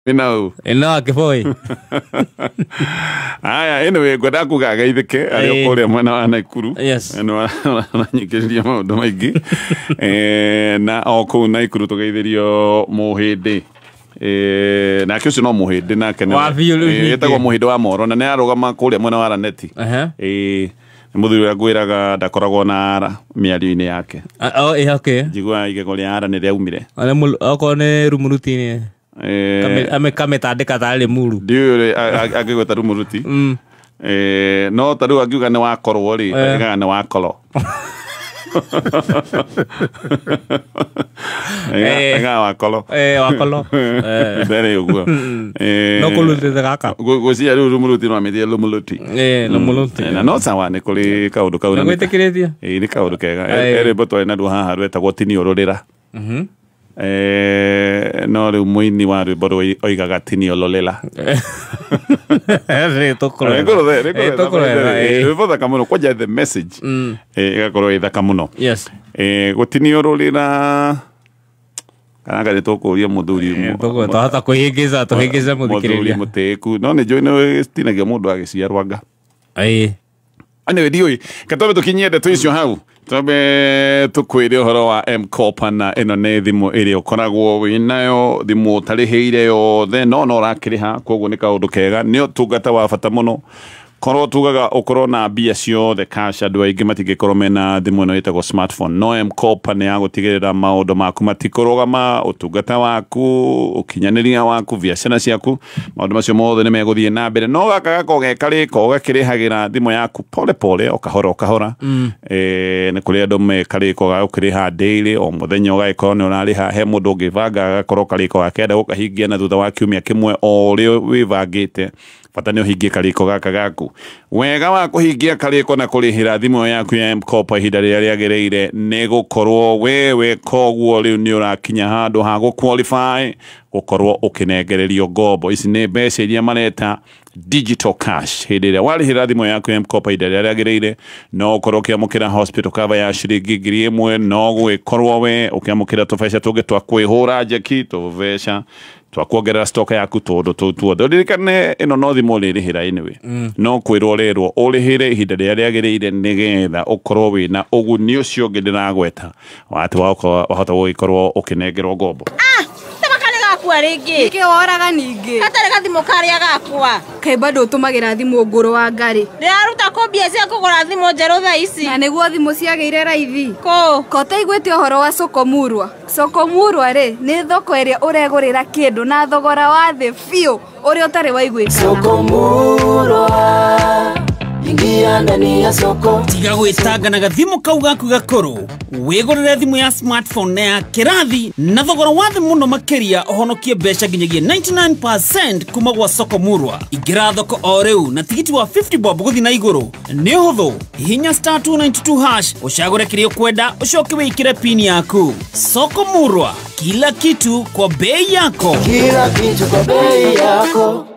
Ino Ino kiboi. Aya anyway ngwenda kuga geithike ari kuria mwena wa Naikuru. Yes. Ino aranyikiriria maundu maingi. Na o kuu Naikuru tugeithirio muhindi. Nake ucio no muhindi nake nĩ etagwo muhindi wa Moro na nĩ arũgama kuria mwena wa Raneti. Nĩ mũthuri ũrĩa ngwĩraga ndakoragwo na ara mĩario-inĩ yake. Oh, okay. Njiguaga igego rĩa ara nĩ rĩaumire. Okorwo nĩ rumuruti-inĩ. Kametandĩka tarĩ Limuru. Ndiũĩ angĩgwĩta rumuruti. No ta rĩu angiuga nĩ wakorwo rĩ, angiugaga nĩ wakoro. Ega wakolo. Wakolo. Mbere ũguo. No kũrutĩte gaka. Gwĩciria rĩu rumuruti no amĩtie lumuluti. Lumuluti. Na no sawa nĩ kũrĩ kaũndũ kau. Nĩgwĩtĩkĩrĩtie? Nĩ kaũndũ kega. He rwĩmbo twarĩ naruo haha rwetagwo Tiniũrũrĩra. No rĩu mũini wa rwĩmbo rũu oigaga tiniololera. Rwĩmbo thaka mũno kwanja the message ĩgakorwo ĩ thaka mũno. Yes. Gũtiniũrũrĩra kana anga nĩ tũkũria mũthuri twahota kwĩhĩngĩca tũhĩngĩce mũthikĩrĩria mũtĩĩku no nĩ njũĩ nĩ citinagia mũndũ agĩciarwo anga. Anyway, ndiũĩ katwambe tũkinyie ndeto icio hau twambe tũkwĩre ũhoro wa M-Kopa na ĩno nĩ thimũ ĩrĩa ũkoragwo wĩnayo thimũ ũtarĩhĩire yothe no no ũrakĩrĩha koguo nĩ kaũndũ kega nĩ ũtungata wa bata mũno korwo tugaga ũkorwo na mbia ciothe cash andũ aingĩ matingĩkorwo mena thimũ ĩno ĩtagwo smartphone no M-Kopa nĩ ya gũtigĩrĩra maũndũ maku matikũrũgama ũtungata waku ũkinyanĩria waku biacara ciaku maũndũ macio mothe nĩ megũthiĩ na mbere no gaka gakorwo ge karĩko ũgakĩrĩhagĩra thimũ yaku pole pole o kahora o kahora. Nĩ kũrĩ andũ me karĩko ga gũkĩrĩha daily o mũthenya ũgagĩkorwo nĩ ũrarĩha he mũndũ ũngĩbanga agakorwo karĩko gake enda gũkahingia na thutha wa kiumia kĩmwe o ũrĩa wĩbangĩte bata nĩ ũhingie karĩko gaka gaku wega wa kũhingia karĩko na kũrĩhĩra thimũ yaku ya M-Kopa ihinda rĩrĩa rĩagĩrĩire nĩ gũkorwo wewe koguo rĩu nĩ ũrakinya handũ ha gũ-qualify gũkorwo ũkĩnengererio ngombo ici nĩ mbeca iria mareta digital cash hĩndĩ ĩrĩa warĩhĩra thimũ yaku ya M-Kopa ihinda rĩrĩa rĩagĩrĩire no ũkorwo ũkĩamũkĩra hospital cover ya ciringi 1,000 no gwĩkorwo we ũkĩamũkĩra tũbeca tũngĩ twa kwĩhũra njeki tũbeca twa kuongerera stock yaku tũndũ tũu tuothe ũririkane ĩno no thimũ ũrĩrĩhĩra anyway no kwĩrwo ũrerwo ũrĩhĩre ihinda rĩrĩa rĩagĩrĩire nĩgetha ũkorwo wĩna ũguni ũcio ũngĩ ndĩragweta wa atĩ wahota gũgĩkorwo ũkĩnengerwo ngombo. Gakwa rĩngĩ. Nĩkĩ woraga ningĩ? Gatarĩ gathimũ karĩa gakwa. Kaĩ bado ũtũmagĩra thimũ ngũrũ wa ngarĩ? Ndĩraruta kũ mbia cia kũgũra thimũ njerũ thaa ici? Na nĩguo thimũ ciagĩire raithi. Kũ? Ko ũtaiguĩte ũhoro wa Soko Murwa? Soko Murwa rĩ, nĩ thoko ĩrĩa ũregũrĩra kĩndũ na thogora wa thĩ biũ ũrĩa ũtarĩ waiguĩkana. Soko Murwa, ingia ndani ya soko. Tiga gwĩtanga na gathimũ kau gaku gakũrũ wĩgũrĩre thimũ ya smartphone na ya kĩrathi na thogora wa thĩ mũno makĩria ũhonokie mbeca nginyagia 99% kuma gwa Soko Murwa. Ingĩra thoko o rĩu na tigiti wa 50 bob gũthiĩ na igũrũ nĩ ũhũthũ hihinya star 292 hash ũcagũre kĩrĩa ũkwenda ũcoke wĩkĩre pin yaku. Soko Murwa, kila kitu kwa bei yako. Kila kitu kwa bei yako.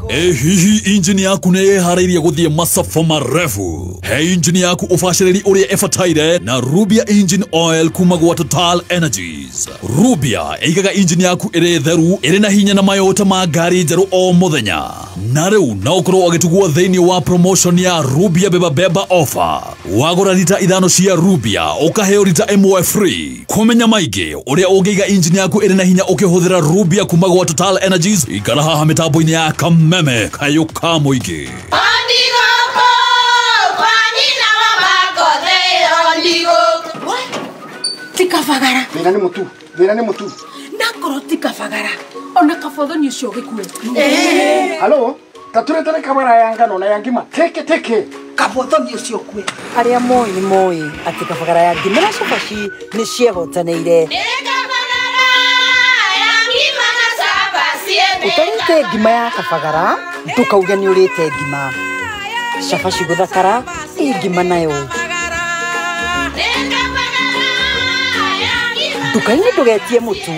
Hihi injini yaku nĩ ĩharĩirie gũthiĩ masafa marefu he injini yaku ũbacĩrĩri ũrĩa ĩbataire na Rubia Engine Oil kuma gwa Total Energies. Rubia ĩigaga injini yaku ĩrĩ theru ĩrĩ na hinya na mayota ma ngari njerũ o mũthenya na rĩu no ũkorwo ũgĩtugwo thĩinĩ wa promotion ya Rubia Beba Beba offer wagũra rita 5 cia Rubia ũkaheo rita 1 free kũmenya maingĩ ũrĩa ũngĩiga injini yaku ĩrĩ na hinya ũkĩhũthĩra Rubia kuma gwa Total Energies ikara haha mĩtambo-inĩ ya Kameme kayo ka mũingĩ. Tikabagara. Thĩna nĩ mũtu, thĩna nĩ mũtu. Ndakorwo tikabagara. Ona kabothoni ũcio ũgĩkue. Halo, tatũrethere kabara ya ngano na ya ngima teke teke. Kabothoni ũcio ũkue. Arĩa moĩ nĩ moĩ atĩ kabagara ya ngima na cabaci nĩ ciehotanĩire. Ũtarĩte ngima ya kabagara ndũkauge nĩ ũrĩte ngima. Cabaci gũthakara ĩ ngima nayo. Nduka-inĩ ndũgetie mũtu.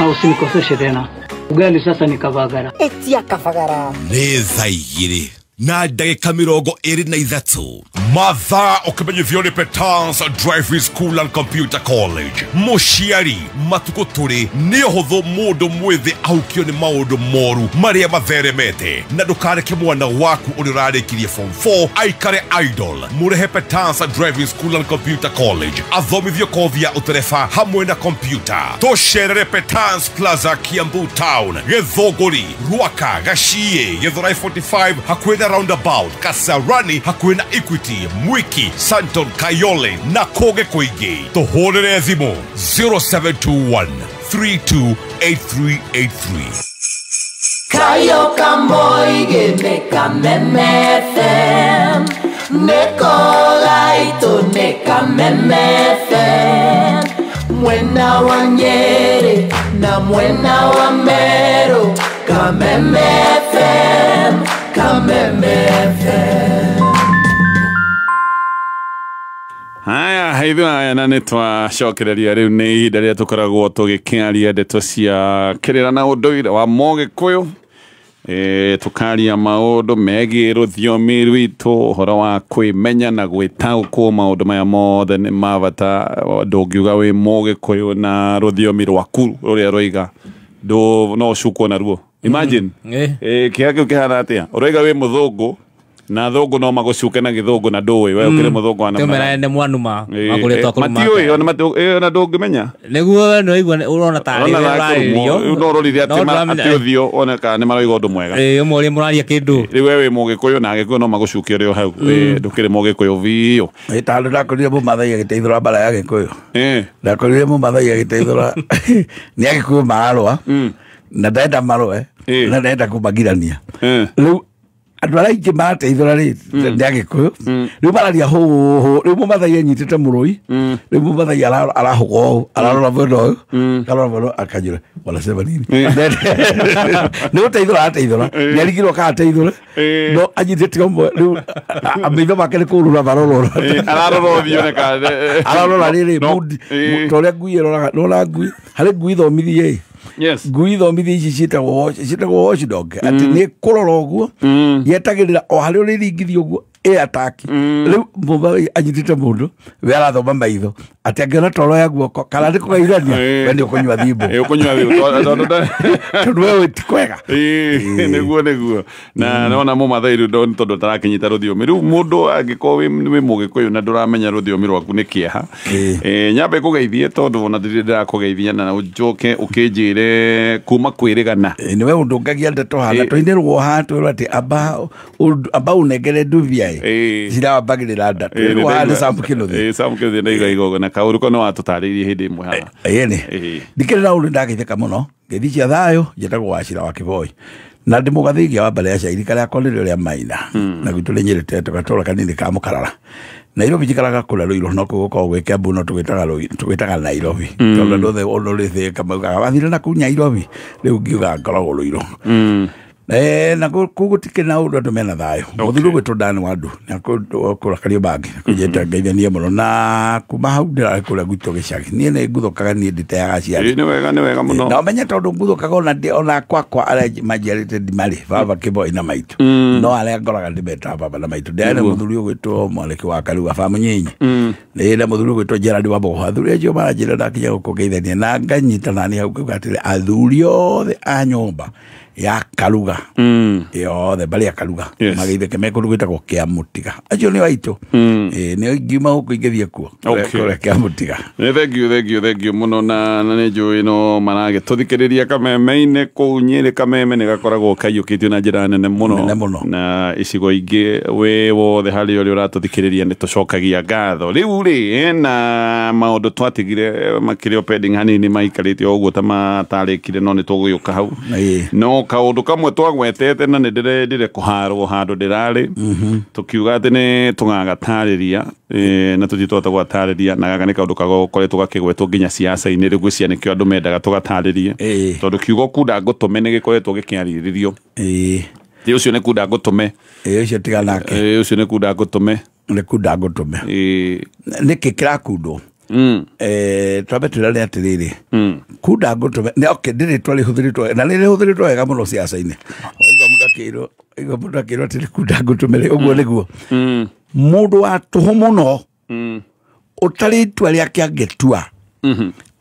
Na usinikoseshe tena. Ugali sasa ni kabagara. Etia kabagara. Nĩ thaa 2 na ndagĩka 23. Mathaa ũkĩmenyithio nĩ Petans Driving School and Computer College. Mũciari matukũ tũrĩ nĩ ũhũthũ mũndũ mwĩthĩ ahukio nĩ maũndũ moru marĩa matheremete, na ndũkareke mwana waku ũrĩa ũrarĩkirie form 4 aikare idle. Mũrehe Petans Driving School and Computer College athomithio kothi ya ũtereba hamwe na kompyuta. Tũcerere Petans Plaza, Kiambu Town, Gĩthũngũri, Ruaka, Gachie, Githurai 45 hakuhĩ na roundabout, Kasarani hakuhĩ na Equity, Mwiki, Santon, Kayole na kũngĩ kũingĩ. Tũhũrĩre thimũ 0721 328383. Kayo kamoige neka meme FM, neko gaito neka meme FM, mwena wa Nyeri na mwena wa Meru, Kameme FM, Kameme FM. Haya, haithu haya na nĩ twacokereria rĩu nĩ ihinda rĩrĩa tũkoragwo tũgĩkĩaria ndeto cia kĩrĩra na ũndũire wa Mũgĩkũyũ. Tũkaria maũndũ megiĩ rũthiomi rwitũ, ũhoro wa kwĩmenya na gwĩtaũkwo. Maũndũ maya mothe nĩ ma bata. Ndũngiuga wĩ Mũgĩkũyũ na rũthiomi rwaku rũrĩa rũiga no ũcukwo naruo. Imagine kĩrĩa kĩu kĩhana atĩa? Ũroiga wĩ mũthũngũ na thũngũ no magũcuke na gĩthũngũ na ndũĩ we ũkĩrĩ mũthũngũ wa namna nĩ mwanuma makũrĩtwo kũruma matiũĩ ona matiũĩ ona ndũngĩmenya nĩguo we nĩwaigua ũrona tarĩ ũrarĩrio no ũrorire atĩ ũthiũ one kana nĩ maroiga ũndũ mwega. Ũmwe ũrĩa mũraria kĩndũ rĩu we wĩ Mũgĩkũyũ na Agĩkũyũ no magũcuke ũrĩ o hau, ndũkĩrĩ Mũgĩkũyũ biũ. Tondũ ndakorire mũmathai agĩteithũra mbara ya Gĩkũyũ, ndakorire mũmathai agĩteithũra nĩ Agĩkũyũ mararũa na ndenda marũe na ndenda kũmagirania. Rĩu andũ arĩa aingĩ marateithũra rĩ nĩ Agĩkũyũ, rĩu mararia hũhũ. Rĩu mũmathai anyitĩte mũrũi, rĩu mũmathai arahũga ũũ, ararora mwena ũyũ, akarora mwena ũyũ, akanjũra wanasema nini? Nĩ gũteithũra arateithũra, nĩ arigirwo kana ateithũre, no anyitĩte ũmwe. Rĩu maitho make nĩ kũrũra marorora, ararora ũthiũ nĩ kana ararora rĩrĩ ta ũrĩa ngui ĩroraga. Nĩwona ngui, harĩ ngui thomithie ĩ ngui thomithie ici ciĩtagwo watchdog, atĩ nĩ kũrora ũguo yetagĩrĩra o harĩa ũrĩringithia ũguo ĩ ataki. Rĩu mũmathai anyitĩte mũndũ we arathoma maitho atĩ angĩona toro ya guoko kana nĩ kũgeithania we nĩ ũkũnyua thimbũ, tondũ we ti kwega. Nĩguo nĩguo na nona mũmathai rĩu tondũ tarakinyita rũthiomi rĩu mũndũ angĩkorwo wĩ Mũgĩkũyũ na ndũramenya rũthiomi rwaku nĩ kĩeha. Nyambe ngũgeithie tondũ ona ndirĩ ndĩrakũgeithia na ũnjoke ũkĩnjĩre kuma kwĩrĩgana. Nĩwe ũndũngagia ndeto hana tũinĩrwo haha twĩrwo atĩ amba ũnengere ndubia cirawambagĩrĩra nda. Twĩrwo haha nĩ Sam Kĩnuthia. Sam Kĩnuthia ndaiga igongona kaũru ko nĩ watũtarĩirie hĩndĩ ĩmwe haha. Ĩni ndikĩrĩ na ũndũ ndageithĩka mũno ngeithi cia thayũ. Njĩtagwo Wachira wa Kĩboi na ndĩ mũgathingia wa mbere ya cairi karĩa akorire ũrĩa maina na gwitũ nĩ Nyĩrĩ Teto gatũra kanini ka Mũkarara. Nairobi njikaraga kũrĩa Ruiru no kũu gũkoragwo gwĩ Kiambu no tũgĩtaga Nairobi tondũ andũ othe ũndũ ũrĩ maugaga wathire na kũu Nairobi, rĩu ngiugaga ngoragwo Ruiru. Na kũu gũtikĩrĩ na ũndũ andũ mena thayũ. Mũthuri ũgwĩtwo Dan Wandu nĩakũra Kariobangi kũnjĩta ngeithanie mũno na kuma hau ndĩrarĩ kũrĩa gwitũ gĩcagi. Niĩ nĩ nguthũkaga, niĩ nditeaga aciari. Nĩ wega, nĩ wega mũno. Na ũmenye tondũ nguthũkaga ona kwakwa arĩa manjiarĩte ndimarĩ baba Kĩboi na maitũ, no arĩa ngoraga ndĩmetaga baba na maitũ. Ndĩrarĩ na mũthuri ũgwĩtwo Mwaniki wa Karuga ba Mũnyinyi, na mũthuri ũgwĩtwo Gerald wa Mbogo. Athuri acio maranjĩra ndakinya gũkũ ngeithania na nganyita nani hau ngauga atĩrĩ athuri othe a nyũmba ya Karuga yothe mbarĩ ya Karuga mageithĩke me kũndũ gwĩtagwo Kĩamũtiga. Acio nĩ aitũ, nĩ ngiuma gũkũ ingĩthiĩ kuo kũrĩa Kĩamũtiga. Nĩ thengiũ thengiũ thengiũ mũno na nĩ njũĩ no maragĩtũthikĩrĩria Kameme-inĩ kũu Nyĩrĩ. Kameme nĩ gakoragwo kaiyũkĩtio na njĩra nene mũno na icigo ingĩ wĩ wothe harĩa ũrĩa ũratũthikĩrĩria nĩ tũcokagia ngatho. Rĩu rĩ na maũndũ twatigire makĩrĩ o pending hanini maikarĩte o ũguo ta matarĩkire no nĩ tũgũgĩũka hau. No kaũndũ kamwe twagwetete na nĩ ndĩrendire kũharwo handũ ndĩrarĩ tũkiuga atĩ nĩ tũgagatarĩria na tũthiĩ twahota gũgatarĩria na gaka nĩ kaũndũ kagokoretwo gakĩgwetwo nginya ciaca-inĩ rĩu ngwĩciria nĩkĩo andũ mendaga tũgatarĩrie tondũ kiugo kunda ngũtũme nĩ gĩkoretwo gĩkĩarĩrĩrio. Ti ũcio nĩ kunda ngũtũme. Ũcio tiga nake. Ũcio nĩ kunda ngũtũme. Nĩ kunda ngũtũme. Nĩkĩ kĩrakundwo? Twambe twĩrane atĩrĩrĩ, kunda ngũtũme okay, ndĩ rĩtwa rĩhũthĩrĩtwo na nĩ rĩhũthĩrĩtwo wega mũno ciaca-inĩ. Waigua mũndũ Aigua mũndũ akĩrwo atĩ nĩ kunda ngũtũme ũguo nĩguo. Mũndũ wa tũhũ mũno ũtarĩ itua rĩake angĩtua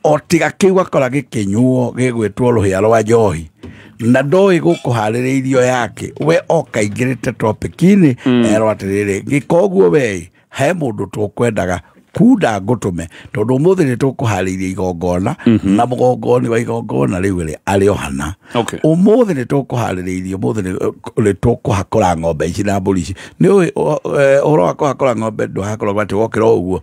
o tiga kĩu akora gĩkĩnyuo gĩgwĩtwo rũhĩa rwa njohi na ndoĩ gũkũharĩrĩirio yake we oka ingĩrĩte topic-inĩ erwo atĩrĩrĩ gĩka ũguo we he mũndũ tũkwendaga kunda ngũtũme tondũ ũmũthĩ nĩ tũkũharĩirie igongona na mũgongoni wa igongona rĩu rĩ arĩ o hana. Ũmũthĩ nĩ tũkũharĩrĩirie ũmũthĩ nĩ tũkũhakũra ng'ombe ici na mbũri ici. Nĩ ũĩ ũhoro wa kũhakũra ng'ombe ndũhakũragwo atĩ wokĩra o ũguo.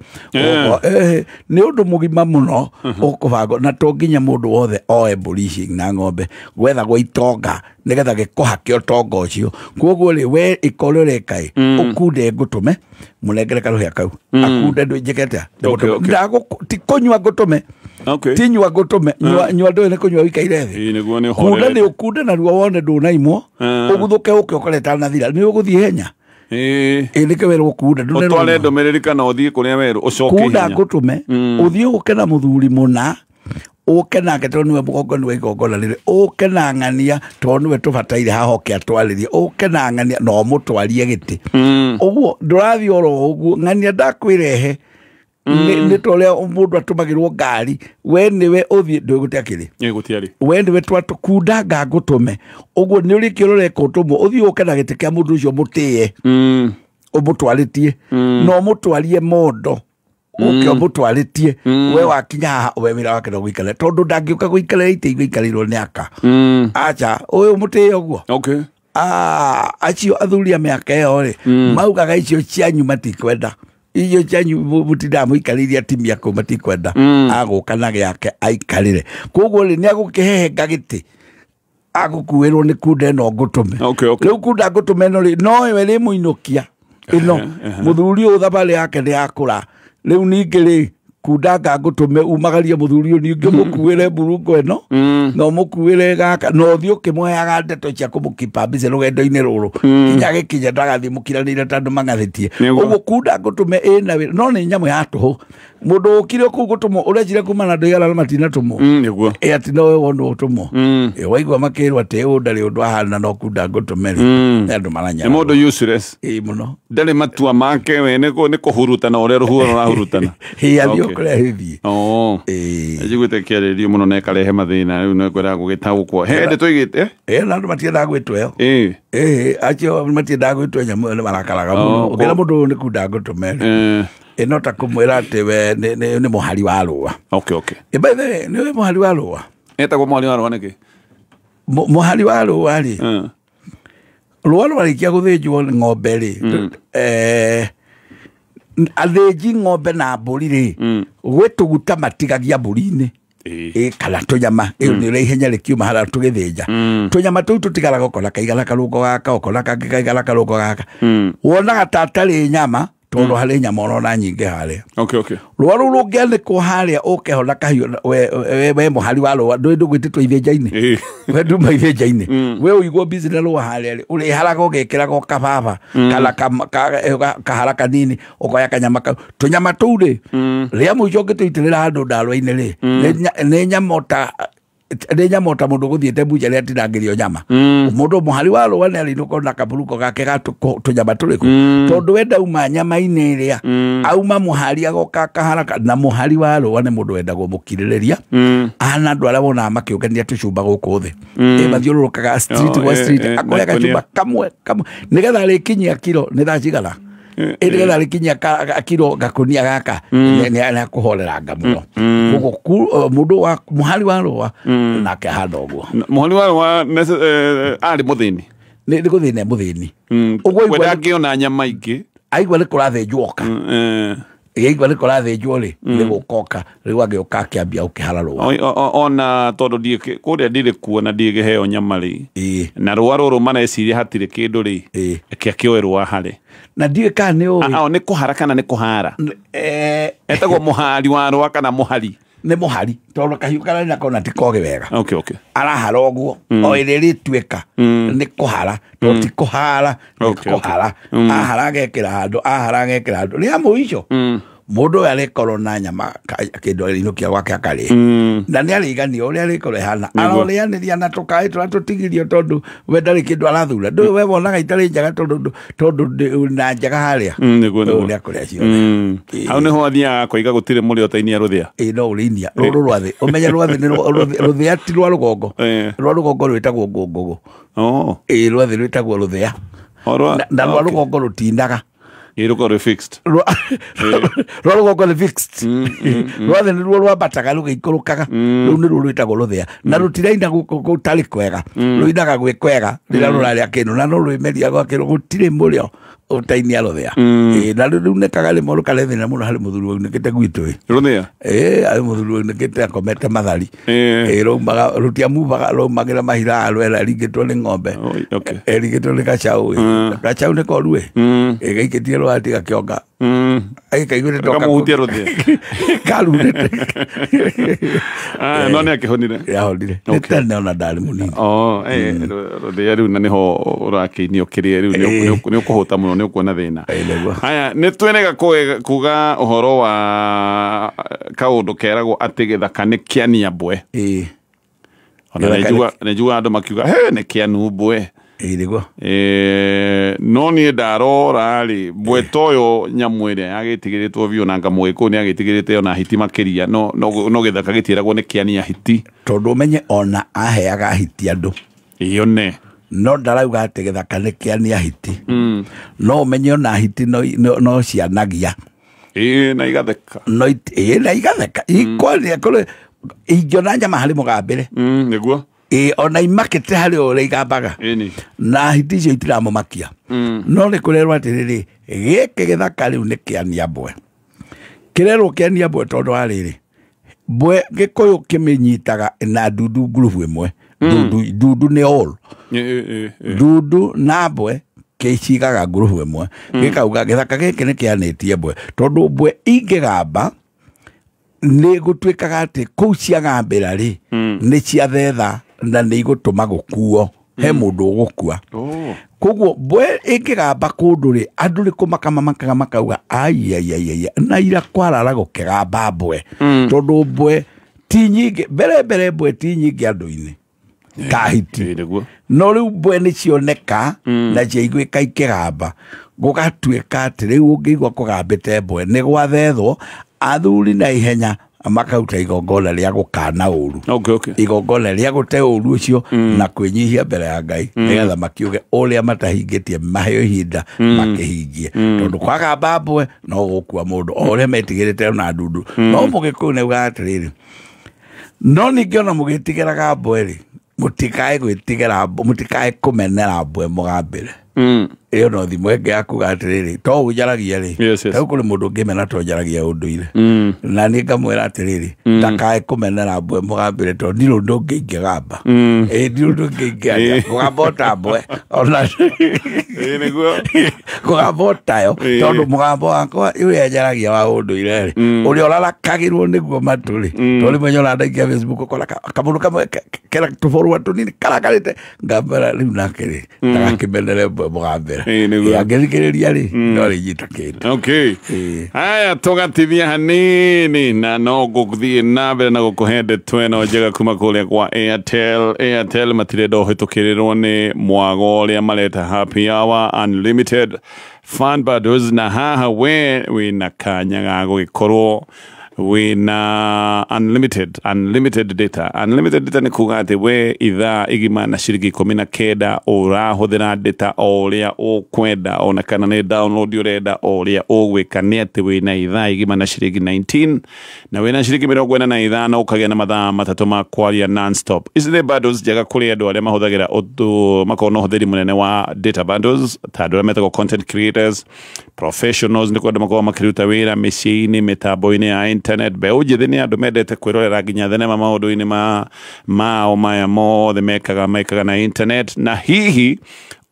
Nĩ ũndũ mũgima mũno ũkũbangwo na to nginya mũndũ wothe oe mbũri ici na ng'ombe gwethagwo itonga nĩgetha gĩkũhake ũtonga ũcio. Koguo rĩ we ĩka ũrĩa ũreka ĩ ũkunde ngũtũme mũnengere karũhĩa kau akunde ndũnjĩke atĩa ti kũnyua ngũtũme ti nyua ngũtũme nyua ndũĩ nĩ kũnyua ũikaire thĩ. Kunda nĩ ũkunde narua wone ndũnaimwo ũguthũke ũke ũkore ĩtanathira nĩ ũgũthiĩ henya. Ĩ nĩkĩo werwo kunda ũtware ndũmĩrĩri kana ũthiĩ kũrĩa werũ ũcoke ihenya. Kunda ngũtũme ũthiĩ ũke na mũthuri mũna ũke nake tondũ nĩwe mũgongoni wa igongona rĩrĩ ũke na ng'ania tondũ nĩwe tũbataire haha oke atwarĩrie ũke na ng'ania na ũmũtwarie gĩtĩ. Ũguo ndũrathiĩ oro ũguo ng'ania ndakwĩrehe nĩ ta ũrĩa mũndũ atũmagĩrwo ngari we nĩwe ũthiĩ ndũgũte akĩrĩ we nĩwe twatũkunda ngangũtũme ũguo nĩ ũrĩkĩ ũreka ũtũmwo ũthiĩ ũke na gĩtĩ kĩa mũndũ ũcio mũtĩe ũmũtwarĩtie na ũmũtwarie mondo ũke ũmũtwarĩtie we wakinya haha we wĩra wake no gũikara tondũ ndangĩũka gũikarĩra itĩ igũikarĩirwo nĩ aka. Acha ũyũ mũtĩe ũguo acio athuri a mĩaka ĩyo rĩ maugaga icio cianyu matikwenda icio cianyu mũtindaga mũikarĩire atimia kũu matikwenda agũka na gĩake aikarĩre. Koguo rĩ nĩ agũkĩhehenga gĩtĩ agũkuĩrwo nĩ kunda ĩno ngũtũme. Rĩu kunda ngũtũme ĩno rĩ no we rĩmũinũkia ĩno mũthuri ũyũ thabarĩ yake nĩ yakũra rĩu ningĩ rĩ kunda ngangũtũme umagarie mũthuri ũyũ ningĩ mũkuĩre mburungo ĩno na ũmũkuĩre gaka na ũthiĩ ũkĩmũheaga ndeto cia kũmũkipa mbica rũgendo-inĩ rũrũ kinya gĩkinya ndagathiĩ mũkiranĩire ta andũ mang'athĩtie. Ũguo kunda ngũtũme ĩna wĩra no nĩ nyamũ ya tũhũ mũndũ ũkire kũu gũtũmwo ũreciria kuma na andũ igana na matinatũmwo ĩ atĩ nowe wonwo ũtũmwo waigua makĩrwo atĩ ũyũ ndarĩ ũndũ ahana no kunda ngũtũme rĩ nĩ andũ maranyara. Nĩ mũndũ useless mũno ndarĩ matua make we nĩ kũhurutana ũrĩa rũhuho rũrahurutana. Kũrĩa njiguĩte kĩarĩrio mũno na ĩkarehe mathĩna rĩu nĩ kwenda gũgĩtaũkwo he ndeto ĩgĩte na andũ matiendaga gwĩtwo ĩyo acio matiendaga gwĩtwo nyamũ ĩyo nĩ marakaraga mũno ũkĩra mũndũ ũyũ nĩ kunda ngũtũme ĩno ta kũmwĩra atĩ we nĩ mũhari wa rũa. By the way nĩ ũĩ mũhari wa rũa etagwo mũhari wa rũa nĩkĩ? Mũhari wa rũa rĩ rũa rwarĩkia gũthĩnjwo ng'ombe rĩ athĩnji ng'ombe na mbũri rĩ gwĩ tũguta matigagia mbũri-inĩ kana tũnyama ĩyo nĩ ũrĩa ihenya rĩkiuma harĩa tũgĩthĩnja tũnyama tũu tũtigaraga ũkona kaigana karũngo gaka ũkona kangĩ kaigana karũngo gaka wonaga ta atarĩ nyama tondũ harĩ nyama ũrona nyingĩ harĩa. Rũa rũu rũngĩanĩkwo harĩa ũkeho na kahiũ we mũhari wa rũa ndũĩ ndũgwĩtĩtwo ithĩnja-inĩ we nduma ithĩnja-inĩ we ũigwo busy na rũa harĩa rĩ ũrĩharaga ũgekĩraga kababa kana kahara kanini ũkoya kanyama kau tũnyama tũu rĩ rĩa mũico ũngĩtũitĩrĩra handũ ndarwa-inĩ rĩ nĩ nyama ta nĩ nyama ta mũndũ gũthiĩte mbuca atinangĩrio nyama mũndũ mũhari wa rũa nĩ arĩinũka na kaburuko gake ga tũnyama tũrĩkũ tondũ we ndauma nyama-inĩ ĩrĩa auma mũhari agoka akahara na mũhari wa rũa nĩ mũndũ wendagwo mũkirĩrĩria ahana andũ arĩa wonaga makĩũngania tũcumba gũkũ thĩ mathiũrũrũkaga street gwa street akoya gacumba kamwe kamwe nĩgetha arĩkinyia kiro nĩ thaa cigana nĩgetha arĩkinyia kiro gakũnia gaka nĩ akũhoreranga mũno. Koguo mũndũ wa mũhari wa rũa nake ahana ũguo. Mũhari wa rũa arĩ mũthĩni nĩ gũthĩna mũthĩni ũguo we ndangĩona nyama ingĩ aigua nĩ kũrathĩnjwo oka aigua nĩ kũrathĩnjwo rĩ nĩ gũkoka rĩu agĩũka akĩambia gũkĩhara rũa ona tondũ kũrĩa ndirĩ kuo na ndigĩheo nyama rĩ na rũa rũrũ mareciria hatirĩ kĩndũ rĩ reke akĩoe rũa harĩ na ndiũĩ kana nĩ ũĩ nĩ kũhara kana nĩ kũhara etagwo mũhari wa rũa kana mũhari nĩ mũhari tondũ kahiũ karĩa nako na ti kogĩ wega arahara ũguo o ĩrĩa ĩrĩtuĩka nĩ kũhara tondũ ti kũhara nĩ kũhara ahara agekĩra handũ ahara agekĩra handũ rĩa mũico Mũndũ ũyũ arĩkorwo na nyama kĩndũ arĩinũkia gwake akarĩe. Na nĩ arĩiganio ũrĩa arĩkorwo ĩhana. Arorĩanĩria na tũkaĩ tũrĩa tũtigirio tondũ we ndarĩ kĩndũ arathura. Ndũĩ we wonaga itarĩ njega tondũ na njega harĩa. Nĩguo. Nĩ akũrĩa ciothe. Hau nĩho athiaga koiga gũtirĩ mũrĩo ũtainia rũthĩa. Ĩĩ no ũrĩinia. Rũrũ rwa thĩ. Ũmenye rwa thĩ nĩ rũthĩa ti rwa rũgongo. Rwa rũgongo rwĩtagwo ngũngũgũ. Ĩĩ rwa thĩ rwĩtagwo rũthĩa. Na rwa rũgongo rũtinaga. Ĩĩ rũkorwo rwĩ fixed. Rwa rũgongo nĩ fixed. Rwa thĩ nĩruo rwambataga rũgĩikũrũkaga. Rũu nĩruo rwĩtagwo rũthĩa. Na rũtiraina gũtarĩ kwega. Rũinaga gwĩ kwega rĩrĩa rũrarĩa kĩndũ na no rwĩmeria gwakĩrwo gũtirĩ mũrĩo ũtainia rũthĩa. Ĩĩ na rũunĩkaga rĩmwe rũkarehe thĩna mũno harĩ mũthuri waunĩkĩte gwitũ ĩ. Rũthĩa? Ĩĩ harĩ mũthuri waunĩkĩte akomete mathari. Ĩĩ raumaga rũtiamuvaga raumagĩra mahira rwera ringĩtwo nĩ ng'ombe. Ĩringĩtwo nĩ gacaũ ĩ. Gacaũ nĩ koru ĩ. Ĩ gaikĩtie rwati gakĩonga. Agĩkaiguĩte toka Kamuhutia rũthĩa. Karurĩte. No nĩ akĩhonire. Ahonire. Nĩ tene ona ndarĩ mũnini. Rũthĩa rĩu na nĩho ũrakĩinio kĩrĩa rĩu nĩ ũkũhũta mũno nĩ ũkuona thĩna. Haya nĩ twenega kuga ũhoro wa kaũndũ keragwo atĩ gĩthaka nĩ kĩania mbwe. Ona nĩ andũ makiuga he nĩ kĩanu mbwe. Nĩguo. No niĩ ndarora rĩ mbwe ta ũyũ nyamũ ĩrĩa yagĩtigĩrĩtwo biũ na ngamũgĩkũyũ nĩ agĩtigĩrĩte ona hiti makĩria no gĩthaka gĩtiĩragwo nĩ kĩania hiti. Tondũ ũmenye ona aheaga hiti andũ. Ĩyone. No ndarauga atĩ gĩthaka nĩ kĩania hiti. No ũmenye ona hiti no cianagia. Ĩĩ na igatheka. No ĩĩ na igatheka. Ikwaria kũrĩ ingĩona nyama harĩ mũgambĩre. Nĩguo. Ĩĩ ona imakĩte harĩ ũrĩa igambaga. Na hiti icio itiramũmakia. No nĩ kũrerwo atĩrĩrĩ gĩkĩ gĩthaka rĩu nĩ kĩania mbwe. Kĩrerwo kĩania mbwe tondũ wa rĩrĩ mbwe gĩkũyũ kĩmĩnyitaga na ndundu ngurubu ĩmwe. Ndundu nĩ all. Ndundu na mbwe kĩcigaga ngurubu ĩmwe. Gĩkauga gĩthaka gĩkĩ nĩ kĩanĩtie mbwe tondũ mbwe ingĩgamba nĩ gũtuĩkaga atĩ kũu ciagambĩra rĩ nĩ ciathetha na nĩ igũtũma gũkuo he mũndũ ũgũkua. Koguo mbwe ĩngĩgamba kũndũ rĩ andũ nĩ kũmaka mamakaga makauga aiaiaiaia na ira kwarara gũkĩgamba mbwe tondũ mbwe ti nyingĩ mbere mbwe ti nyingĩ andũ-inĩ ta hiti. No rĩu mbwe nĩ cioneka na ciaiguĩka ikĩgamba gũgatuĩka atĩ rĩu ũngĩigua kũgambĩte mbwe nĩ gwathethwo athuri na ihenya makauta igongona rĩa gũkana ũru. Igongona rĩa gũte ũru ũcio na kwĩnyihia mbere ya Ngai nĩgetha makiuge ũrĩa matahingĩtie maheo ihinda makĩhingie tondũ kwagamba mbwe no gũkua mũndũ o ũrĩa metigĩrĩte ona ndundu. No mũgĩkũyũ nĩaugaga atĩrĩrĩ no ningĩ ona mũgĩtigĩraga mbwe rĩ mũtikae gwĩtigĩra mũtikae kũmenera mbwe mũgambĩre. Ĩyo no thimũ ĩngĩ ya kuga atĩrĩrĩ to ũnjaragia rĩ rĩu kũrĩ mũndũ ũngĩmena to njaragia ũndũire na niĩ ngamwĩra atĩrĩrĩ ndakae kũmenera mbwe mũgambĩre tondũ ndirĩ ũndũ ũngĩ ingĩgamba. Ĩĩ ndirĩ ũndũ ũngĩ ingĩaria kũgamba o ta mbwe ona nĩguo kũgamba o tayo tondũ mũgambo wakwa ũrĩa njaragia wa ũndũire rĩ ũrĩa ũrarakagĩrwo nĩguo matũ rĩ tondũ rĩmwe nyonaga ndaikia Facebook ũkona kamũndũ kamwe kena tũborũa tũnini karakarĩte ngambĩra rĩu nake rĩ ndagakĩmenere mbwe mũgambĩre. Angĩthikĩrĩria rĩ no rĩnyita kĩndũ. Haya tũgatithia hanini na no ngũthiĩ na mbere na gũkũhe ndeto ĩno njega kuma kũrĩa kwa Airtel. Airtel matirenda ũhĩtũkĩrĩrwo nĩ mwago ũrĩa mareta happy hour unlimited fun bundles na haha we wĩna kanya ga gũgĩkorwo wĩna unlimited data. Unlimited data nĩ kuga atĩ we ithaa igima na ciringi 19 ũrahũthĩra data o ũrĩa ũkwenda ona kana nĩ download ũrenda o ũrĩa ũgwĩka nĩ atĩ wĩna ithaa igima na ciringi 19 na wĩna ciringi 45 ũkagĩa na mathaa 3 ma kwaria non-stop. Ici nĩ bundles njega kũrĩ andũ arĩa mahũthagĩra makoragwo na ũhũthĩri mũnene wa data bundles ta andũ arĩa metagwo content creators, professionals nĩ kwenda makoragwo makĩruta wĩra mĩciĩ-inĩ mĩtambo-inĩ ya internet mbeũ njĩthĩ nĩ andũ mendete kwĩrorera nginya thenema maũndũ-inĩ mao maya mothe mekaga na internet na hihi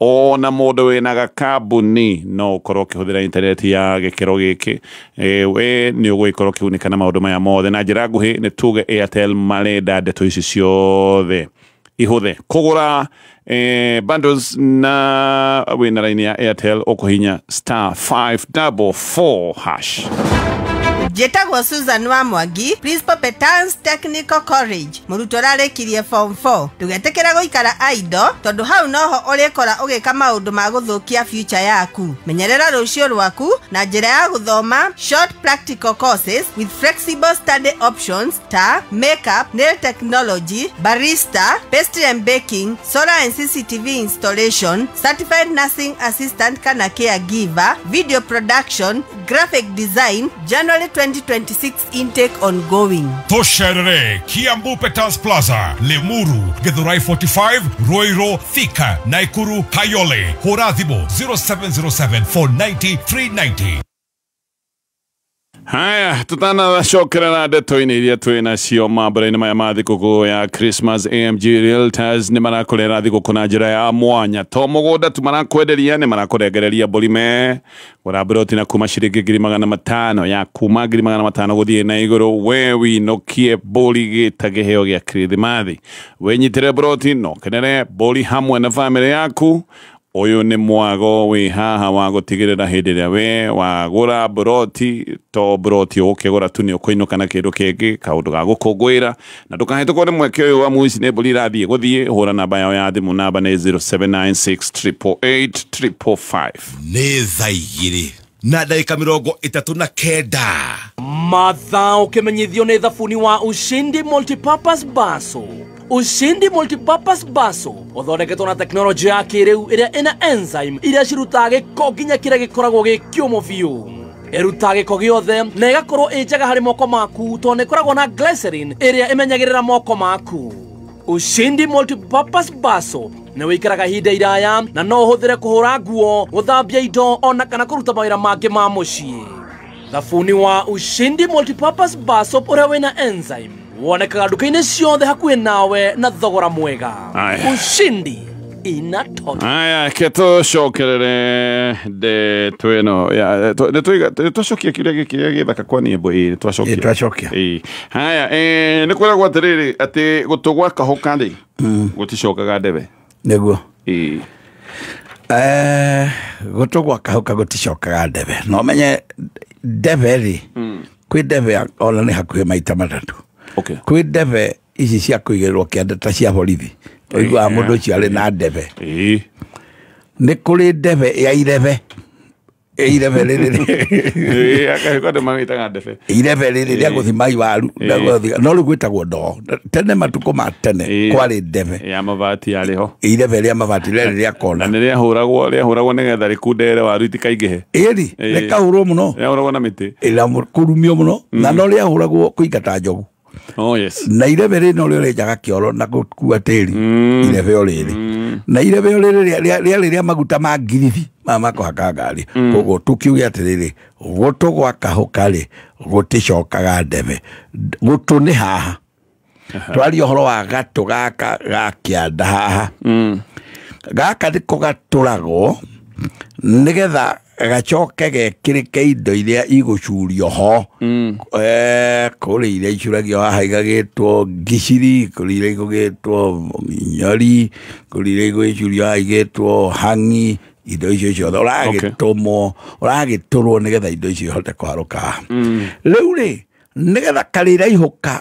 ona mũndũ wĩna gakambuni no ũkorwo ũkĩhũthĩra internet ya gĩkĩro gĩkĩ we nĩ ũgũgĩkorwo ũkĩgunĩka na maũndũ maya mothe na njĩra nguhĩ nĩ tuge Airtel marenda ndeto ici ciothe ihũthe kũgũra bundles na wĩna raini ya Airtel ũkũhinya *544# Njĩtagwo Susan wa Mwangi, Principal Petans Technical College, mũrutwo ũrarĩkirie form 4. Ndũgetĩkĩra gũikara idle tondũ hau noho ũrĩkora ũgĩka maũndũ ma gũthũkia future yaku. Menyerera rũciũ rwaku na njĩra ya gũthoma short practical courses with flexible study options ta makeup, nail technology, barista, pastry and baking, solar and CCTV installation, certified nursing assistant kana caregiver, video production, graphic design. January 2026 intake ongoing. Tũcerere Kiambu Petals Plaza, Limuru, Githurai 45, Ruiru, Thika, Naikuru, Kayole. Hũra thimũ 0707 490 390. Haya, tutanacokerera ndeto-inĩ iria twĩ nacio mambura-inĩ maya ma thigũkũ ya Christmas. AMG Realtors nĩ marakũrehera thigũkũ na njĩra ya mwanya. To mũgũnda tu marakwenderia, nĩ marakũrengereria mbũri me gũra mburoti na kuma ciringi 500,000 ya kuma 500,000 gũthiĩ na igũrũ. We winũkie mbũri gĩta kĩheo gĩa Kirithimathi, wĩnyitĩre mburoti na ũkenere mbũri hamwe na bamĩrĩ yaku. Ũyũ nĩ mwago wĩ haha wa gũtigĩrĩra hĩndĩ ĩrĩa we wagũra mburoti, to mburoti ũgũkĩgũra tu nĩ ũkũinũka na kĩndũ kĩngĩ, kaũndũ ga gũkũngũĩra, na ndũkahĩtũkwo nĩ mweke ũyũ wa mũici nĩ mbũri irathiĩ gũthiĩ. Hũra namba yao ya thimũ, namba nĩ 0796 888 555. Nĩ thaa 2 na ndagĩka 39. Mathaa ũkĩmenyithio nĩ thabuni wa Ushindi Multipurpose Bar Soap. Ushindi Multipurpose Bar Soap ũthondeketwo na tekinoronjĩ ya kĩrĩu ĩrĩa ĩna enzyme iria cirutaga gĩko nginya kĩrĩa gĩkoragwo gĩ kĩũmũ biũ. Ĩrutaga gĩko gĩothe na ĩgakorwo ĩ njega harĩ moko maku tondũ nĩ ĩkoragwo na glycerin ĩrĩa ĩmenyagĩrĩra moko maku. Ushindi Multipurpose Bar Soap nĩ wĩikaraga ihinda iraya na no ũhũthĩre kũhũra nguo, gũthambia indo ona kana kũruta mawĩra mangĩ ma mũciĩ. Thabuni wa Ushindi Multipurpose Bar Soap ũrĩa wĩna enzyme wonekaga nduka-inĩ ciothe hakuhĩ nawe na thogora mwega. Ushindi inatosha. Aya, ke tũcokerere ndeto ĩno ya nĩ twacokia kĩũria gĩkĩ gĩa gĩthaka kwa niĩ mbũ. Ĩ twacokia. Twacokia. Haya, nĩ kwĩragwo atĩrĩrĩ atĩ gũtũ gwa kahũka rĩ gũticokaga ndebe. Nĩguo. Gũtũ gwa kahũka gũticokaga ndebe. No menye ndebe rĩ, kwĩ ndebe ona nĩ hakuhĩ maita matatũ. Okay. Kwĩ ndebe ici cia kũigĩrĩrwo kĩanda ta cia borithi, ũiguaga mũndũ ũcio arĩ na ndebe. Nĩ kũrĩ ndebe ya irebe, irebe rĩrĩ irebe rĩrĩ rĩa gũthima iwaru, no rĩu gwĩtagwo ndoo. Tene matukũ ma tene kwarĩ ndebe ya mabati yarĩ ho, irebe rĩa mabati rĩarĩ rĩa kona, na nĩ rĩahũragwo nĩgetha rĩkundere waru itikaingĩhe. Ĩri rĩkahũrwo mũno, rĩahũragwo na mĩtĩ kũrumio mũno, na no rĩahũragwo kũingata njogu. Oh yes. Na irebe rĩrĩ no rĩo rĩenjaga kĩoro na gũkua tĩri. Irebe o rĩrĩ. Na irebe o rĩrĩ rĩarĩ rĩa maguta ma ngirithi ma makũhaka ngari. Koguo tũkiuge atĩrĩrĩ, gũtũ gwa kahũka rĩ gũticokaga ndebe. Gũtũ nĩ haha. Twaria ũhoro wa gatũ gaka ga kĩanda haha. Gaka nĩko gatũragwo nĩgetha gacoke gekĩrĩke indo iria igũcurio ho. Kũrĩ iria icuragio haha igagĩtwo ngiciri, kũrĩ iria igũgĩtwo nyori, kũrĩ iria igũgĩcurio haha igĩtwo hang'i. Indo icio ciothe ũragĩtũmwo, ũragĩtũrwo nĩgetha indo icio ihote kũharũka haha. Rĩu rĩ nĩgetha karĩraihũka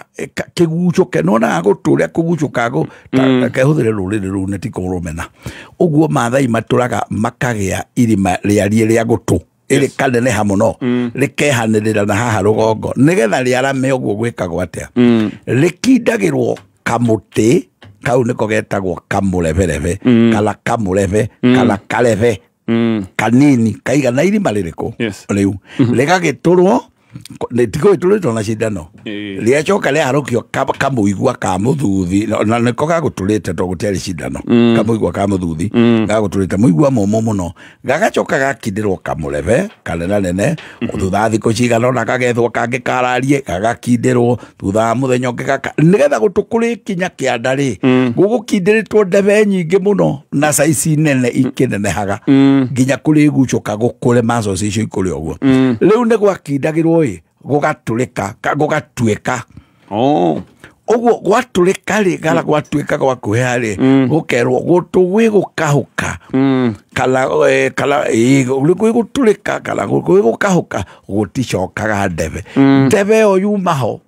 kĩgucũke, nĩwonaga gũtũ ũrĩa kũgucũkaga kehũthĩre rũrĩrĩ rũu nĩ ti kũrũmena. Ũguo Maathai matũraga makagĩa irima rĩariĩ rĩa gũtũ rĩkaneneha mũno, rĩkehanĩrĩra na haha rũgongo nĩgetha rĩarame. Ũguo gwĩkagwo atĩa? Rĩkindagĩrwo kamũtĩ kau nĩko getagwo kamũreberebe kana kamũrebe kana karebe kanini kaigana irima rĩrĩkũ rĩu rĩgagĩtũrwo, nĩtigũgĩtũrĩtwo na cindano, rĩacoka rĩaharũkio kamũigua ka mũthuthi, na nĩko gagũtũrĩte tondũ gũtiarĩ cindano, kamũigua ka mũthuthi gagũtũrĩte mũigua mũmũ mũno, gagacoka gakindĩrwo kamũrebe kanenanene. Thutha wa thikũ cigana ũna kagethwo kangĩ kararie gagakindĩrwo, thutha wa mũthenya ũngĩ gaka, nĩgetha gũtũ kũrĩkinya kĩanda rĩ gũgũkindĩrĩtwo ndebe nyingĩ mũno na caici nene ikĩnenehaga nginya kũrĩgucũka gũkũre muscles icio ikũre ũguo. Rĩu nĩ gwakindagĩrwo gũgatũrĩka, gũgatuĩka. Ũguo gwatũrĩka rĩ kana gwatuĩka gwakuhĩha rĩ gũkerwo gũtũ gwĩ gũkahũka kana kana gwĩ gũtũrĩka kana gwĩ gũkahũka gũticokaga ndebe. Ndebe ĩyo yuma ho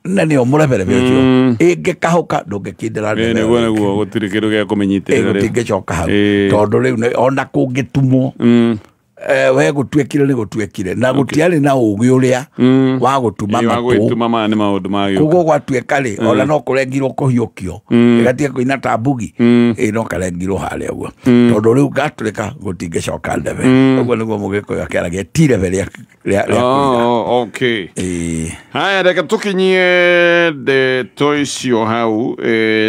na nĩyo mũreberebe ũcio ĩngĩkahũka ndũngĩkindĩra ndebe nĩguo nĩguo gũtirĩ kĩndũ gĩa kũmĩnyitĩrĩra rĩu gũtingĩcoka hau tondũ rĩu ona kũngĩtumwo we gũtuĩkire nĩ gũtuĩkire na gũtiarĩ na ũgĩ ũrĩa wa gũtuma matũ gũtuma maya nĩ maũndũ magĩũka koguo gwatuĩka rĩ ona no kũrengirwo kũhiũkio ĩgatiga kũina ta mbugi no karengirwo harĩa ũguo tondũ rĩu gatũrĩka gũtingĩcoka ndebe. Ũguo nĩguo Mũgĩkũyũ akĩaragia ti irebe rĩa okay. Haya reke tũkinyie ndeto icio hau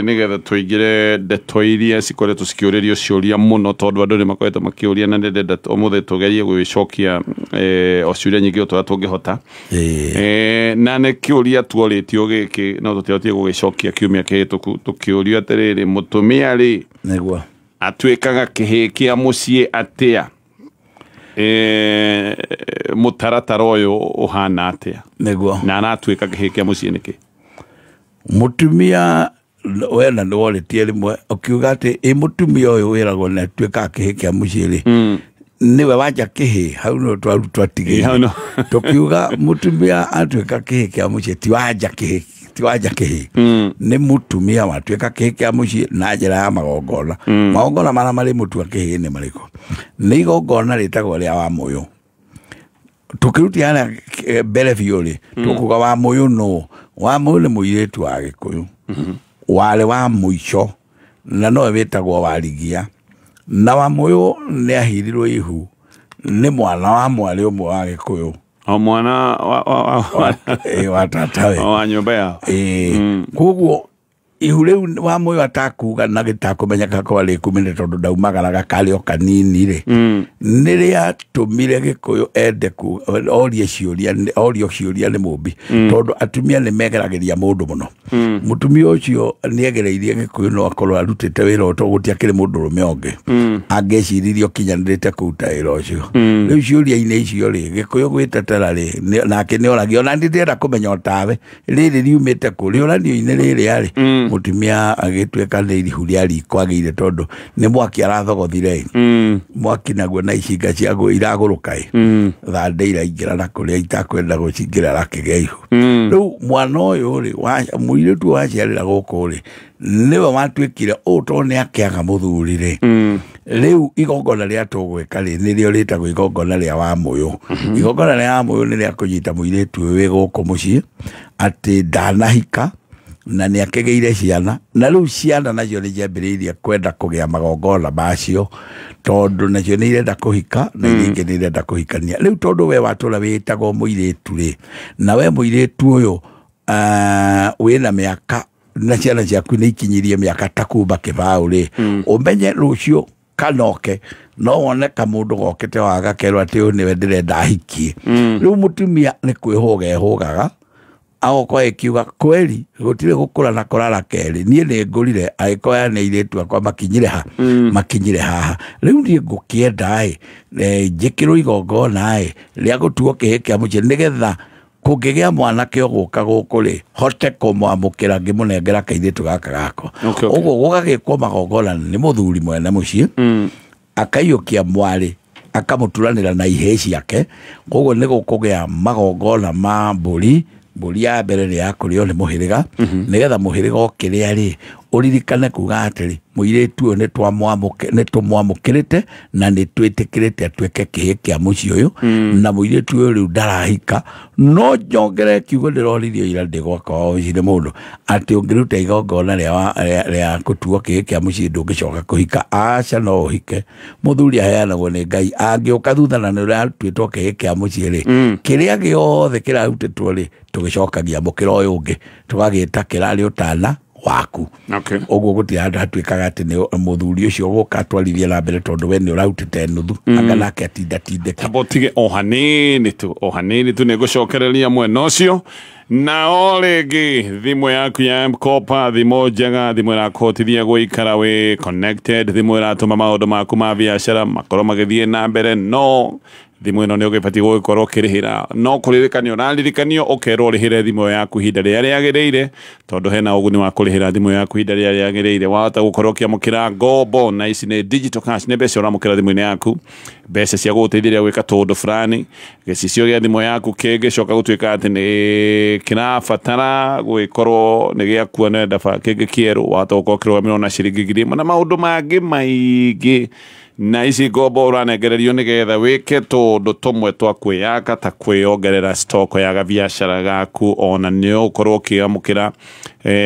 nĩgetha tũingĩre ndeto iria cikoretwo cikĩũrĩrio ciũria mũno tondũ andũ nĩ makoretwo makĩũria na ndĩrenda ũmũthĩ tũgerie gwĩcokia o ciũria nyingĩ o torĩa tũngĩhota. Na nĩ kĩũria tuorĩtio gĩkĩ no tũtiahotire gũgĩcokia kiumia kĩhĩtũku tũkĩũrio atĩrĩrĩ mũtumia rĩ nĩguo atuĩkaga kĩhĩĩ kĩa mũciĩ atĩa? Mũtaratara ũyũ ũhana atĩa? Nĩguo na aratuĩka kĩhĩĩ kĩa mũciĩ nĩkĩ? Mũtumia we na nĩ worĩtie rĩmwe ũkiuga atĩ ĩ mũtumia ũyũ wĩragwo nĩ atuĩkaga kĩhĩĩ kĩa mũciĩ rĩ nĩwe wanja kĩhĩĩ hau no twatigĩire tũkiuga mũtumia atuĩka kĩhĩĩ kĩa mũciĩ ti wanja kĩhĩĩ ti wanja kĩhĩĩ nĩ mũtumia watuĩka kĩhĩĩ kĩa mũciĩ na njĩra ya magongona. Magongona marĩa marĩ mũtua kĩhĩĩ nĩ marĩkũ? Nĩ igongona rĩtagwo rĩa Wamũyũ. Tũkĩrutia harĩa mbere biũ rĩ tũkuga Wamũyũ nũ? Wamũyũ nĩ mũirĩtu wa Gĩkũyũ warĩ wa mũico na nowe wĩtagwo Warigia. Na Wamũyũ nĩ ahirirwo ihu nĩ mwana wa mwarĩ ũmwe wa Gĩkũyũ o mwana wa tatawe wa nyũmba yao. Koguo ihu rĩu Wamũyũ atakuga na gĩtakũmenyeka kwarĩ kumĩre tondũ ndaumagaraga karĩ o kanini rĩ nĩ rĩatũmire Gĩkũyũ ende orie ciũria orio ciũria nĩ mũmbi tondũ atumia nĩ megeragĩria mũndũ mũno. Mũtumia ũcio nĩegereirie Gĩkũyũ no akorwo arutĩte wĩra ũyũ tondũ gũtiakĩrĩ mũndũrũme ũngĩ angĩciririe ũkinyanĩrĩte kũruta wĩra ũcio. Rĩu ciũria-inĩ icio rĩ Gĩkũyũ gwĩtetera rĩ nake nĩoragia ona niĩ ndĩrenda kũmenya o tawe rĩrĩ riumĩte kũ rĩũranio-inĩ rĩrĩ arĩ mũtumia agĩtuĩka nĩ ihu rĩa riko agĩire tondũ nĩ mwaki arathogothire mwaki naguo na icinga ciaguo iragũrũka thandĩ iraingĩra na kũrĩa itakwenda gũcingĩra arakĩgĩa ihu. Rĩu mwana ũyũ rĩ mũirĩtu waciarĩra gũkũ rĩ nĩwe watuĩkire ũũ tondũ nĩ akĩaga mũthuri rĩ rĩu igongona rĩa tũgwĩka rĩ nĩrĩo rĩtagwo igongona rĩa Wamũyũ. Igongona rĩa Wamũyũ nĩ rĩa kũnyita mũirĩtu ũyũ wĩ gũkũ mũciĩ atĩ ndanahika na nĩ akĩgĩire ciana na rĩu ciana nacio nĩ ciambĩrĩirie kwenda kũgĩa magongona macio tondũ nacio nĩ irenda kũhika na iria ingĩ nĩ irenda kũhikania. Rĩu tondũ we watũra wĩtagwo mũirĩtu rĩ na we mũirĩtu ũyũ wĩna mĩaka na ciana ciaku nĩ ikinyirie mĩaka ta kumba kĩbaũ rĩ ũmenye rũciũ kanoke no wone kamũndũ gokĩte wa gakerwo atĩ ũyũ nĩwe ndĩrenda ahikie. Rĩu mũtumia nĩ kwĩhũga ehũgaga agokorwo ĩkiuga kweri gũtirĩ gũkũra na kũrara kerĩ niĩ nĩ ngũrire agĩkorwo aya nĩ airĩtu akwa makinyire ha makinyire haha rĩu niĩ ngũkĩenda ĩ njĩkĩrwo igongona ĩ rĩa gũtuo kĩhĩĩ kĩa mũciĩ nĩgetha kũngĩgĩa mwanake ũgũka gũkũ rĩ hote kũmwamũkĩra ngĩmũnengera kairĩtu gaka gakwa. Ũguo gũgagĩkwo magongona nĩ mũthuri mwene mũciĩ akaiyũkia mwarĩ akamũturanĩra na ihĩĩ ciake koguo nĩ gũkũgĩa magongona ma mbũri. Mbũri ya mbere nĩ ya kũrĩo nĩ mũhĩrĩga nĩgetha mũhĩrĩga ũkĩrĩa rĩ ũririkane kuga atĩrĩ mũirĩtu ũyũ nĩ tũmwamũkĩrĩte na nĩ twĩtĩkĩrĩte atuĩke kĩhĩĩ kĩa mũciĩ ũyũ na mũirĩtu ũyũ rĩu ndarahika. No njongere kiugo ndĩroririo ira ndĩ gwakwa obici nĩ mũndũ atĩ ũngĩruta igongona rĩa gũtuo kĩhĩĩ kĩa mũciĩ ndũngĩcoka kũhika. Aca no ũhike mũthuri aheanagwo nĩ Ngai angĩũka thutha na nĩ ũratuĩtwo kĩhĩĩ kĩa mũciĩ rĩ kĩrĩa gĩothe kĩrarutĩtwo rĩ tũgĩcokagia mũkĩra ũyũ ũngĩ tũgagĩta kĩrarĩ ũtana waku. Ũguo gũtirĩ handũ hatuĩkaga atĩ nĩ mũthuri ũcio gũka atwarithie na mbere tondũ we nĩ ũrarutĩte nuthu anga nake atindatindĩke. Tamba ũtige o hanini tu o hanini tu nĩ ngũcokereria mwena ũcio. Na o rĩngĩ thimũ yaku ya M-Kopa, thimũ njega, thimũ ĩrakũhotithia gũikara wĩ connected, thimũ ĩratũma maũndũ maku ma biacara makorwo magĩthiĩ na mbere no Thimũ ĩno nĩ ũgĩbatiĩ gũgĩkorwo ũkĩrĩhĩra, no kũririkanio ũraririkanio ũkerwo ũrĩhĩre thimũ yaku ihinda rĩrĩa rĩagĩrĩire, tondũ hena ũguni wa kũrĩhĩra thimũ yaku ihinda rĩrĩa rĩagĩrĩire. Wahota gũkorwo ũkĩamũkĩra ngombo, na ici nĩ digital cash, nĩ mbeca ũramũkĩra thimũ-inĩ yaku, mbeca cia gũgũteithĩrĩria gwĩka tũũndũ fulani. Gĩcicio gĩa thimũ yaku kĩngĩcoka gũtuĩka atĩ nĩ kĩrabatara gũgĩkorwo nĩ gĩakua nenda kĩngĩ kĩerũ, wahota gũkorwo ũkĩrũgamĩrĩrwo na ciringi 1000 na maũndũ mangĩ maingĩ. Na ici ngombo ũranengererio nĩgetha wĩke tũũndũ tũmwe twa kwĩyaka, ta kwĩyongerera stock ya gabiacara gaku, ona nĩ ũgũkorwo ũkĩamũkĩra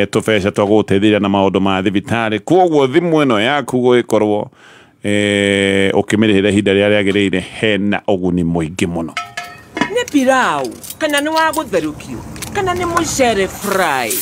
tũbeca twa gũgũteithĩrĩria na maũndũ ma thibitarĩ. Koguo thimũ ĩno yaku gũgĩkorwo ũkĩmĩrĩhĩra ihinda rĩrĩa rĩagĩrĩire hena ũguni mũingĩ mũno. Nĩ pilau kana nĩ wa gũtherũkio kana nĩ mũcere fry,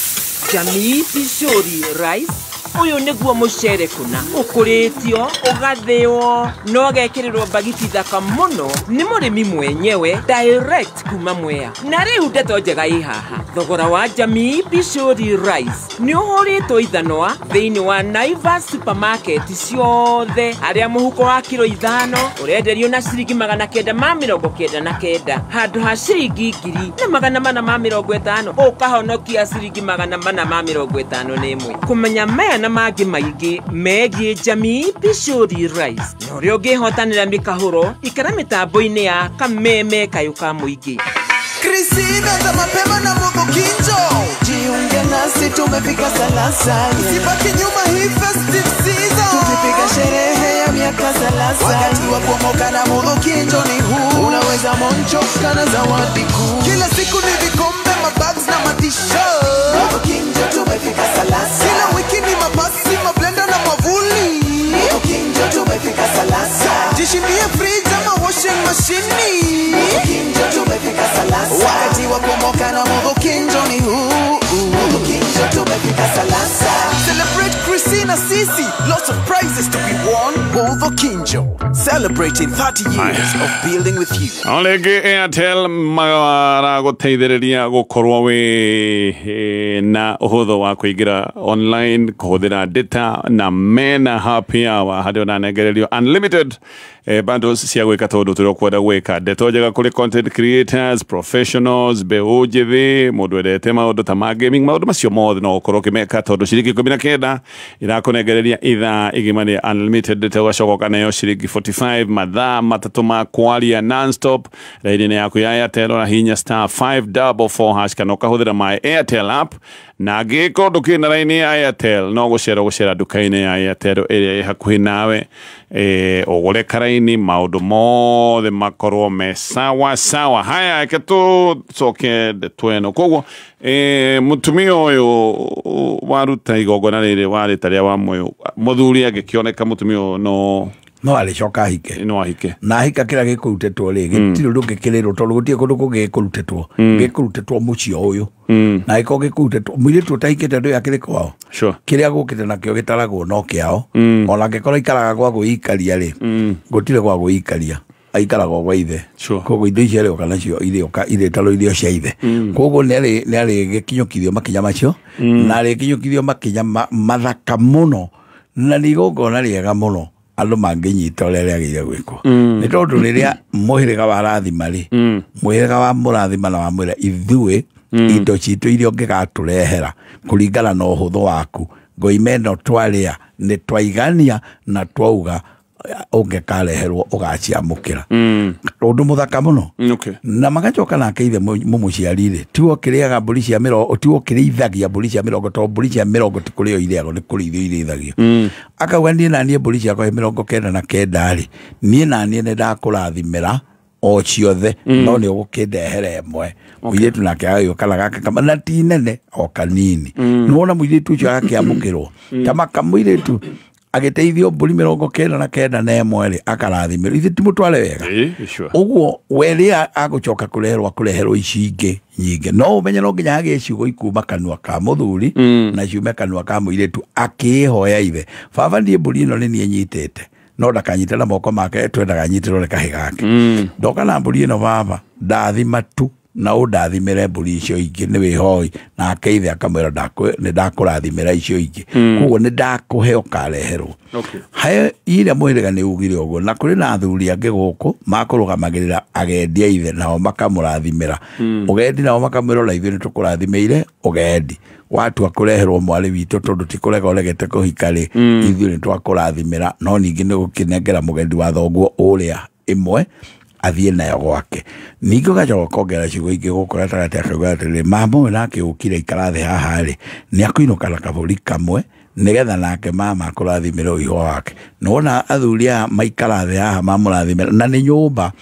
Jamii Pishori rice ũyũ nĩguo mũcere kũna ũkũrĩtio ũgathĩo na ũgekĩrĩrwo mbagiti thaka mũno nĩ mũrĩmi mwenyewe direct kuma Mwea. Na rĩu ndeto njega ĩ haha, thogora wa Jamii Pishori rice nĩ ũhũrĩtwo ithanwa thĩinĩ wa Naivas supermarket ciothe, harĩa mũhuko wa kiro 5 ũrenderio na ciringi 999 handũ ha ciringi 1450, ũkahonokia ciringi 451. Kũmenya maya na mangĩ maingĩ megiĩ Jamii Pishori rice na ũrĩa ũngĩhotanĩra mĩkahũro, ikara mĩtambo-inĩ ya Kameme Kayũ ka Mũingĩ. Kristina za mapema na Mugukinjo, jiunge nasi tumefika Salasa. Usibaki nyuma hii festive season, tukipiga sherehe ya miaka 30. Wakati wa kuomoka na Mugukinjo ni huu, unaweza monchoka na zawadi kuu. Kila siku ni vikombe, mabags na matisho. Mugukinjo tumefika Salasa. Kila wiki ni mapasi, mablender na mavuli. Mugukinjo tumefika Salasa. Jishindie fridge ama washing machine. Mugukinjo tumefika Salasa. Wakati wa kuomoka na Mugukinjo ni huu. Mugukinjo tumefika Salasa. Celebrate Christina Sisi. Lots of prizes to be won. Mugukinjo, celebrating 30 years of building with you. Olege Airtel maragũteithĩrĩria gũkorwo wĩ na ũhũthũ wa kũingĩra online, kũhũthĩra data, na mena happy hour harĩa ũranengererio unlimited bundles cia gwĩka tũndũ tũrĩa ũkwenda gwĩka. Ndeto njega kũrĩ content creators, professionals, mbeũ njĩthĩ, mũndũ wendete maũndũ ta ma gaming, maũndũ macio mothe no ũkorwo ũkĩmeka, tondũ ciringi 19 irakũnengereria ithaa igima rĩa unlimited data, ũgacoka ũkaneo ciringi 45 mathaa 3 ma kwaria non-stop raini-inĩ yaku ya Airtel. Ũrahihinya star 544 hash kana ũkahũthĩra my Airtel app, na angĩkorwo ndũkĩrĩ na raini ya Airtel no gũcera nduka-inĩ ya Airtel ĩrĩa ĩ hakuhĩ nawe, ũgũre karaini, maũndũ mothe makorwo me sawa sawa. Haya, reke tũcoke ndeto ĩno. Koguo mũtumia ũyũ waruta igongona rĩrĩ warĩ ta rĩa wa mũyũ, mũthuri angĩkĩoneka mũtumia ũyũ no arĩcoka ahike, no ahike, na ahika kĩrĩa gĩkũrutĩtwo rĩ gĩtirĩ ũndũ ũngĩkĩrĩrwo, tondũ gũtirĩ kũndũ kũngĩ gĩkũrutĩtwo, gĩkũrutĩtwo mũciĩ ũyũ. Na ĩkorwo gĩkũrutĩtwo mũirĩtu ũtahikĩte ndũĩ akĩrĩ kwao, kĩrĩa gũkĩte nakĩo gĩtaragwo no kĩao. Ona angĩkorwo aikaraga gwa gwĩikaria rĩ, gũtirĩ gwa gwĩikaria, aikaraga gwa ithe. Koguo indo icio arĩoka nacio irĩoka irĩtarwo irio cia ithe. Koguo nĩ arĩgĩkinyũkithio makinya macio, na arĩkinyũkithio makinya mathaka mũno, na nĩ igongona rĩega mũno andũ mangĩnyita ũrĩa rĩagĩrĩire gwĩkwo. Nĩ tondũ rĩrĩa mũhĩrĩga warathima rĩ, mũhĩrĩga wa mũrathima na wamwĩra ithuĩ indo citũ iria ũngĩgatũrehera kũringana na ũhũthũ waku, ngoime ĩno twarĩa nĩ twaigania na twauga ũngĩkareherwo ũgaciamũkĩra. Ũndũ mũthaka mũno. Na magacoka nake ithe mũmũciari rĩ, tiwe ũkĩrĩaga mbũri cia mĩrongo, tiwe ũkĩrĩithagia mbũri cia mĩrongo, tondũ mbũri cia mĩrongo ti kũrĩo irĩagwo, nĩ kũrĩithio irĩithagio. Akauga niĩ na niĩ mbũri ciakwa 99 rĩ, niĩ na niĩ nĩ ndakũrathimĩra o ciothe, no nĩ ũgũkĩndehera ĩmwe. Mũirĩtu nake agagĩũka na gake kama, na ti nene o kanini. Nĩwona mũirĩtu ũcio agakĩamũkĩrwo ta makamũirĩtu agĩteithio mbũri 99 na ĩmwe rĩ, akarathimĩrwo. Ithe ti mũtware wega. Ũguo we rĩrĩa agũcoka kũreherwo ici ingĩ nyingĩ, no ũmenye no nginya hagĩe ciugo ikuma kanua ka mũthuri na ciume kanua ka mũirĩtu akĩhoya ithe, baba niĩ mbũri ĩno nĩ niĩ nyitĩte, no ndakanyite na moko make, twendaga anyitĩrwo nĩ kahĩ gake. Ndoka na mbũri ĩno baba, ndathima tu Na ũndathimĩre mbũri icio ingĩ nĩ wĩhoi. Nake ithe akamwĩra nĩ ndakũrathimĩra icio ingĩ. Koguo nĩ ndakũhe ũkareherwo. He ira mũhĩrĩga nĩ ugire ũguo. Na kũrĩ na athuri angĩ gũkũ makũrũgamagĩrĩra agendi a ithe nao makamũrathimĩra. Ũgendi nao makamwĩra ona ithuĩ nĩ tũkũrathimĩire ũgendi. Watua kũreherwo mwarĩ witũ tondũ ti kũrega ũregete kũhika rĩ, ithuĩ nĩ twakũrathimĩra no ningĩ nĩ gũkĩnengera mũgendi wa thoguo ũrĩa ĩmwe athiĩ nayo gwake. Ningĩ ũgacoka ũkongerera ciugo ingĩ gũkũ gatagatĩ akauga atĩrĩrĩ, mama ũyũ nake ũkire ikara thĩ haha rĩ, nĩ akũinũka na kabũri kamwe nĩgetha nake mama akũrathimĩre ũihwa wake. Nĩwona athuri aya maikara thĩ haha mamũrathimĩra na nĩ nyũmba.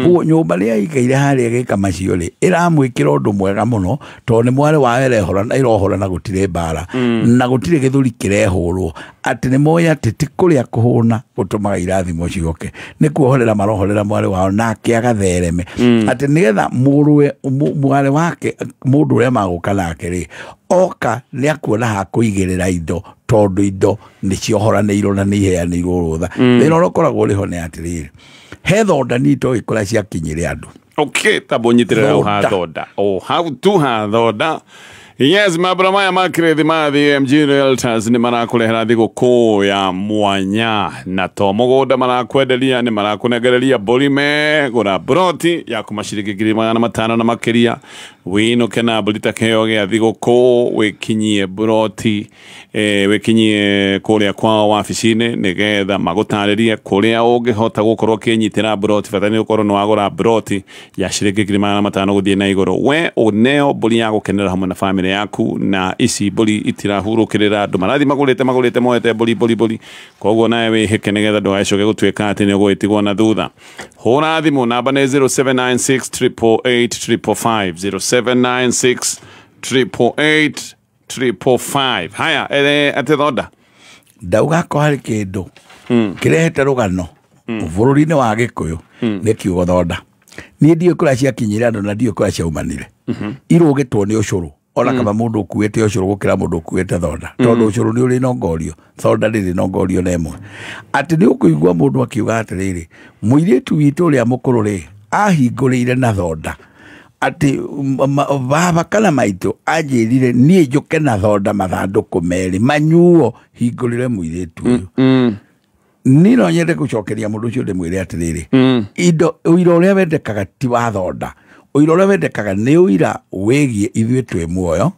Koguo nyũmba rĩrĩa aikaire harĩa ĩgĩka macio rĩ, ĩramwĩkĩra ũndũ mwega mũno tondũ nĩ mwarĩ wao ĩrohora na gũtirĩ mbara na gũtirĩ gĩthũri kĩrehũrwo. Atĩ nĩ moĩ atĩ ti kũrĩa kũhũna gũtũmaga irathimo ciũke, nĩ kuohorera marohorera mwarĩ wao nake agathereme. Atĩ nĩgetha mũrũwe mwarĩ wake mũndũ ũrĩa magũka nake rĩ, oka nĩ akuona ha kũigĩrĩra indo tondũ indo nĩ ciohoranĩirwo na nĩ iheanĩirwo rũtha. Thĩna ũrĩa ũkoragwo ũrĩ ho nĩ atĩrĩrĩ, he thonda niĩ itoĩ kũrĩa ciakinyire andũ. Okay, tambo nyitĩrĩra hau ha thonda. O hau tu ha thonda. Yes, mabra maya makĩrĩthi ma MG Realtors nĩ marakũrehera thigũkũ ya mwanya na to mũgũnda marakwenderia nĩ marakũnengereria mbũri megũra broti ya kuma ciringi 500,000 na makĩria wĩinũke na mbũri ta kĩheo gĩa thigũkũ wĩkinyie broti wĩkinyie kũrĩa kwao wabici-inĩ nĩgetha magũtarĩrie kũrĩa ũngĩhota gũkorwo ũkĩnyitĩra broti bata nĩ ũkorwo nĩ wagũra broti ya ciringi 500,000 gũthiĩ na igũrũ we ũneo mbũri ya gũkenera hamwe na bamĩrĩ yaku na ici mbũri itirahurũkĩrĩra andũ marathi magũrĩte moete mbũri koguo nawe wĩhĩke nĩgetha ndũgacoke gũtuĩka atĩ nĩ ũgũgĩtigwo na thutha. Hũra thimũ namba nĩ 0796 888 555 0796 888 555. Haya atĩ thonda ndauga ko harĩ kĩndũ kĩrehete rũgano bũrũri-inĩ wa Gĩkũyũ nĩ kiugo thonda. Niĩ ndiũĩ kũrĩa ciakinyire andũ na ndiũĩ kũrĩa ciaumanire. Irũgĩtwo nĩ ũcũrũ ona kama mũndũ ũkuĩte ũcũrũ gũkĩra mũndũ ũkuĩte thonda tondũ ũcũrũ nĩ ũrĩ nongorio, thonda ndĩrĩ nongorio na ĩmwe. Atĩ nĩ ũkũigua mũndũ akiuga atĩrĩrĩ, mũirĩtu witũ ũrĩa mũkũrũ rĩ ahingũrĩire na thonda. Atĩ baba kana maitũ anjĩrire niĩ njũke na thonda mathandũkũ merĩ manyuo hingũrĩre mũirĩtu ũyũ. Niĩ no nyende gũcokeria mũndũ ũcio ndĩmwĩre atĩrĩrĩ, indo ũira ũrĩa wendekaga ti wa thonda, ũira ũrĩa wendekaga nĩ ũira wĩgiĩ ithuĩ twĩ muoyo,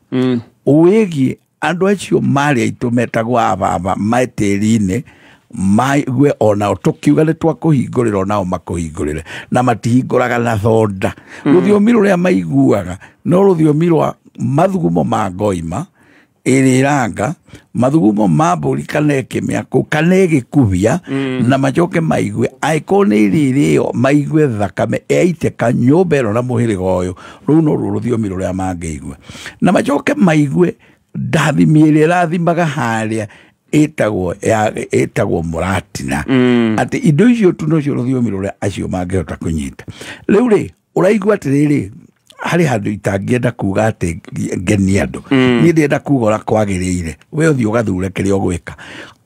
wĩgiĩ andũ acio marĩ aitũ metagwo ababa matĩri-inĩ maigue onao tũkiuga nĩ twakũhingũrĩra onao makũhingũrĩre na matihingũraga na thonda. Rũthiomi rũrĩa maiguaga no rũthiomi rwa mathugumo ma ngoima ĩrĩranga, mathugumo ma mbũri kana ĩkĩmĩa kana ĩgĩkubia na macoke maigue angĩkorwo nĩ ĩrĩrĩo maigue thakame ĩaitĩka nyũmba ĩno na mũhĩrĩga ũyũ. Rũu no ruo rũthiomi rũrĩa mangĩigua na macoke maigue ndathimi ĩrĩa ĩrathimaga harĩa ĩtagwo mũratina. Atĩ indo icio tu nocio rũthiomi rũrĩa acio mangĩhota kũnyita. Rĩu rĩ ũraigua atĩrĩrĩ, harĩ handũ itangĩenda kuga atĩ ngenie andũ. Niĩ ndĩrenda kuga ũrĩa kwagĩrĩire, we ũthiĩ ũgathure kĩrĩa ũgwĩka.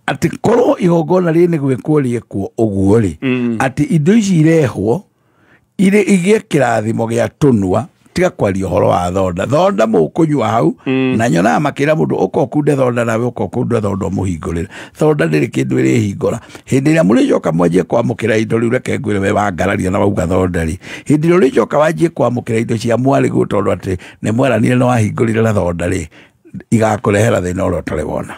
Atĩ korwo igongona rĩrĩ nĩ gwĩkwo rĩekwo ũguo rĩ, atĩ indo ici irehwo irĩ igĩe kĩrathimo gĩa tũnua, tiga kwaria ũhoro wa thonda. Thonda mũkũnyua hau na nyonaga makĩra mũndũ ũka ũkunde thonda nawe ũka ũkunde thonda ũmũhingũrĩre. Thonda ndĩrĩ kĩndũ ĩrĩhingũra. Hĩndĩ ĩrĩa mũrĩcoka mwanjie kwamũkĩra indo rĩu, reke ngwĩre we wangararia na wauga thonda rĩ, hĩndĩ ĩrĩa ũrĩcoka wanjie kwamũkĩra indo cia mwarĩguo tondũ atĩ nĩ mweranire na wahingũrire na thonda rĩ, igakũrehera thĩna ũrĩa ũtarĩ wona.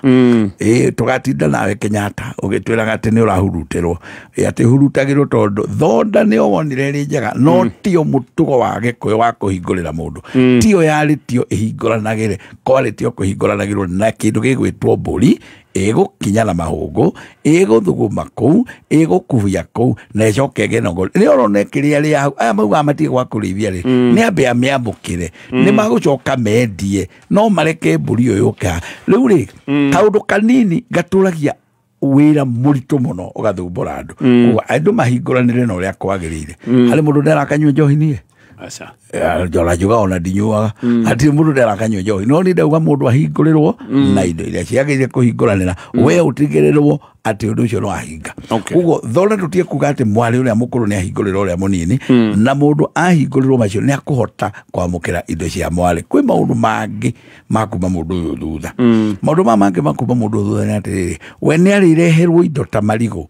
Ĩĩ tũgatinda nawe Kenyatta ũgĩtwĩraga atĩ nĩ ũrahurutĩrwo. Ĩ atĩ hurutagĩrwo tondũ thonda nĩyo wonire ĩrĩ njega no tio mũtugo wa Gĩkũyũ wa kũhingũrĩra mũndũ. Tio yarĩ tio ĩhingũranagĩre, kwarĩ tio kũhingũranagĩrwo na kĩndũ gĩgwĩtwo mbũri ĩgũkinya na mahũngũ, ĩgũthuguma kũu, ĩgũkubia kũu na ĩcoke ĩgĩe na ngoro. Nĩ ũrona kĩrĩa rĩ hau, aya maugaga matige gwa kũrĩithia rĩ, nĩ ambe amĩamũkĩre, nĩ magũcoka mendie, no mareke mbũri ĩyo yũke haha. Rĩu rĩ, kaũndũ kanini gatũragia wĩra mũritũ mũno ũgathumbũra andũ. Koguo andũ mahingũranĩre na ũrĩa kwagĩrĩire. Harĩ mũndũ nderakanyua njohi niĩ? Aca. Njola njuga ona ndinyuaga. Hatirĩ mũndũ ndarakanyua njohi. No nĩ ndauga mũndũ ahingũrĩrwo na indo iria ciagĩrĩire kũhingũranĩra. We ũtigĩrĩrwo atĩ ũndũ ũcio nĩwahinga. Koguo thore tũtige kuga atĩ mwarĩ ũrĩa mũkũrũ nĩ ahingũrĩrwo ũrĩa mũnini, na mũndũ ahingũrĩrwo macio nĩ akũhota kwamũkĩra indo cia mwarĩ. Kwĩ maũndũ mangĩ ma kuma mũndũ ũyũ thutha. Maũndũ maya mangĩ ma kuma mũndũ ũyũ thutha nĩ atĩrĩrĩ, we nĩ arĩreherwo indo ta marigũ.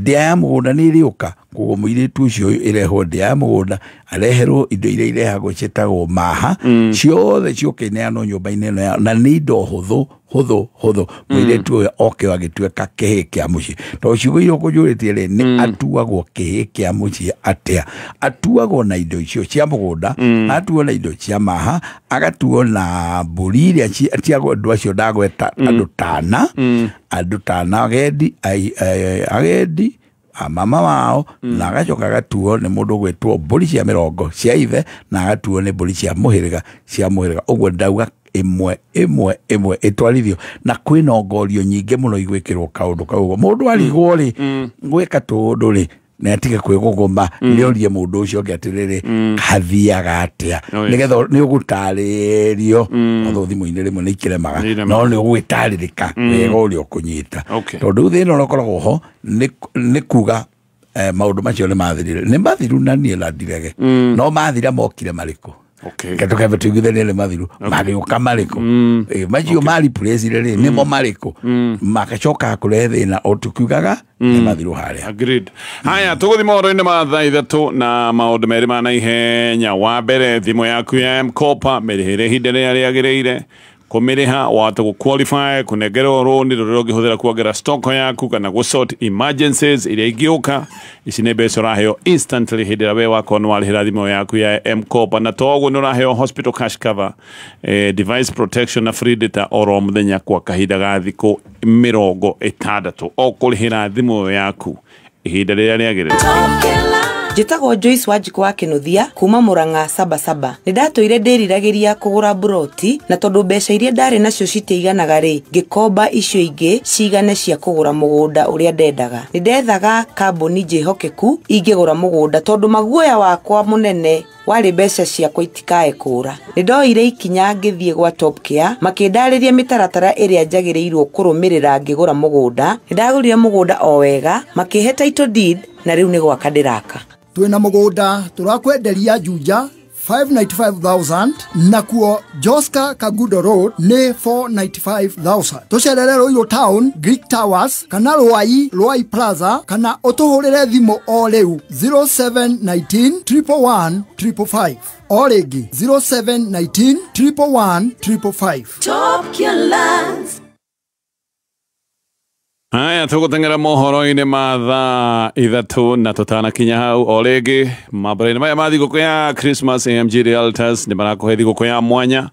Ndĩa ya mũgũnda nĩ ĩrĩũka, koguo mũirĩtu ũcio ĩrehwo ndĩa ya mũgũnda, areherwo indo iria irehagwo ciĩtagwo maha, ciothe ciũke ineanwo nyũmba-inĩ ĩno yao, na nĩ indo hũthũ hũthũ hũthũ. Mũirĩtu ũyũ oke agĩtuĩka kĩhĩĩ kĩa mũciĩ. Tondũ ciugo iria ũkũnjũrĩtie rĩ, nĩ atuagwo kĩhĩĩ kĩa mũciĩ atĩa? Atuagwo na indo icio cia mũgũnda, atuo na indo cia maha, agatuo na mbũri iria cia andũ acio ndagweta, andũ tana, andũ tana agendi, agendi a mama wao, na agacoka agatuo nĩ mũndũ ũgwĩtwo mbũri cia mĩrongo cia ithe, na agatuo nĩ mbũri cia mũhĩrĩga cia mũhĩrĩga. Ũguo ndauga ĩmwe ĩmwe ĩmwe ĩtwarithio, na kwĩna ngorio nyingĩ mũno igwĩkĩrwo kaũndũ kau. Ũguo mũndũ arigwo rĩ, gwĩka tũũndũ rĩ, na atige kwĩgũgũma, nĩorie mũndũ ũcio ũngĩ atĩrĩrĩ, hathiaga atĩa, nĩgetha nĩ ũgũtarĩrio. Although thimũ-inĩ rĩmwe nĩ ikĩremaga, no nĩ ũgwĩtarĩrĩka wega ũrĩa ũkũnyita. Tondũ thĩna ũrĩa ũkoragwo ho nĩ kuga maũndũ macio nĩ mathirire, nĩ mathiru na niĩ na ndirege, no mathira mokire marĩkũ? Tũkembe tũiguithanie nĩ mathiru, magĩũka marĩkũ? Macio ma replace rĩ, nĩmo marĩkũ? Magacoka kũrehe thĩna o tũkiugaga nĩ mathiru harĩa. Agreed. Haya, tũgũthiĩ maũndũ-inĩ ma thaa 3 na maũndũ merĩ ma naihenya. Wa mbere, thimũ yaku ya M-Kopa mĩrĩhĩre ihinda rĩrĩa rĩagĩrĩire. Kũmĩrĩha wahota gũ-qualify kũnengerwo rũni rũrĩa ũngĩhũthĩra kuongerera stock yaku kana gũ-sort emergencies iria ingĩũka. Ici nĩ mbeca ũraheo instantly hĩndĩ ĩrĩa we wakorwo nĩ warĩhĩra thimũ yaku ya M-Kopa. Na to ũguo nĩ ũraheo hospital cash cover, device protection na free data oro mũthenya kwa kahinda ga thikũ 60 o kũrĩhĩra thimũ yaku ihinda rĩrĩa rĩagĩrĩire. Njĩtagwo Joyce Wanjikũ wa Kĩnuthia kuma Murang'a Sabasaba. Nĩ ndatũire ndĩriragĩria kũgũra mburoti, na tondũ mbeca iria ndarĩ nacio citiiganaga rĩ, ngĩkomba icio ingĩ cigane cia kũgũra mũgũnda ũrĩa ndendaga. Nĩ ndethaga kambuni njĩhokeku ingĩgũra mũgũnda tondũ maguoya wakwa mũnene warĩ mbeca ciakwa itikae kũra. Nĩ ndoire ikinya ngĩthiĩ gwa Top Care, makĩndarĩria mĩtaratara ĩrĩa njagĩrĩirwo kũrũmĩrĩra ngĩgũra mũgũnda. Nĩ ndagũrire mũgũnda o wega, makĩhe title deed, na rĩu nĩ gwaka ndĩraka. Twĩna mũgũnda tũrakwenderia Juja 595,000, nakuo Joska Kagudo Road nĩ 495,000. Tũcerere Ruiru Town, Greek Towers, kana Ruai, Ruai Plaza, kana ũtũhũrĩre thimũ o rĩu 0719 111 555. O rĩngĩ 0719 111 555. Top Care Lands. Haya, tũgũteng'era mohoro-inĩ ma thaa 3 na tũtanakinya hau o rĩngĩ mambura-inĩ maya ma thigũkũ ya Christmas. AMG Realtors nĩ marakũhe thigũkũ ya mwanya,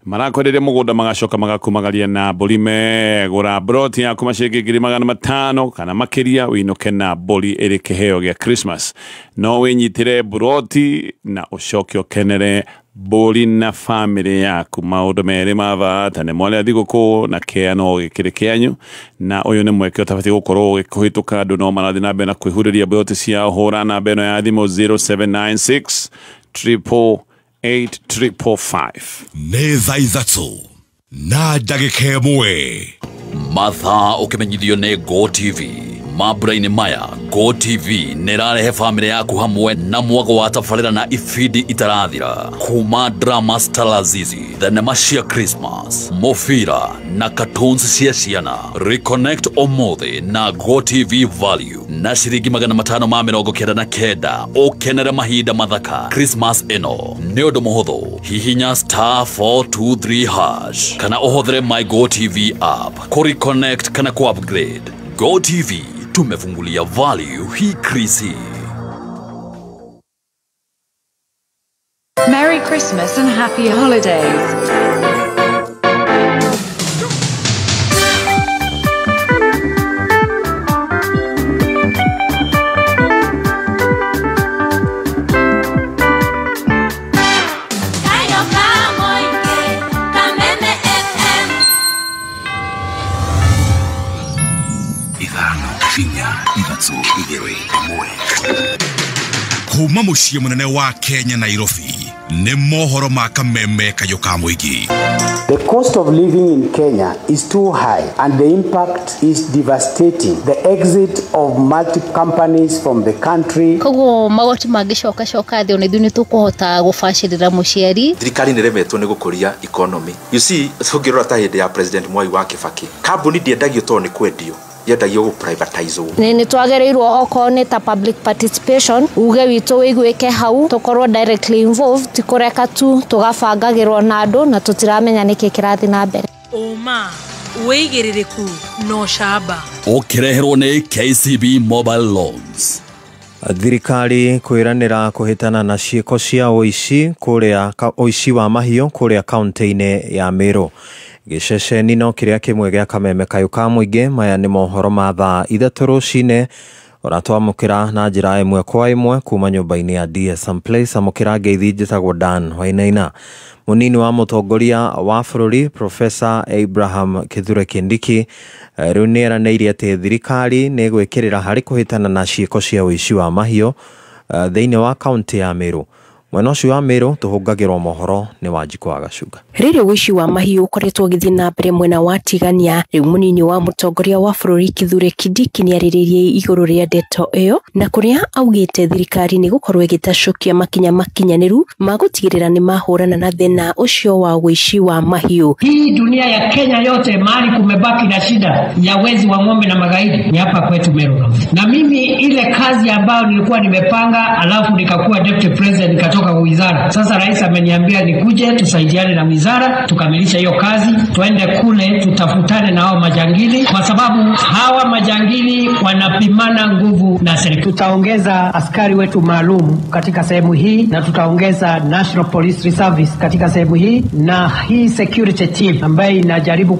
marakwenderia mũgũnda magacoka magakumagaria na mbũri. Megũra broti yaku maciringi 500,000 kana makĩria, wĩinũke na mbũri ĩrĩ kĩheo gĩa Christmas. No wĩnyitĩre broti na ũcoke ũkenere mbũri na famĩlĩ yaku. Maũndũ merĩ ma bata nĩ mwarĩa thigũkũ na kĩa no gĩkĩrĩ kĩanyu, na ũyũ nĩ mweke ũtabatiĩ gũkorwo ũgĩkũhĩtũka. Andũ no marathiĩ na mbere na kwĩhurĩria broti ciao. Hũra namba ĩno ya thimũ 0796 888 555. Nĩ thaa 3 na ndagĩka 1. Mathaa ũkĩmenyithio nĩ Go TV. Mambura-inĩ maya, Go TV nĩ ĩrarehe famĩlĩ yaku hamwe na mwago wa tabarĩra na ibindi itarathira, kuma drama Stalazizi, thenema cia Christmas, mũbira na cartoons cia ciana. Reconnect ũmũthĩ na Go TV Value na ciringi 599 ũkenere mahinda mathaka Christmas ĩno. Nĩ ũndũ mũhũthũ, hihinya *423# kana ũhũthĩre My Go TV app kũ reconnect kana kũ upgrade. Go TV, tumefungulia value hii krisi. Merry Christmas and happy holidays. 5, 4, 3, 2, 1. Kuma mũciĩ mũnene wa Kenya Nairobi nĩ mohoro ma kameme kayũ ka mũingĩ. The cost of living in Kenya is too high and the impact is devastating. The exit of multiple companies from the country. Koguo magoti mangĩcoka coka thĩ ona ithuĩ nĩtũkũhota gũbacĩrĩra mũciari. Thirikari nĩremetwo nĩ gũkũria economy. You see, ũngĩrora ta hĩndĩ ya President Mwai wa Kibaki, kambuni ndĩendagio tondũ nĩ kwendio, yendagio gũ privatizwo. Nĩ twagĩrĩirwo okorwo nĩ ta public participation uge witũ wĩiguĩke hau, tũkorwo directly involved, ti kũreka tu tũgabangagĩrwo na andũ na tũtiramenya nĩkĩ kĩrathiĩ na mbere. Ũma wĩigĩrĩrĩku no camba. Ũkĩreherwo nĩ KCB Mobile Loans. Thirikari kwĩranĩra kũhĩtana na ciĩko cia ũici kũrĩa ũici wa mahiũ kũrĩa kaunti-inĩ ya Meru. Gĩceceni no kĩrĩa kĩmwe gĩa kameme kayũ ka mũingĩ. Maya nĩ mohoro ma thaa 3 rũcinĩ ũratwamũkĩra na njĩra ĩmwe kwa ĩmwe kuma nyũmba-inĩ ya DSM Place. Amũkĩra ngeithi, njĩtagwo Dan Wainaina. Mũnini wa mũtongoria wa bũrũri Professor Abraham Kithure Kindiki rĩu nĩeranĩire atĩ thirikari nĩ ĩgwĩkĩrĩra harĩ kũhĩtana na ciĩko cia ũici wa mahiũ thĩinĩ wa kaunti ya Meru. Mwena ũcio wa Meru tũhũngagĩrwo mohoro nĩ Wanjikũ wa Gacunga. Rĩrĩ ũici wa mahiũ ũkoretwo ũgĩthiĩ na mbere mwena wa Tigania, rĩu mũnini wa mũtongoria wa bũrũri Kithure Kindiki nĩarĩrĩirie igũrũ rĩa ndeto ĩyo na kũrĩa augĩte thirikari nĩ gũkorwo ĩgĩtacũkia makinya makinyanĩru ma gũtigĩrĩra nĩ mahũrana na thĩna ũcio wa ũici wa mahiũ. Hii dunia ya Kenya yote mahali kumebaki na shida ya wezi wa ng'ombe na magaidi ni hapa kwetu Meru. Na mimi ile kazi ambayo nilikuwa nimepanga, alafu nikakuwa deputy president nikatoka wizara. Sasa rais ameniambia nikuje tusaidiane na wizara tukamilisha hiyo kazi, tuende kule tutafutane na hao majangili, kwa sababu hawa majangili wanapimana nguvu na serikali. Tutaongeza askari wetu maalum katika sehemu hii na tutaongeza National Police Service katika sehemu hii, na hii security team ambayo inajaribu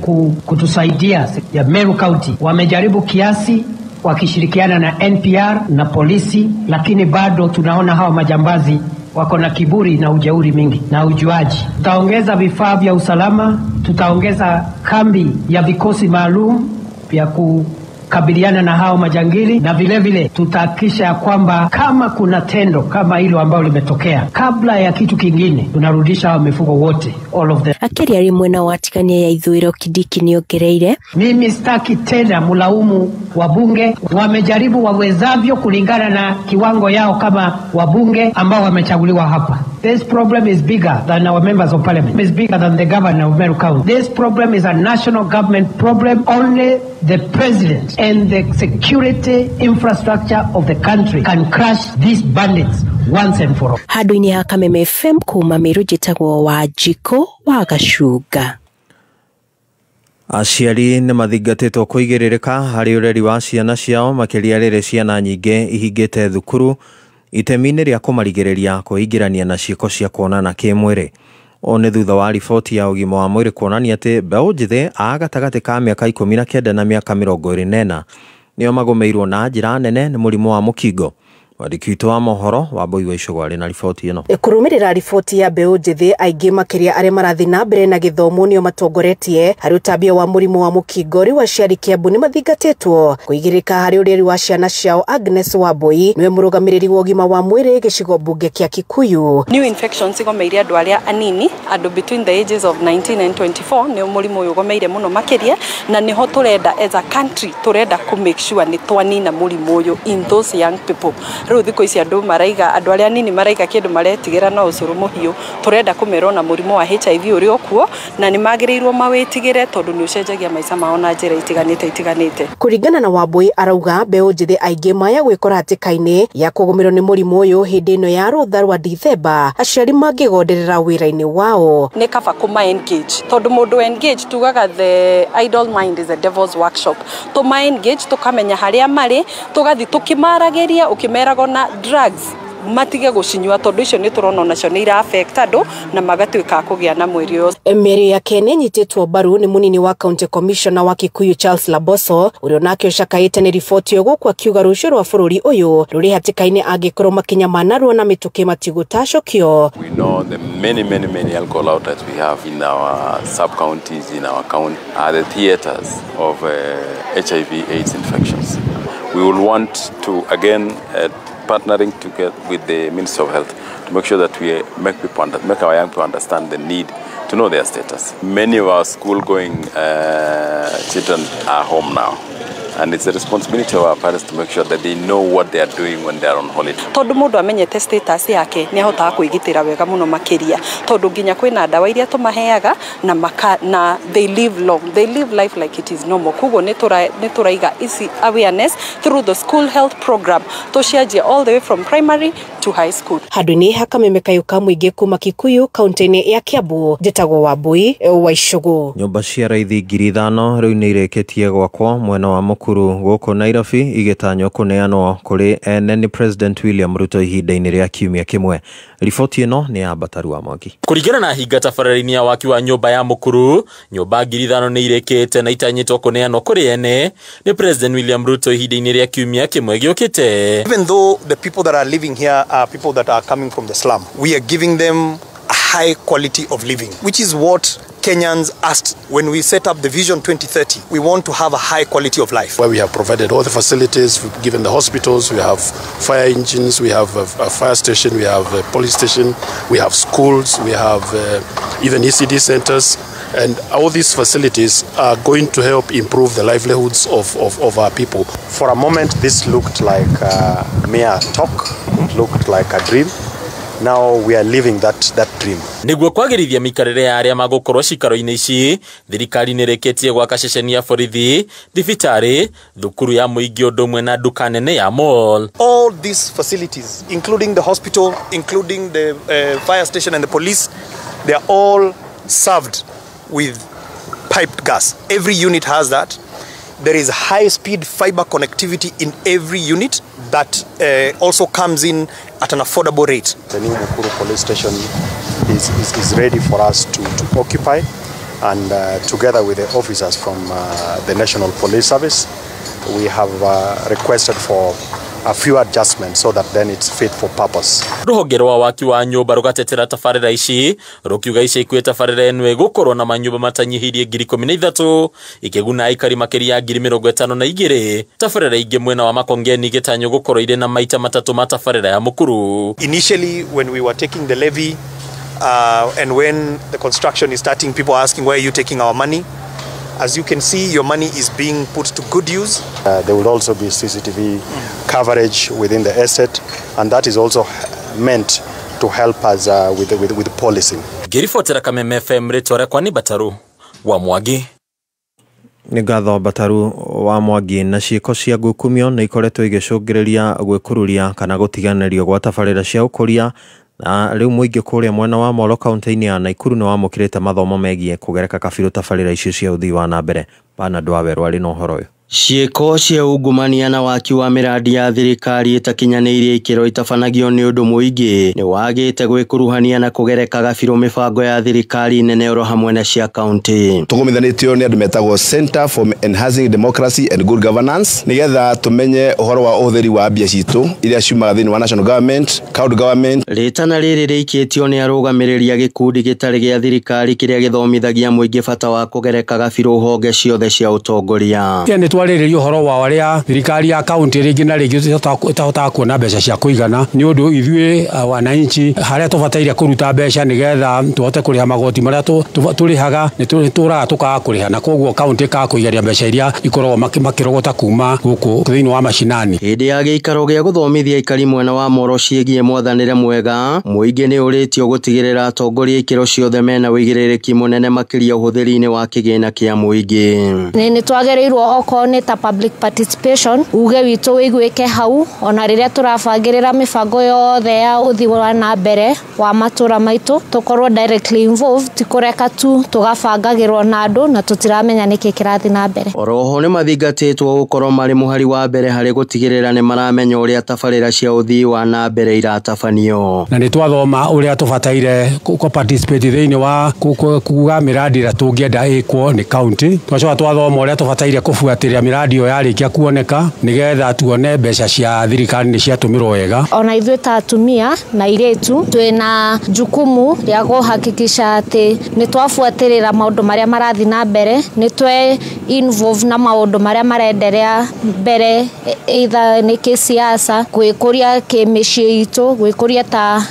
kutusaidia ya Meru County wamejaribu kiasi wakishirikiana na NPR na polisi, lakini bado tunaona hawa majambazi wako na kiburi na ujeuri mingi na ujuaji. Tutaongeza vifaa vya usalama, tutaongeza kambi ya vikosi maalum vya kukabiliana na hao majangili, na vile vile tutahakikisha kwamba kama kuna tendo kama hilo ambalo limetokea, kabla ya kitu kingine tunarudisha hao mifugo wote, all of them. Akĩaria arĩ mwena wa Tigania ya ithũĩro Kindiki nĩongereire, mimi sitaki tena mulaumu wabunge, wamejaribu wawezavyo kulingana na kiwango yao kama wabunge ambao wamechaguliwa hapa. This problem is bigger than our members of parliament. It's bigger than the governor of Meru County. This problem is a national government problem. Only the president and the security infrastructure of the country can crush these bandits once and for all. Handũ-inĩ ha Kameme FM kuma Meru, njĩtagwo Wanjikũ wa Gacunga. Aciari nĩ mathingatĩtwo kũigĩrĩrĩka harĩ ũreri wa ciana ciao, makĩria rĩrĩ ciana nyingĩ ihingĩte thukuru itemi-inĩ rĩa kũmarigĩrĩria kwĩingĩrania na ciĩko cia kuonana kĩmwĩrĩ. Ũũ nĩ thutha wa riboti ya ũgima wa mwĩrĩ kuonania atĩ mbeũ njĩthĩ a gatagatĩ ka mĩaka 19 na mĩaka 24 nĩo magũmĩirwo na njĩra nene nĩ mũrimũ wa mũkingo. Mwandĩki witũ wa mohoro Wambui wa Icũgũ arĩ na riboti ĩno. Kũrũmĩrĩra riboti ya mbeũ njĩthĩ aingĩ makĩria arĩa marathiĩ na mbere na gĩthomo nĩo matongoretie harĩ ũtambia wa mũrimũ wa mũkingo. Rĩu aciari Kĩambu nĩ mathingatĩtwo kũigĩrĩka harĩ ũreri wa ciana ciao. Agnes Wambui nĩwe mũrũgamĩrĩri wa ũgima wa mwĩrĩ gĩcigo mbunge kĩa Kikuyu. New infections igomeire andũ arĩa anini, andũ between the ages of 19 and 24 nĩo mũrimũ ũyũ ũgomeire mũno makĩria, na nĩho tũrenda as a country tũrenda kũ make sure nĩ twanina mũrimũ ũyũ in those young people. Rĩu thikũ ici andũ maraiga, andũ arĩa anini maraiga kĩndũ maretigĩra na ũcũrũ mũhiũ, tũrenda kũmera ona mũrimũ wa HIV ũrĩ o kuo, na nĩ magĩrĩirwo mawĩtigĩre tondũ nĩ ũcenjagia maica mao na njĩra itiganĩte. Kũringana na Wambui arauga mbeũ njĩthĩ aingĩ maya gwĩkora hatĩka-inĩ ya kũgũmĩrwo nĩ mũrimũ ũyũ hĩndĩ ĩno ya rũtha rwa Dithemba, aciari mangĩgonderera wĩra-inĩ wao. Nĩ kaba kũma engage, tondũ mũndũ engage tugaga the idle mind is a devil's workshop. Tũma engage tũkamenya harĩa marĩ, tũgathiĩ tũkĩmaragĩria, ũkĩmeraga na drugs matige gũcinyua tondũ icio nĩ tũrona nacio nĩ ira affect andũ na magatuĩka kũgĩa na mwĩrĩ ũyũ. Mĩario yake nĩ ĩnyitĩtwo mbaru nĩ mũnini wa county commissioner wa Kikuyu Charles Laboso, ũrĩa onake ũcakaĩte nĩ riboti ĩyo gũkũ akiuga rũciũ rwa bũrũri ũyũ rũrĩ hatĩka-inĩ angĩkorwo makinya ma narua na mĩtũkĩ matigũtacũkio. We know the many alcohol outlets we have in our sub-counties, in our county, are the theaters of HIV AIDS infections. We will want to again partnering together with the Ministry of Health to make sure that we make our young people understand the need to know their status. Many of our school-going children are home now, and it's the responsibility of our parents to make sure that they know what they are doing when they are on holiday. Tondu mundu amenyete status yake ni ahotaga kwigitira wega muno makiria, tondu nginya kwina ndawa iria tumaheaga na they live long, they live life like it is normal. Koguo ni turaiga ici awareness through the school health program tucianjie all the way from primary to high school. Handu-inĩ ha Kameme kayũ ka mũingĩ kuma Kikuyu kaunti-inĩ ya Kiambu, njĩtagwo Wambui wa Icũgũ. Nyũmba cia raithi 5,000 rĩu nĩ irĩkĩtie gwakwo mwena wa Mukuru gũkũ Nairobi, igĩtanywo kũneanwo kũrĩ ene nĩ President William Ruto ihinda-inĩ rĩa kiumia kĩmwe. Riboti ĩno nĩ ya Bataru wa Mwangi. Kũringana na hinga tabarĩra-inĩ ya waki wa nyũmba ya Mukuru, nyũmba 5,000 nĩ irĩkĩte na itanyĩtwo kũneanwo kũrĩ ene nĩ President William Ruto ihinda-inĩ rĩa kiumia kĩmwe gĩũkĩte. Even though the people that are living here are people that are coming from the slum, we are giving them a high quality of living, which is what Kenyans asked when we set up the Vision 2030. We want to have a high quality of life. Where we have provided all the facilities, we've given the hospitals, we have fire engines, we have a fire station, we have a police station, we have schools, we have even ECD centers, and all these facilities are going to help improve the livelihoods of our people. For a moment, this looked like mere talk, it looked like a dream. Now we are living that dream. Nĩguo kwagĩrithia mĩikarĩre ya arĩa magũkorwo cikaro-inĩ ici, thirikari nĩrĩkĩtie gwaka ceceni ya borithi, thibitarĩ, thukuru ya mũingĩ ũndũ ũmwe na nduka nene ya mall. All these facilities, including the hospital, including the fire station and the police, they are all served with piped gas. Every unit has that. There is high-speed fiber connectivity in every unit that also comes in at an affordable rate. The new Mukuru police station is ready for us to occupy, and together with the officers from the National Police Service, we have requested for a few adjustments so that then it's fit for purpose. Ruhonge rwa waki wa nyũmba rũgatetera tabarĩra ici rũkiuga ica ikuhĩ tabarĩra ĩno ĩgũkorwo na manyũmba matanyihĩirie 13,000 ikĩguna aikari makĩria ya 52,000. Tabarĩra ingĩ mwena wa Makongeni igĩtanywo gũkorwo irĩ na maita matatũ ma tabarĩra ya Mukuru. Initially when we were taking the levy and when the construction is starting, people are asking, where are you taking our money? As you can see, your money is being put to good use. There will also be CCTV coverage within the asset, and that is also meant to help us with policing. Ngĩribotera Kameme FM rĩtwa rĩakwa nĩ Bataru wa Mwangi. Nĩ ngatho Bataru wa Mwangi. Na ciĩko cia ngukumio nĩ ikoretwo igĩcũngĩrĩria gwĩkururia kana gũtiganĩrio gwa tabarĩra cia ũkũria, na rĩu mũingĩ kũrĩa mwena wa Molo kaunti-inĩ ya Nakuru nĩ wamũkĩrĩte mathomo megiĩ kũgereka kabirũ tabarĩra icio cia ũthii wa na mbere. Bernard Wawerũ arĩ na ũhoro ũyũ. Ciĩko cia ungumania na waki wa mĩradi ya thirikari ĩtakinyanĩirie ikĩro itabanagio nĩ ũndũ mũingĩ nĩ wagĩte gwĩkuruhania na kũgereka gabirũ mĩbango ya thirikari nene oro hamwe na cia kaunti. Tũgomithanĩtio nĩ andũ metagwo Center for Enhancing Democracy and Good Governance nĩgetha tũmenye ũhoro wa ũhũthĩri wa mbia citũ iria ciumaga thĩinĩ wa national government, county government. Rĩtana rĩrĩ rĩikĩtio nĩ arũgamĩrĩri a gĩkundi gĩtarĩ gĩa thirikari kĩrĩa gĩthomithagia mũingĩ bata wa kũgereka gabirũ honge ciothe cia ũtongoria. Twarĩrĩria ũhoro wa ũrĩa thirikari ya kaunti rĩngĩ na rĩngĩ ĩtahotaga kuona mbeca cia kũigana nĩ ũndũ ithuĩ wananchi harĩa tũbataire kũruta mbeca nĩgetha tũhote kũrĩha magoti marĩa tũrĩhaga nĩ tũraga tũkaga kũrĩha, na koguo kaunti ĩkaga kũigeria mbeca iria ikoragwo makĩrogota kuma gũkũ thĩinĩ wa macinani. Hĩndĩ ya gĩikaro gĩa gũthomithia aikari mwena wa Moro ciĩgiĩ mwathanĩre mwega, mũingĩ nĩ ũrĩtio gũtigĩrĩra atongoria ikĩro ciothe mena ũigĩrĩrĩki mũnene makĩria ũhũthĩri-inĩ wa kĩgĩna kĩa mũingĩ. Nĩ twagĩrĩirwo okorwo nĩ ta public participation uge witũ wĩiguĩke hau ona rĩrĩa tũrabangĩrĩra mĩbango yothe ya ũthii wa na mbere wa matũra maitũ tũkorwo directly involved, ti kũreka tu tũgabangagĩrwo na andũ na tũtiramenya nĩkĩ kĩrathiĩ na mbere. Oroho nĩ mathingatĩtwo gũkorwo marĩ mũhari wa mbere harĩ gũtigĩrĩra nĩ maramenya ũrĩa tabarĩra cia ũthii wa na mbere iratabanio. Na nĩ twathoma ũrĩa tũbataire kũ participate thĩinĩ wa kuga mĩradi ĩrĩa tũngĩenda ĩkwo nĩ county, twacoka twathoma ũrĩa tũbataire kũbuatĩrĩra mĩradi ĩyo yarĩkia kuoneka nĩgetha tuone mbeca cia thirikari nĩ ciatũmĩrwo wega. Ona ithuĩ ta atumia na airĩtu twĩna jukumu rĩa kũhakikisha atĩ nĩ twabuatĩrĩra maũndũ marĩa marathiĩ na mbere, nĩ involve na maũndũ marĩa marenderea mbere either nĩ kĩsiasa, gwĩkũria kĩmĩciĩ itũ, gwĩkũria ta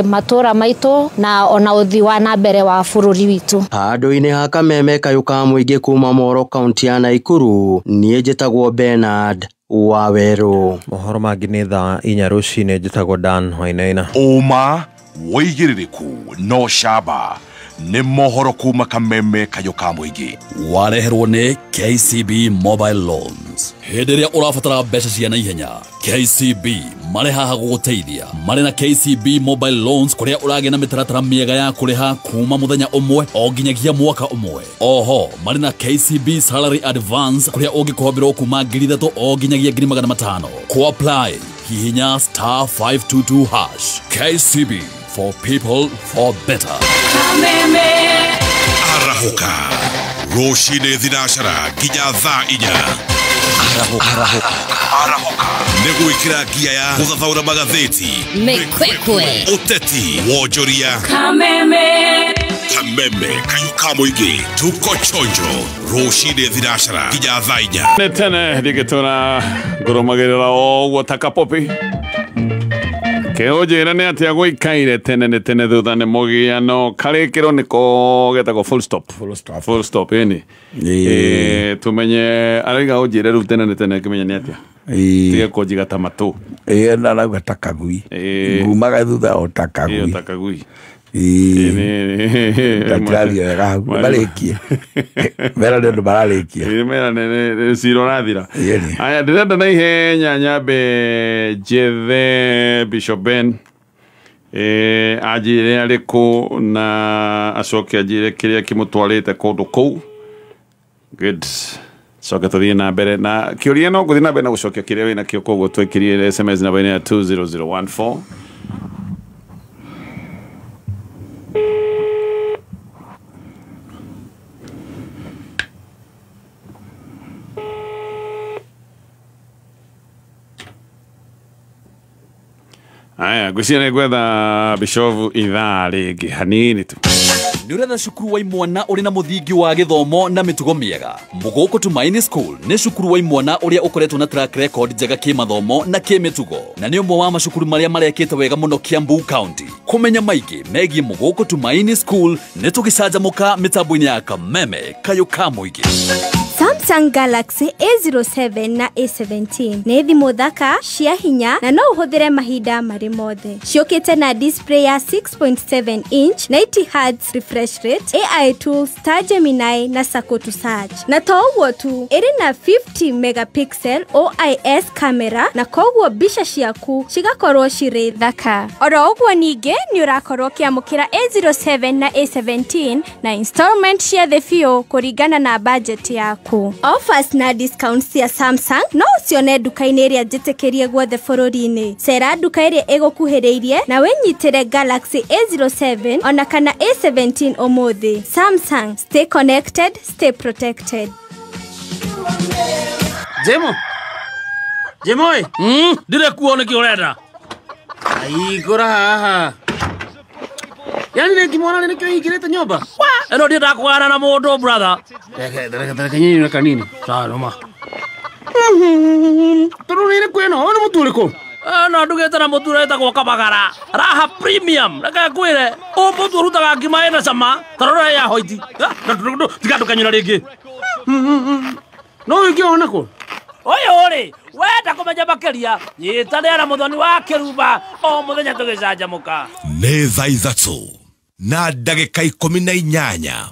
matũra maitũ na ona ũthii wa na mbere wa bũrũri witũ. Handũ-inĩ ha Kameme kayũ ka mũingĩ kuma Moro kaunti ya Naikuru, niĩ njĩtagwo Bernard Wawerũ. Mohoro mangĩ nĩ thaa 4 rũcinĩ, njĩtagwo Dan Wainaina. Ũma wĩigĩrĩrĩku no camba nĩ mohoro kuma Kameme kayũ ka mũingĩ. Wareherwo nĩ KCB Mobile Loans. Hĩndĩ ĩrĩa ũrabatara mbeca cia naihenya, KCB marĩ haha gũgũteithia. Marĩ na KCB Mobile Loans kũrĩa ũragĩa na mĩtaratara mĩega ya kũrĩha kuma mũthenya ũmwe o nginyagia mwaka ũmwe. Oho marĩ na KCB Salary Advance kũrĩa ũngĩkomberwo kuma 3,000 o nginyagia 500,000. Kũ apply hihinya *522#. KCB, for people for better. Kameme Arahoka rũcinĩ thinacara nginya thaa 4. Arahoka nĩ gwĩkĩra ngia ya gũthathaũra magathĩti, mĩkwekwe, ũteti, wonjoria. Kameme Kameme kayũ ka mũingĩ, tuko chonjo rũcinĩ thinacara nginya thaa 4. Nĩ tene ndingĩtũra ngũrũmagĩrĩra o ũguo ta kapopi. Kĩũnjĩra nĩ atĩa gũikaire tene nĩ tene thutha nĩ mũgiano karĩkĩro nĩko getagwo full stop. Full stop ĩni. Tumenye araiga ũnjĩre rĩu tene nĩ tene ngĩmenya nĩ atĩa. Tige kũnjiga ta matũ. Na arauga ta kagui. Ngumaga thutha o ta kagui. Ta kagui. Ndatirathie wega hau marĩkie. Mera nĩ ũndũ mararĩkia. Mera nĩ cira ũrathira. Aya, ndĩrenda na ihenya nyambe njethe Bishop Ben anjĩre arĩ kũ na acoke anjĩre kĩrĩa kĩmũtwarĩte kũndũ kũu. Good. Coke tũthiĩ na mbere na kĩũria, no ngũthiĩ na mbere na gũcokia kĩrĩa wĩna kĩo, koguo twĩkĩrie SMS namba-inĩ ya 20014. Aya, ngwĩciria nĩ ngwetha Bishop ithaa rĩngĩ hanini tu. Nĩ ũretha cukuru wa imwana ũrĩ na mũthingi wa gĩthomo na mĩtugo mĩega. Mũgũkũ Tumaini School nĩ cukuru wa imwana ũrĩa ũkoretwo na track record njega kĩmathomo na kĩmĩtugo, na nĩ ũmwe wa macukuru marĩa marekĩte wega mũno Kiambu County. Kũmenya maingĩ megiĩ Mũgũkũ Tumaini School nĩ tũgĩcanjamũka mĩtambo-inĩ ya Kameme kayũ ka mũingĩ. Samsung Galaxy A07 na A17 nĩ thimũ thaka cia hinya na no ũhũthĩre mahinda marĩ mothe. Ciũkĩte na display ya 6.7 inch, 90 Hz refresh rate, AI tools ta Gemini na Sako to search. Na to ũguo tu, ĩrĩ na 50 megapixel OIS camera na koguo mbica ciaku cigakorwo cirĩ thaka. Oro ũguo ningĩ nĩ ũrakorwo ũkĩamũkĩra A07 na A17 na installment cia thĩ biũ kũringana na budget yaku. Offers na discounts cia Samsung no ũcione nduka-inĩ ĩrĩa njĩtĩkĩrie guothe bũrũri-inĩ. Cera nduka ĩrĩa ĩgũkuhĩrĩirie na wĩnyitĩre Galaxy A07 ona kana A17 ũmũthĩ. Samsung, stay connected, stay protected. Jemo. Jemo ĩ. Ndire kuo nĩkĩ ũrenda? Aigũra haha. Yani nĩ ngĩmwona nĩkĩo hingĩrĩte nyũmba. Ĩno ndiendaga kũgana na mũndũ brother. Reke nyinyi na kanini. Sawa noma. Tondũ nĩ kwĩno, ũyũ nĩ mũtu ũrĩkũ? No ndugĩte na mũtu ũretagwo Kabagara. Raha Premium. Reke ngwĩre, ũyũ mũtu ũrutaga ngima ĩna cama, ta rora ya hoiti. Tiga ndũkanyũra rĩngĩ. No ũngĩona kũ? Ũyũ rĩ, wenda kũmenya makĩria, nyitanĩra na Mũthoni wa Kĩrumba o mũthenya tũgĩcanjamũka. Nĩ thaa 3 na ndagĩka 18.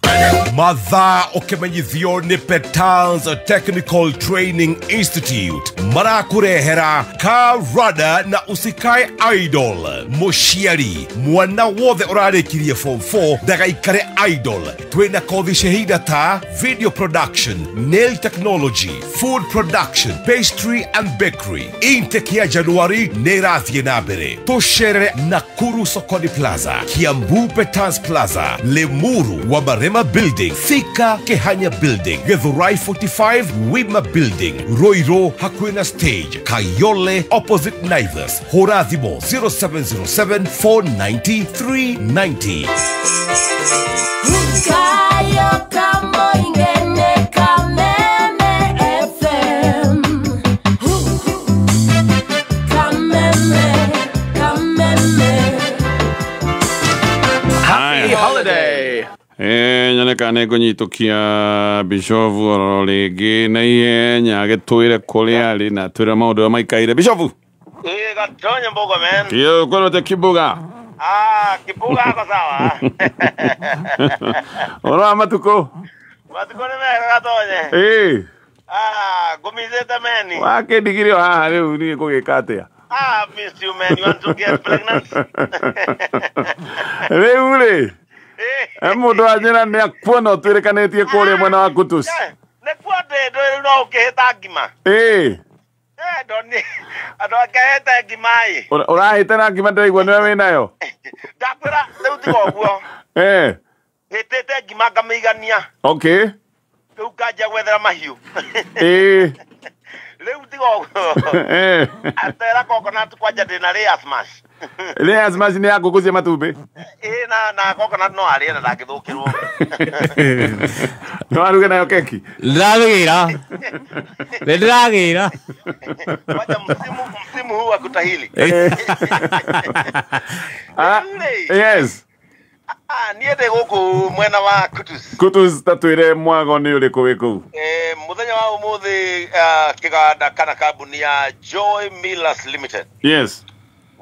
Mathaa ũkĩmenyithio nĩ Petals Technical Training Institute marakũrehera Karada na Usikae Idol. Mũciari mwana wothe ũrarĩkirie form 4 ndagaikare idol. Twĩna kothi cia ta video production, nail technology, food production, pastry and bakery. Intake ya Januari nĩ ĩrathiĩ na mbere. Tũcerere Nakuru Sokoni Plaza, Kiambu Petals Plaza, Limuru Wamarema Building, Thika Kehanya Building, Githurai 45 Wima Building, Ruiru Hakuina Stage, Kayole opposite Naivas. Hũra thimũ 0707 490 390. Kayo kamoingene kameme. Nyone kana nĩ ngũnyitũkia Bishofu oro rĩngĩ na ihenya agĩtwĩre kũrĩa arĩ na atwĩre maũndũ ũrĩa maikaire. Bishofu. Gatonye mbogo men. Kio kwĩrwo Kibuga. Ah, Kibuga ako sawa. Ũhoro wa matukũ? Matukũ nĩ mega Gatonye. Ah, ngũmithĩte meni. Wakĩndigire o haha rĩu niĩ ngũgĩka atĩa? Ah, miss you man. You want to get pregnant? Rĩu rĩ, mũndũ wanjĩra nĩ akuona ũtwĩrĩkanĩtie kũrĩa mwena wa Kutus. Nĩkuo ndĩ rĩu no ũkĩhĩta ngima. Andũ akehete ngima ĩ. Ũrahĩte na ngima ndĩraigua nĩwe wĩnayo. Ndakwĩra rĩu tiga ũguo. Hĩtĩte ngima ngamĩigania. Okay. Rĩu nganjia gwethera mahiũ. Rĩu tiga ũguo. Atera coconut kwanja ndĩna layers mash. Layers mash nĩ ya ngũkũ cia matumbĩ. Na coconut no arĩe na ndangĩthũkĩrwo. No aruge nayo keki. Ndĩragĩra. Ndĩragĩra. Kwanja msimu huu wa kutahili. Yes. Niĩ ndĩ gũkũ mwena wa Kutus. Kutus tatwĩre mwago nĩ ũrĩkũ wĩ kũu? Mũthenya wa ũmũthĩ kĩganda kana kambuni ya Joy Millers Limited. Yes.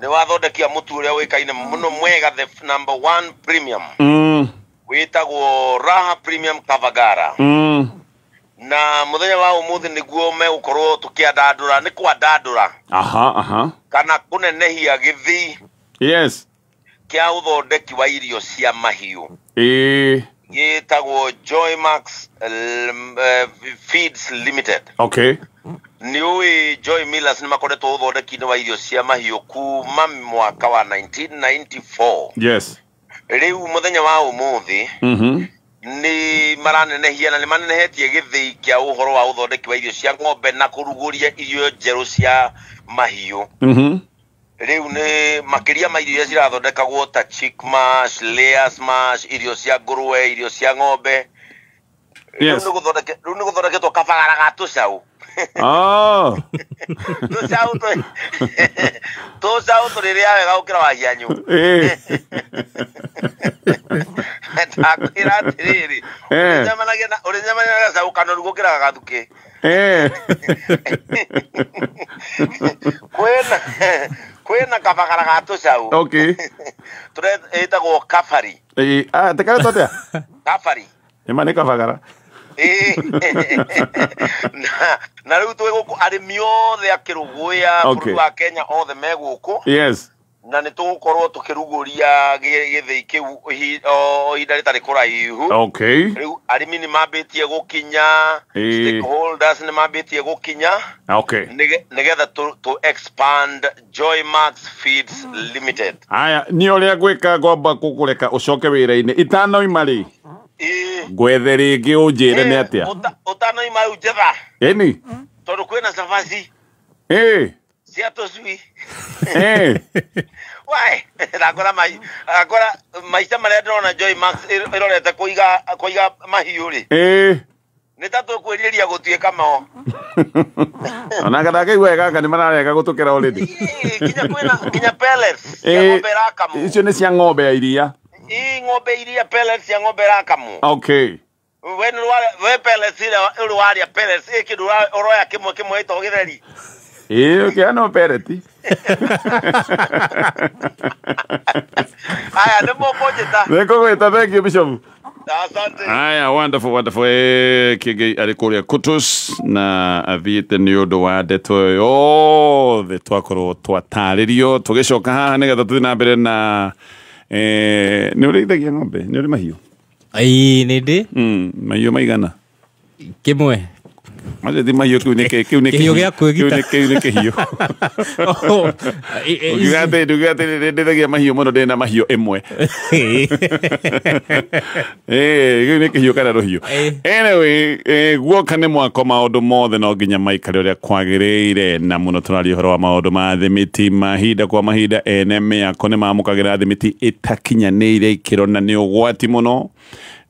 Nĩ wathondekia mũtu ũrĩa ũĩkaine mũno mwega, the number 1 premium. Wĩtagwo Raha Premium Kavagara. Na mũthenya wa ũmũthĩ nĩguo megũkorwo tũkĩandandũra, nĩ kwandandũra. Aha, aha. Kana kũnenehia gĩthii. Yes. Kĩa ũthondeki wa irio cia mahiũ. Gĩtagwo Joymax Feeds Limited. Okay. Nĩ ũĩ Joy Millers nĩ makoretwo ũthondeki-inĩ wa irio cia mahiũ kuma mwaka wa 1994. Yes. Rĩu mũthenya wa ũmũthĩ nĩ maranenehia na nĩ manenehetie gĩthĩi kĩa ũhoro wa ũthondeki wa irio cia ng'ombe na kũrugũria irio njerũ cia mahiũ. Rĩu nĩ makĩria ma irio iria cirathondekagwo ta chick mash, layers mash, irio cia ngũrwe, irio cia ng'ombe. Yes. Rĩu nĩ gũthondeketwo kabagara ga tũcaũ. Oh. Tũcaũ tũrĩrĩa wega gũkĩra wahianyũ. Ndakwĩra atĩrĩrĩ, ũrĩnyamania na gacaũ kanoru gũkĩra gathukĩ. Kwĩna kabagara ga tũcaũ. Okay. Ĩtagwo kabari. Tekaretwo atĩa? Kabari. Ĩma nĩ kabagara. Na rĩu twĩ gũkũ arĩmi othe a Kĩrũgũya bũrũri wa Kenya othe me gũkũ. Yes. Na nĩ tũgũkorwo tũkĩrugũria gĩthĩi kĩu o ihinda rĩtarĩ kũraihu. Okay. Rĩu arĩmi nĩ mambĩtie gũkinya, stakeholders nĩ mambĩtie gũkinya. Okay. Nĩgetha to expand Joymax Feeds Limited. Aya, niĩ ũrĩa ngwĩka ngwamba gũkũreka ũcoke wĩra-inĩ itanoima rĩ. Ngwethe rĩngĩ ũnjĩre nĩ atĩa. Ũtanoima rĩu njetha. Ĩni. Tondũ kwĩna cabaci. Cia tũcui. Wae, ndakora maica marĩa ndĩrona Joymax ĩrorete kũiga mahiũ rĩ. Nĩ ta tũkwĩrirĩria gũtuĩka mao. Ona ndakĩigua wega gaka nĩ mararega gũtũkĩra already. Nginya kwĩna nginya pellets cia ng'ombe ĩrakamwo. Icio nĩ cia ng'ombe ya iria. Ng'ombe iria pellets cia ng'ombe ĩrakamwo. Okay. We we pellets ĩrĩa ũrĩ warĩa pellets ĩ kĩndũ ũroya kĩmwe kĩmwe ĩtagwo gĩtheri. Ũkĩona pellet. Aya nĩ mũkũnjĩta. Nĩ ngũgwĩta, thank you Bishop. Asante. Aya, wonderful, wonderful. Kĩngĩ arĩ kũrĩa Kutus na athiĩte nĩ ũndũ wa ndeto yothe twakorwo twatarĩrio tũgĩcoka haha nĩgetha tũthiĩ na mbere na nĩ ũrĩithagia ng'ombe, nĩ ũrĩ mahiũ? Ĩĩ nĩ ndĩ. Mahiũ maigana? Kĩmwe. Macio ti mahiũ, kĩu nĩ kĩhiũ gĩa kwĩgita. Kĩu nĩ kĩhiũ. Ũkiuga atĩ nduga atĩ ndĩithagia mahiũ mũno, ndĩ na mahiũ ĩmwe. Kĩu nĩ kĩhiũ kana rũhiũ. Anyway, guoka nĩ mwako maũndũ mothe no nginya maikare ũrĩa kwagĩrĩire, na mũno tũraria ũhoro wa maũndũ ma thimiti mahinda kwa mahinda. Ene mĩako nĩ mamũkagĩra thimiti ĩtakinyanĩire ikĩro na nĩ ũgwati mũno.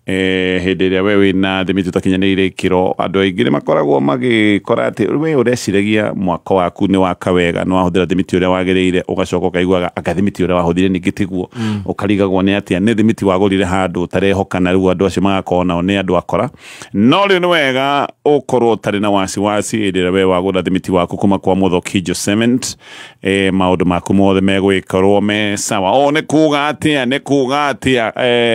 Hĩndĩ ĩrĩa we wĩna thimiti ũtakinyanĩire ikĩro, andũ aingĩ nĩ makoragwo magĩkora atĩ we ũreciragia mwako waku nĩ waka wega, nĩ wahũthĩra thimiti ũrĩa wagĩrĩire, ũgacoka ũkaiguaga anga thimiti ũrĩa wahũthĩrire ningĩ tiguo, ũkarigagwo nĩ atĩa nĩ thimiti wagũrire handũ ũtarehoka, na rĩu andũ acio magakorwo nao nĩ andũ akora. No rĩu nĩ wega ũkorwo ũtarĩ na wasiwasi hĩndĩ ĩrĩa we wagũra thimiti waku kuma kwa Muthokinjo Cement. Maũndũ maku mothe megũgĩkorwo me sawa. O nĩ kuga atĩa, nĩ kuga atĩa,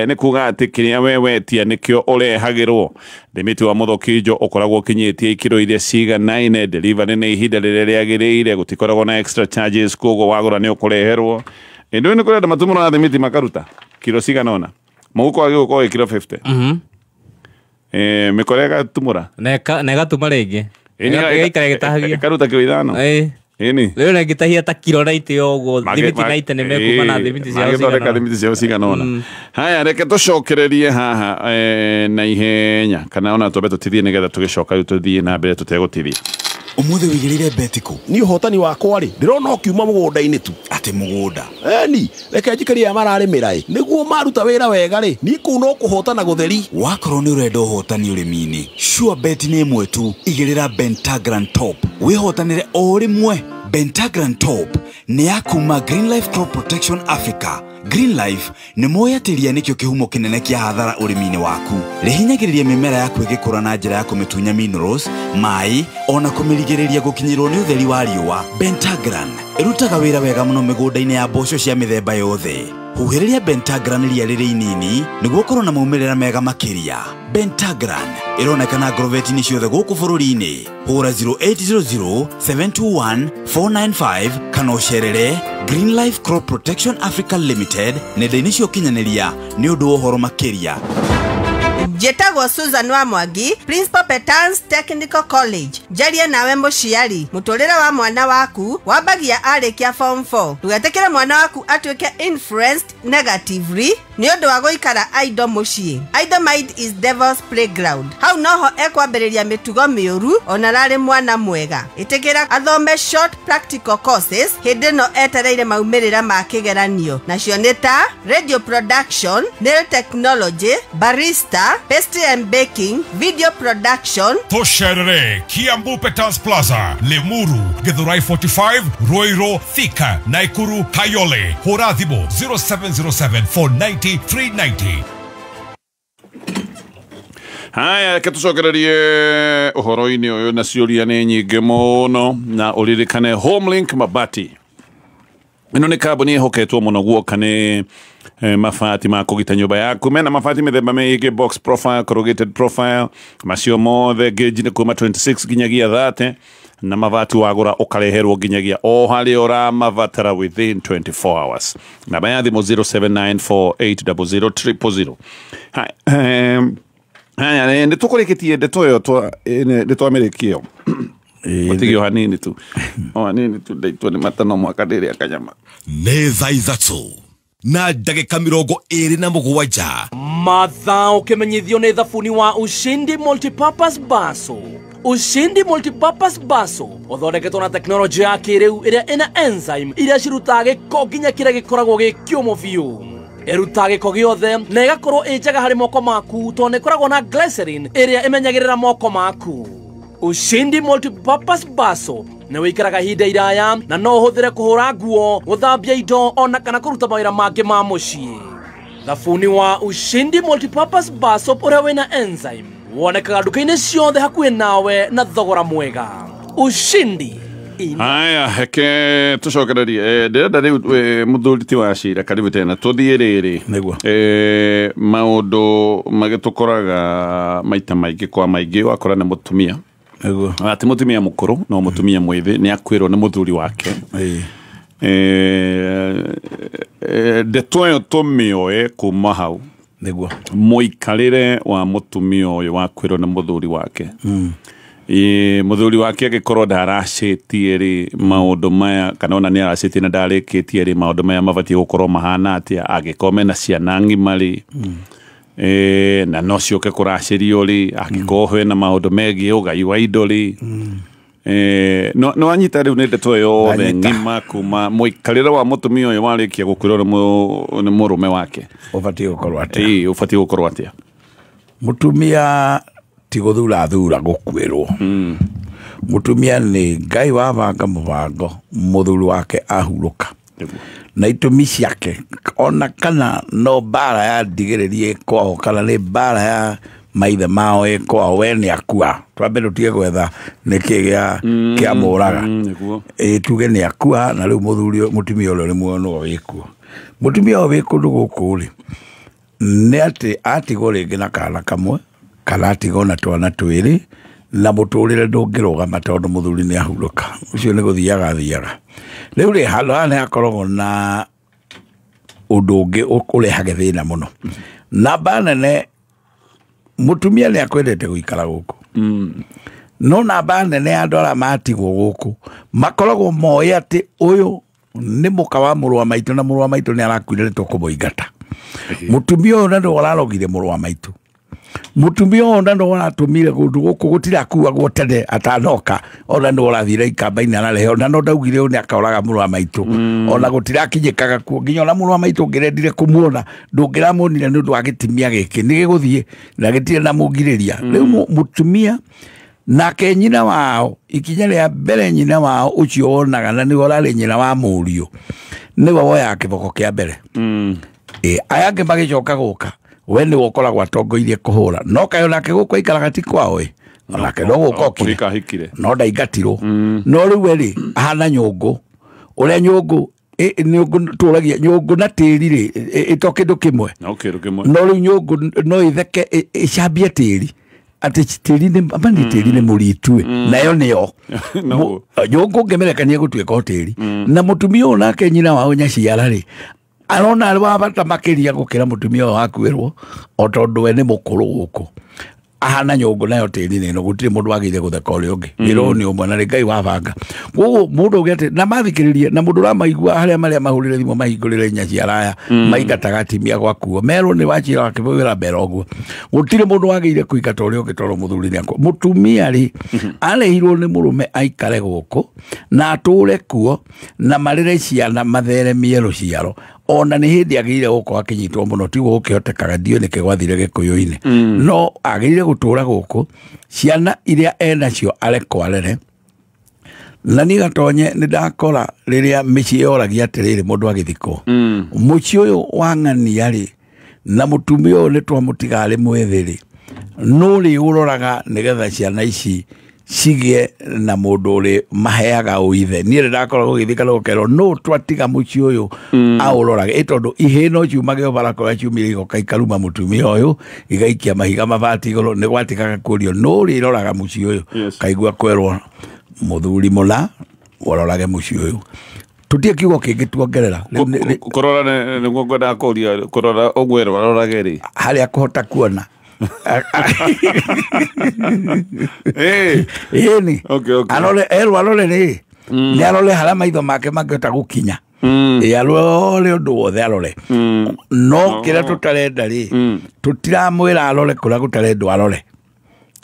nĩ kuga atĩ kĩrĩa we wetia nĩkĩo ũrehagĩrwo. Thimiti wa Muthokinjo ũkoragwo ũkinyĩtie ikĩro iria ciganaine, delivery nĩ ihinda rĩrĩa rĩagĩrĩire, gũtikoragwo na extra charges, koguo wagũra nĩ ũkũreherwo. Ĩndĩ nĩ kũrĩ andũ matumũraga thimiti makaruta kiro cigana ũna, mũhuko wagĩrĩirwo gũkorwo wĩ kiro 50. Mĩkora ĩgatumũra na ĩgatuma rĩngĩ, ĩgaikara ĩgĩtahagia, ĩkaruta kiro 5. Ĩni rĩu na ĩngĩtahia ta kiro 90 ũguo, thimiti 90 nĩ mekuma na thimiti ciao cigana, thimiti ciao cigana ũna. Haya, reke tũcokererie haha na ihenya, kana ona twambe tũtithie nĩgetha tũgĩcoka rĩu tũthiĩ na mbere tũtegũtithia. Umuthi wigirire beti kũ? Ni ũhotani wakwa rĩ, ndĩrona ũkiuma mũgũnda-inĩ tu. Atĩ mũgũnda? Eni, reke njikarie aya mararĩmĩra ĩ, nĩguo maruta wĩra wega rĩ, niĩ kũu no kũhotana gũtheri. Wakorwo nĩ ũrenda ũhotani ũrĩmi-inĩ, sure bet nĩ ĩmwe tu, igĩrĩra Bentagran Top wĩhotanĩre o rĩmwe. Bentagran Top nĩ ya kuma Green Life Crop Protection Africa. Green Life nĩ moĩ atĩ ria nĩkĩo kĩhumo kĩnene kĩa hathara ũrĩmi-inĩ waku. Rĩhinyagĩrĩria mĩmera yaku ĩgĩkũra na njĩra ya kũmĩtunya minerals, maĩ, ona kũmĩrigĩrĩria gũkinyĩrwo nĩ ũtheri wa riũa. Bentagran ĩrutaga wĩra wega mũno mĩgũnda-inĩ ya mboco cia mĩthemba yothe. Huhĩrĩria Bentagran ria rĩrĩ inini nĩguo ũkorwo na maumĩrĩra mega makĩria. Bentagran ĩronekana ngorobeti-inĩ ciothe gũkũ bũrũri-inĩ. Hũra 0800 721 495 kana ũcerere Green Life Crop Protection Africa Limited nenda-inĩ cia ũkinyanĩria nĩ ũndũ wa ũhoro makĩria. Njĩtagwo Susan wa Mwangi, Principal Petans Technical College. Njarie nawe mũciari, mũtũrĩre wa mwana waku wambagia arĩkia form 4. Ndũgetĩkĩre mwana waku atuĩke influenced negatively nĩ ũndũ wa gũikara idle mũciĩ. Idle mind is devil's playground. Hau noho ekwambĩrĩria mĩtugo mĩũru ona ararĩ mwana mwega. Ĩtĩkĩra athome short practical courses hĩndĩ ĩno etereire maumĩrĩra ma kĩgeranio, nacio nĩ ta radio production, nail technology, barista, pastry and baking, video production. Tũcerere Kiambu Petans Plaza, Limuru, Githurai 45, Ruiru, Thika, Nakuru, Kayole. Hũra thimũ 0707 490 390. Haya, reke tũcokererie ũhoro-inĩ ũyũ na ciũria nĩ nyingĩ mũno, na ũririkane Homelink Mabati. Ĩno nĩ kambuni ĩhoketwo mũno guoka nĩ mabati ma kũgita nyũmba yaku. Mena mabati mĩthemba mĩingĩ, box profile, corrugated profile, macio mothe gauge nĩ kuma 26 nginyagia 30, na mabati wagũra ũkareherwo nginyagia o harĩa ũramabatara within 24 hours. Namba ya thimũ 0794800000. Haya, nĩ tũkũrĩkĩtie ndeto ĩyo, nĩ twamĩrĩkia ĩyo. Gũtigio hanini tu, o hanini tu, ndaitwo nĩ mata no mwaka ndĩrĩa kanyama. Nĩ thaa 3 na ndagĩka 27. Mathaa ũkĩmenyithio nĩ thabuni wa Ushindi Multipurpose Baso. Ushindi Multipurpose Baso ũthondeketwo na tekinoronjĩ ya kĩrĩu ĩrĩa ĩna enzyme iria cirutaga gĩko nginya kĩrĩa gĩkoragwo gĩ kĩũmũ biũ. Ĩrutaga gĩko gĩothe na ĩgakorwo ĩ njega harĩ moko maku tondũ nĩ ĩkoragwo na glycerin ĩrĩa ĩmenyagĩrĩra moko maku. Ushindi Multipurpose Baso nĩ wĩikaraga ihinda iraya na no ũhũthĩre kũhũra nguo, gũthambia indo ona kana kũruta mawĩra mangĩ ma mũciĩ. Thabuni wa Ushindi Multipurpose Bar Soap ũrĩa wĩna enzyme wonekaga nduka-inĩ ciothe hakuhĩ nawe na thogora mwega. Ushindi. Haya, heke tucokererie. Ndĩrenda rĩu mũthuri ti wa cira karibu tena tũthiĩ rĩrĩ. Nĩguo. Maũndũ magĩtũkoraga maita maingĩ kwa maingĩ wakora nĩ mũtumia. Nĩguo. Ati mũtumia mũkũrũ no mũtumia mwĩthĩ nĩ akwĩrwo nĩ mũthuri wake. Ndeto ĩyo tũmĩoe kuma hau. Nĩguo. Mũikarĩre wa mũtumia ũyũ wakwĩrwo nĩ mũthuri wake. Mũthuri wake agĩkorwo ndaracĩtie rĩ maũndũ maya, kana ona nĩ aracĩtie na ndarĩkĩtie rĩ maũndũ maya mabatiĩ gũkorwo mahana atĩa angĩkorwo mena ciana ng'ima rĩ, na no ciũke kũracĩrio rĩ, angĩkorwo hena maũndũ megiĩ ũgai wa indo rĩ. No anyita rĩu nĩ ndeto yothe ng'ima kuma mũikarĩre wa mũtumia ũyũ warĩkia gũkwĩrwo nĩ mũrũme wake ũbatiĩ gũkorwo atĩa. Ũbatiĩ gũkorwo atĩa. Mutumia ti guthura thura gukuirwo. Mutumia ni Ngai wabanga mubango muthuri wake ahuruka. Na itumi ciake ona kana no mbara ya ndigiririe kwao kana ni mbara ya maithe mao ĩ kwao we nĩ akua twambe tũtige gwetha nĩkĩ gĩa kĩa mũraga ĩ tuge nĩ akua na rĩu mũthuri mũtumia ũrĩa ũrĩ muoyo nĩwe wĩkuo mũtumia ũyũ wĩ kũndũ gũkũ rĩ nĩ atĩ atigwo rĩngĩ na kana kamwe kana atigwo na twana twĩrĩ na mũtũrĩre ndũngĩrũgama tondũ mũthuri nĩ ahurũka ũcio nĩ gũthiaga athiaga rĩu rĩ handũ haha nĩ hakoragwo na ũndũ ũngĩ ũrehage thĩna mũno namba nene mutumia nĩ akwendete gũikara gũkũ no namba nene ya andũ arĩa matigwo gũkũ makoragwo moĩ atĩ ũyũ nĩ mũka wa mũrũ wa maitũ na mũrũ wa maitũ nĩ arakuire nĩ tũkũmũingata mutumia ũyũ na nĩwe ũrarogire mũrũ wa maitũ mutumia ũyũ na nĩwe ũratũmire kũndũ gũkũ gũtirakuagwo tene atanoka ona nĩwe ũrathire ikamba-inĩ ararehe ona no ndaugire ũyũ nĩ akoraga mũrũ wa maitũ ona gũtirakinyĩkaga kuo nginya ona mũrũ wa maitũ ũngĩrendire kũmuona ndũngĩramuonire nĩ ũndũ wa gĩtimia gĩkĩ nĩ gĩgũthiĩ na gĩtirĩ na mũngirĩria rĩu mũtumia nake nyina wao ikinya rĩa mbere nyina wao ũcio wonaga na nĩwe ũrarĩ nyina wa mũriũ nĩwe woyaga kĩboko kĩa mbere aya angĩ magĩcoka gũka we nĩwe ũkoragwo atongoirie kũhũra no kaĩ onake gũkũ aikaraga ti kwao ĩ onake no gũka okire no ndaingatirwo no rĩu we rĩ ahana nyũngũ ũrĩa nyũngũ nyũngũ tũragia nyũngũ na tĩri rĩ ĩto kĩndũ kĩmwe no rĩu nyũngũ no ĩtheke ĩcambie tĩri atĩ tĩri nĩ ama nĩ tĩri nĩ mũritu nayo nĩyo nyũngũ ũngĩmĩrekania gũtuĩka o tĩri na mũtumia ũyũ nake nyina wao nyaciara rĩ arona arĩ wa bata makĩria gũkĩra mũtumia ũyũ wakuĩrwo o tondũ we nĩ mũkũrũ gũkũ ahana nyũngũ nayo tĩri-inĩ ĩno gũtirĩ mũndũ wagĩrĩire gũtheka ũrĩa ũngĩ wĩra ũyũ nĩ ũmwe na nĩ Ngai wabanga koguo mũndũ ũngĩ atĩ na mathikĩrĩrie na mũndũ ũramaigua harĩa marĩa mahũrĩre thimũ mahingũrĩre nyaciara aya maingataga atimia gwakuo merwo nĩ wacira wakĩbũĩra mbere ũguo gũtirĩ mũndũ wagĩrĩire kũingata ũrĩa ũngĩ tondũ mũthuri nĩ akua mũtumia rĩ arehirwo nĩ mũrũme aikare gũkũ na atũre kuo na marere ciana matheremie rũciaro ona nĩ hĩndĩ agĩrĩire gũkorwo akĩnyitwo mũno tiguo gũkĩhotekaga ndiũĩ nĩkĩ gwathire gĩkũyũ-inĩ no agĩrĩire gũtũra gũkũ ciana iria enacio arekwo arere na niĩ gatonye nĩ ndakora rĩrĩa mĩciĩ yoragia atĩrĩrĩ mũndũ agĩthikwo mũciĩ ũyũ wa ng'ania rĩ na mũtumia ũyũ nĩ twamũtiga arĩ mwĩthĩ rĩ nũ rĩ ũroraga nĩgetha ciana ici cigĩe na mũndũ ũrĩ maheaga ũithe niĩ rĩ ndakorwo gũgĩthika gũkerwo nũ twatiga mũciĩ ũyũ aũrorage ĩ tondũ ihĩĩ no ciumage ũbarakora ciumire igoka ikaruma mũtumia ũyũ igaikia mahiga mabati igũrũ nĩ gwatigaga kũrio nũ rĩroraga mũciĩ ũyũ kaigua kwerwo mũthuri mũna ũrorage mũciĩ ũyũ tutie kiugo kĩngĩ tuongerera kũrora nĩguo ngwendaga kũria kũrora ũguo arorage rĩ harĩa kũhota kuona ĩni arore erwo arore rĩ nĩ arore harĩa maitho make mangĩhota gũkinya ĩ arore ũndũ wothe arore no kĩrĩa tũtarenda rĩ tũtiramwĩra arore kũrĩa gũtarendwo arore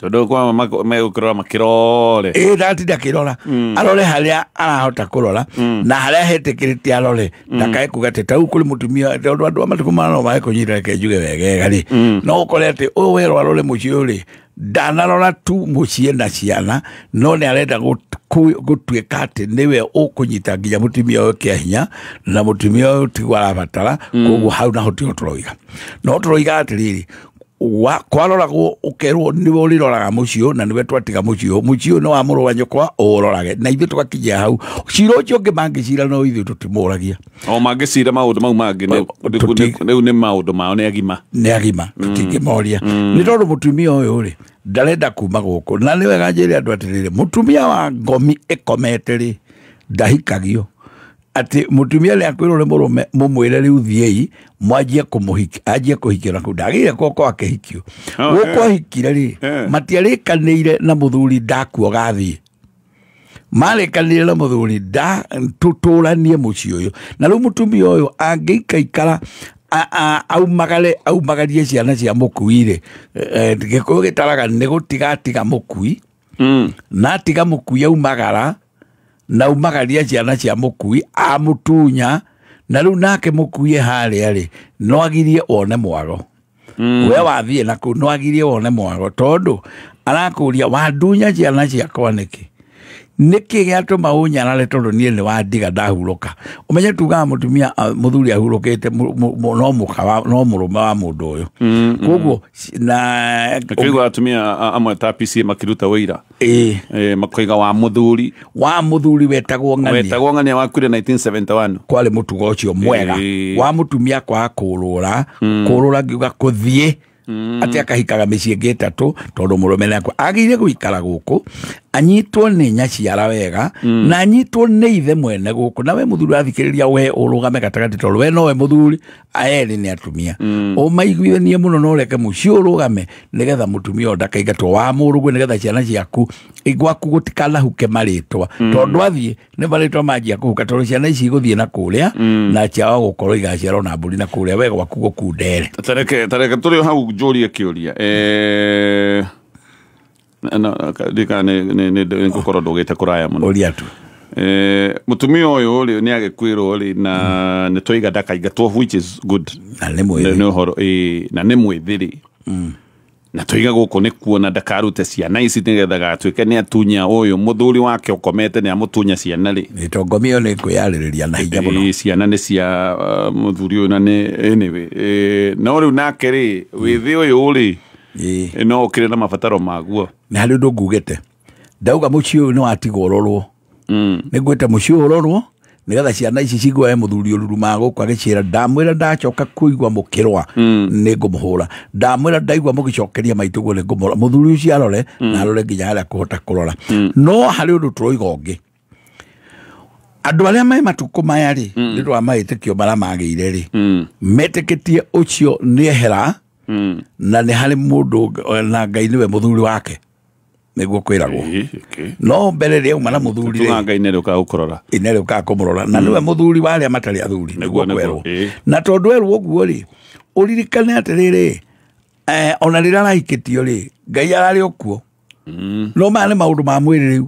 tondũ kwa megũkĩrora makĩrore ĩ ndatinda akĩrora arore harĩa arahota kũrora na harĩa hetĩkĩrĩte arore ndakae kuga atĩ ta rĩu kũrĩ mũtumia tondũ andũ a matukũ maya no mae kũnyita reke njuge wegega rĩ no ũkore atĩ ũyũ werwo arore mũciĩ ũyũ rĩ ndanarora tu mũciĩ na ciana no nĩ arenda gũtuĩka atĩ nĩwe ũkũnyita nginya mũtumia ũyũ kĩa hinya na mũtumia ũyũ tiguo arabatara koguo hau naho tiho tũroiga no tũroiga atĩrĩrĩ kwaroragwo ũkerwo nĩwe ũrĩroraga mũciĩ na nĩwe twatiga mũciĩ mũciĩ nĩ wa mũrũ wa nyũkwa ũrorage na ithuĩ tũgakinyia hau cira ũcio ũngĩ mangĩcira no ithuĩ tũtimũragia o mangĩcira maũndũ mau mangĩ rĩu nĩ maũndũ mao nĩ agima nĩ agima tũtingĩmoria nĩ tondũ mũtumia ũyũ rĩ ndarenda kuma gũkũ na nĩ wega njĩre andũ atĩrĩrĩ mũtumia wa ngomi ĩkomete rĩ ndahikagio atĩ mũtumia nĩ akwĩrwo nĩ mũrũme mũmwĩre rĩu thiĩi mwanjie kũmũhikia anjie kũhikio na kũu ndagĩrĩire guoko akĩhikio gũkũ ahikire rĩ matiarĩkanĩire na mũthuri ndakuo gathiĩ marĩkanĩire na mũthuri nda tũtũranie mũciĩ ũyũ na rĩu mũtumia ũyũ angĩikaikara aumagare aumagarie ciana cia mũkui rĩ gĩkũyũ gĩtaraga nĩ gũtigatiga mũkui na atiga mũkui aumagara na umagaria ciana cia mũkui amũtunya na rĩu nake mũkui harĩa rĩ no agirie one mwago We wathiĩ na kũu nĩwagirie wone mwago tondũ arakũria wandunya ciana ciakwa nĩkĩ nĩkĩ gĩatũma ũnyarare tondũ niĩ nĩ wandiga ndahurũka ũmenye tugaga mũtumia mũthuri ahurũkĩte no mũka no mũrũme wa mũndũ ũyũ koguo na kĩigua atumia amwe ta PCA makĩruta wĩira makoiga wa mũthuri wetagwo ng'ania wakuire 1971 kwarĩ mũtugo ũcio mwega wa mũtumia kwaga kũrũra kũrũra ngiuga kũthiĩ ati akahikaga mĩciĩ ĩngĩ ĩtatũ tondũ mũrũme nĩakua agĩrĩire gũikara gũkũ anyitwo nĩ nyaciara wega na anyitwo nĩ ithe mwene gũkũ na we mũthuri athikĩrĩria we ũrũgame gatagatĩ tondũ we nowe mũthuri aerĩ nĩ atumia ũmaiguithanie mũno na ũreke mũciĩ ũrũgame nĩgetha mũtumia ũyũ ndakaingatwo wa mũrũguo nĩgetha ciana ciaku gwaku gũtikanahuke marĩtwa tondũ athiĩ nĩ marĩtwa manjia kũhuka tondũ ciana ici igũthiĩ na kũrĩa na ciaga gũkorwo igaciarwo na mbũri na kũrĩa we gwaku gũkundere tareke tũrĩ hau njũrie kĩũria ndika nĩ ngũkorwo ndũgĩte kũraya mũno ũria tu mũtumia ũyũ rĩ nĩ agĩkuĩrwo rĩ na nĩ twaiga ndakaingatwo which is good na nĩ mwĩthĩ nĩ ũhoro na nĩ mwĩthĩ rĩ na twaiga gũkũ nĩ kuona ndakarute ciana ici nĩgetha gatuĩke nĩ atunya ũyũ mũthuri wake ũkomete nĩ amũtunya ciana rĩ ĩtongomio nĩ kwĩyarĩrĩria na hinya mũno ciana nĩ cia mũthuri ũyũ na nĩ anyway no rĩu nake rĩ wĩthĩ ũyũ rĩ no ũkĩrĩ na mabataro maguo nĩ harĩ ũndũ ngugĩte ndauga mũciĩ ũyũ nĩ watigwo ũrorwo nĩ ngwĩte mũciĩ ũyũ ũrorwo nĩgetha ciana ici ciguae mũthuri ũrurumaga gũkũ agĩciĩra ndamwĩra ndacoka kũigua mũkĩrũa nĩ ngũmũhũra ndamwĩra ndaigua mũgĩcokeria maitũguo nĩ ngũmũhũra mũthuri ũcio arore na arore nginya harĩa kũhota kũrora no harĩ ũndũ tũroiga ũngĩ andũ arĩa me matukũ maya rĩ nĩ ũndũ wa mahĩtĩkio marĩa magĩire rĩ metĩkĩtie ũcio nĩ ehera na nĩ harĩ mũndũ na Ngai nĩwe mũthuri wake nĩguo kwĩragwo no mbere rĩ auma na mũthuri rĩ Ngai nĩ rĩũkaga gũkũrora nĩ rĩũkaga kũmũrora na nĩwe mũthuri wa arĩa matarĩ athuri nĩguo kwĩrwo na tondũ erwo ũguo rĩ ũririkane atĩrĩrĩ ona rĩrĩa arahikĩtio rĩ Ngai ararĩ o kuo no maya nĩ maũndũ ma mwĩrĩ rĩu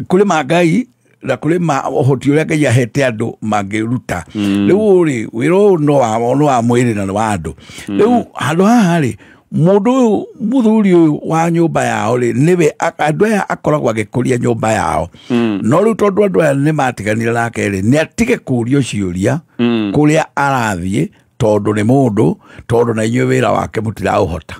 kũrĩ ma Ngai na kũrĩ ma ũhoti ũrĩa Ngai ahete andũ mangĩruta rĩu rĩ wĩra ũyũ no wa mwĩrĩ na nĩ wa andũ rĩu handũ haha rĩ mũndũ ũyũ mũthuri ũyũ wa nyũmba yao rĩ nĩwe andũ aya akoragwo agĩkũria nyũmba yao no rĩu tondũ andũ aya nĩ matiganire nake rĩ nĩ atige kũrio ciũria kũrĩa arathiĩ tondũ nĩ mũndũ tondũ na inyuĩ wĩra wake mũtiraũhota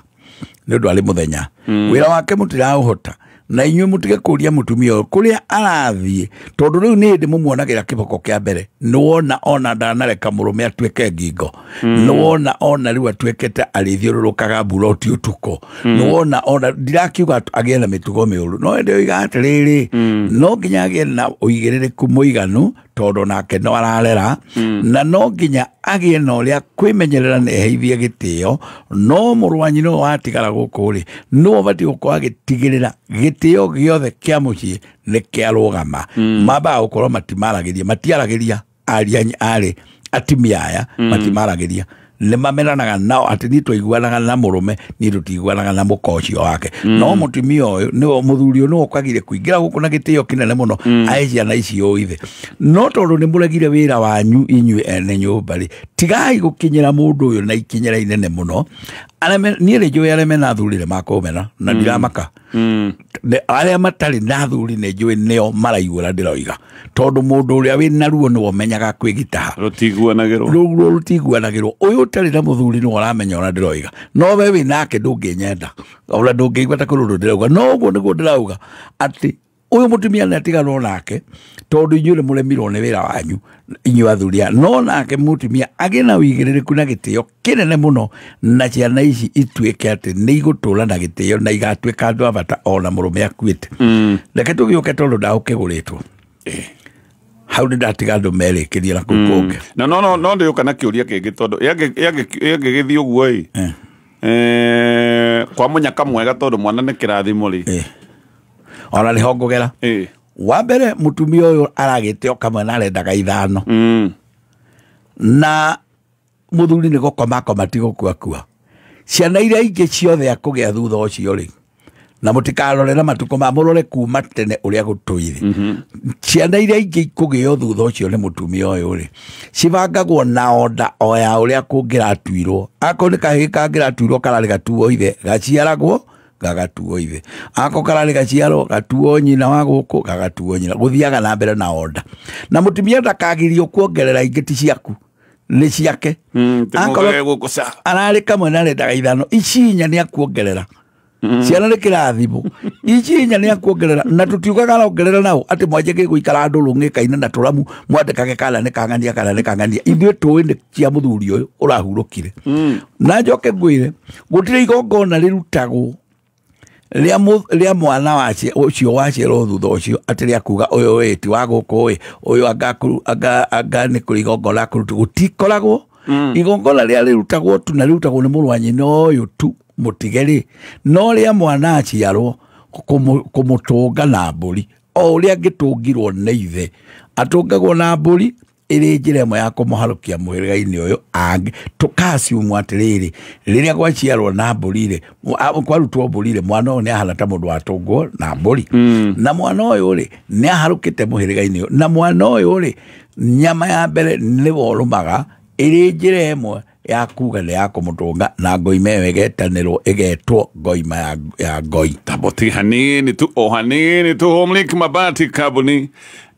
nĩ ũndũ arĩ mũthenya wĩra wake mũtiraũhota na inyuĩ mũtige kũria mũtumia ũyũ kũrĩa arathiĩ tondũ rĩu nĩ hĩndĩ mũmuonagĩra kĩboko kĩa mbere nĩwona ona ndanareka mũrũme atuĩke ngingo nĩwona ona rĩu atuĩkĩte arĩthiũrũrũkaga mburoti ũtukũ nĩwona ona ndirakiuga agĩe na mĩtugo mĩũru no ĩndĩ oiga atĩrĩrĩ no nginya agĩe na ũigĩrĩrĩku mũiganu tondũ nake no ararera na no nginya agĩe na ũrĩa kwĩmenyerera na eheithie gĩtĩo no mũrũ wa nyina ũyũ watigara gũkũ rĩ nĩwe ũbatiĩ gũkorwo agĩtigĩrĩra gĩtĩo gĩothe kĩa mũciĩ nĩ kĩarũgama mambaga gũkorwo matimaragĩria matiaragĩria arĩ atumia aya matimaragĩria nĩ mamenanaga nao atĩ niĩ twaiguanaga na mũrũme niĩ tũtiguanaga na mũka ũcio wake no mũtumia ũyũ nĩwe mũthuri ũyũ nĩwe ũkagire kũingĩra gũkũ na gĩtĩo kĩnene mũno ahe ciana ici ũithe no tondũ nĩ mũregire wĩra wanyu inyuĩ ene nyũmba rĩ tigai gũkinyĩra mũndũ ũyũ na ikinyĩra inene mũno niĩ rĩ njũĩ arĩa mena athuri nĩ makũmena na ndiramaka arĩa matarĩ na athuri nĩ njũĩ nĩo maraigua ndĩroiga tondũ mũndũ ũrĩa wĩna ruo nĩwe ũmenyaga kwĩgitaha rũtiguanagĩrwo rũtiguanagĩrwo ũyũ ũtarĩ na mũthuri nĩwe ũramenya ũrĩa ndĩroiga no we wĩ nake ndũngĩnyenda ona ndũngĩigua ta kũrĩ ũndũ ndĩrauga no ũguo nĩguo ndĩrauga atĩ ũyũ mũtumia nĩ atiganwo nake tondũ inyuĩ nĩ mũremirwo nĩ wĩra wanyu inyuĩ athuri aya no nake mũtumia agĩe na ũigĩrĩrĩku na gĩtĩo kĩnene mũno na ciana ici ituĩke atĩ nĩ igũtũra na gĩtĩo na igatuĩka andũ a bata ona mũrũme akuĩte reke tũgĩũke tondũ ndaũkĩgũrĩtwo hau nĩ ndatiga andũ merĩkĩrie na kũu kũngĩ no no no no ndĩũka na kĩũria kĩngĩ tondũ yangĩgĩthiĩ ũguo ĩ kwa mũnyaka mwega tondũ mwana nĩ kĩrathimo rĩ ona nĩho ngũgera wa mbere mũtumia ũyũ aragĩte o kamwe na arendaga ithano na mũthuri nĩ gũkoma akoma ti gũkua kua ciana iria ingĩ ciothe akũgĩa thutha ũcio rĩ Na mũtikarore na matukũ ma mũrore kuma tene ũrĩa gũtũire. Ciana iria ingĩ ikũgĩo thutha ũcio nĩ mũtumia ũyũ rĩ, cibangagwo na onda o ya ũrĩa kũngĩratuirwo. Akorwo nĩ kahĩĩ kangĩratuirwo kararĩ gatuo ithe, gaciaragwo gagatuo ithe. Ako kararĩ gaciarwo gatuo nyina wa gũkũ, gagatuo nyina. Gũthiaga na mbere na onda. Na mũtumia ndakagirio kuongerera ingĩ ti ciaku, nĩ ciake. Akorwo ararĩ kamwe na arendaga ithano, ici inya nĩ akuongerera. Ciana nĩ kĩrathimo, ici inya nĩ akuongerera. Na tũtiugaga arongerera nao atĩ mwanjie gũikara andũ rũng'ĩka-inĩ na tũramu mwandĩkage kana nĩ kang'ania kana nĩ kang'ania. Ithuĩ tũĩ nĩ cia mũthuri ũyũ ũrahurũkire. Na njoke ngwĩre, gũtirĩ igongona rĩrutagwo rĩa mwana ũcio waciarwo thutha ũcio atĩ rĩa kuga ũyũ ĩ ti wa gũkũ ĩ, ũyũ anga nĩ kũrĩ igongona kũrutwo. Gũtikoragwo igongona rĩrĩa rĩrutagwo tu, na rĩrutagwo nĩ mũrũ wa nyina ũyũ tu mũtige rĩ, no rĩa mwana aciarwo kũmũtũnga na mbũri o ũrĩa angĩtũngirwo nĩ ithe, atũngagwo na mbũri ĩrĩ njĩra ĩmwe ya kũmũharũkia mũhĩrĩga-inĩ ũyũ. Angĩ tũkaciumwo atĩrĩrĩ, rĩrĩa gwaciarwo na mbũri rĩ, kwarutwo mbũri rĩ, mwana ũyũ nĩahana ta mũndũ watũngwo na mbũri. Na mwana ũyũ rĩ, nĩaharũkĩte mũhĩrĩga-inĩ ũyũ. Na mwana ũyũ rĩ, nyama ya mbere nĩwe ũrũmaga ĩrĩ njĩra ĩmwe ya kuga nĩ ya kũmũtũnga, na ngoima ĩyo ĩgetanĩrwo ĩgetwo ngoima ya ngoi. Taboti hanini tu o hanini tu. Homelink Mabati Company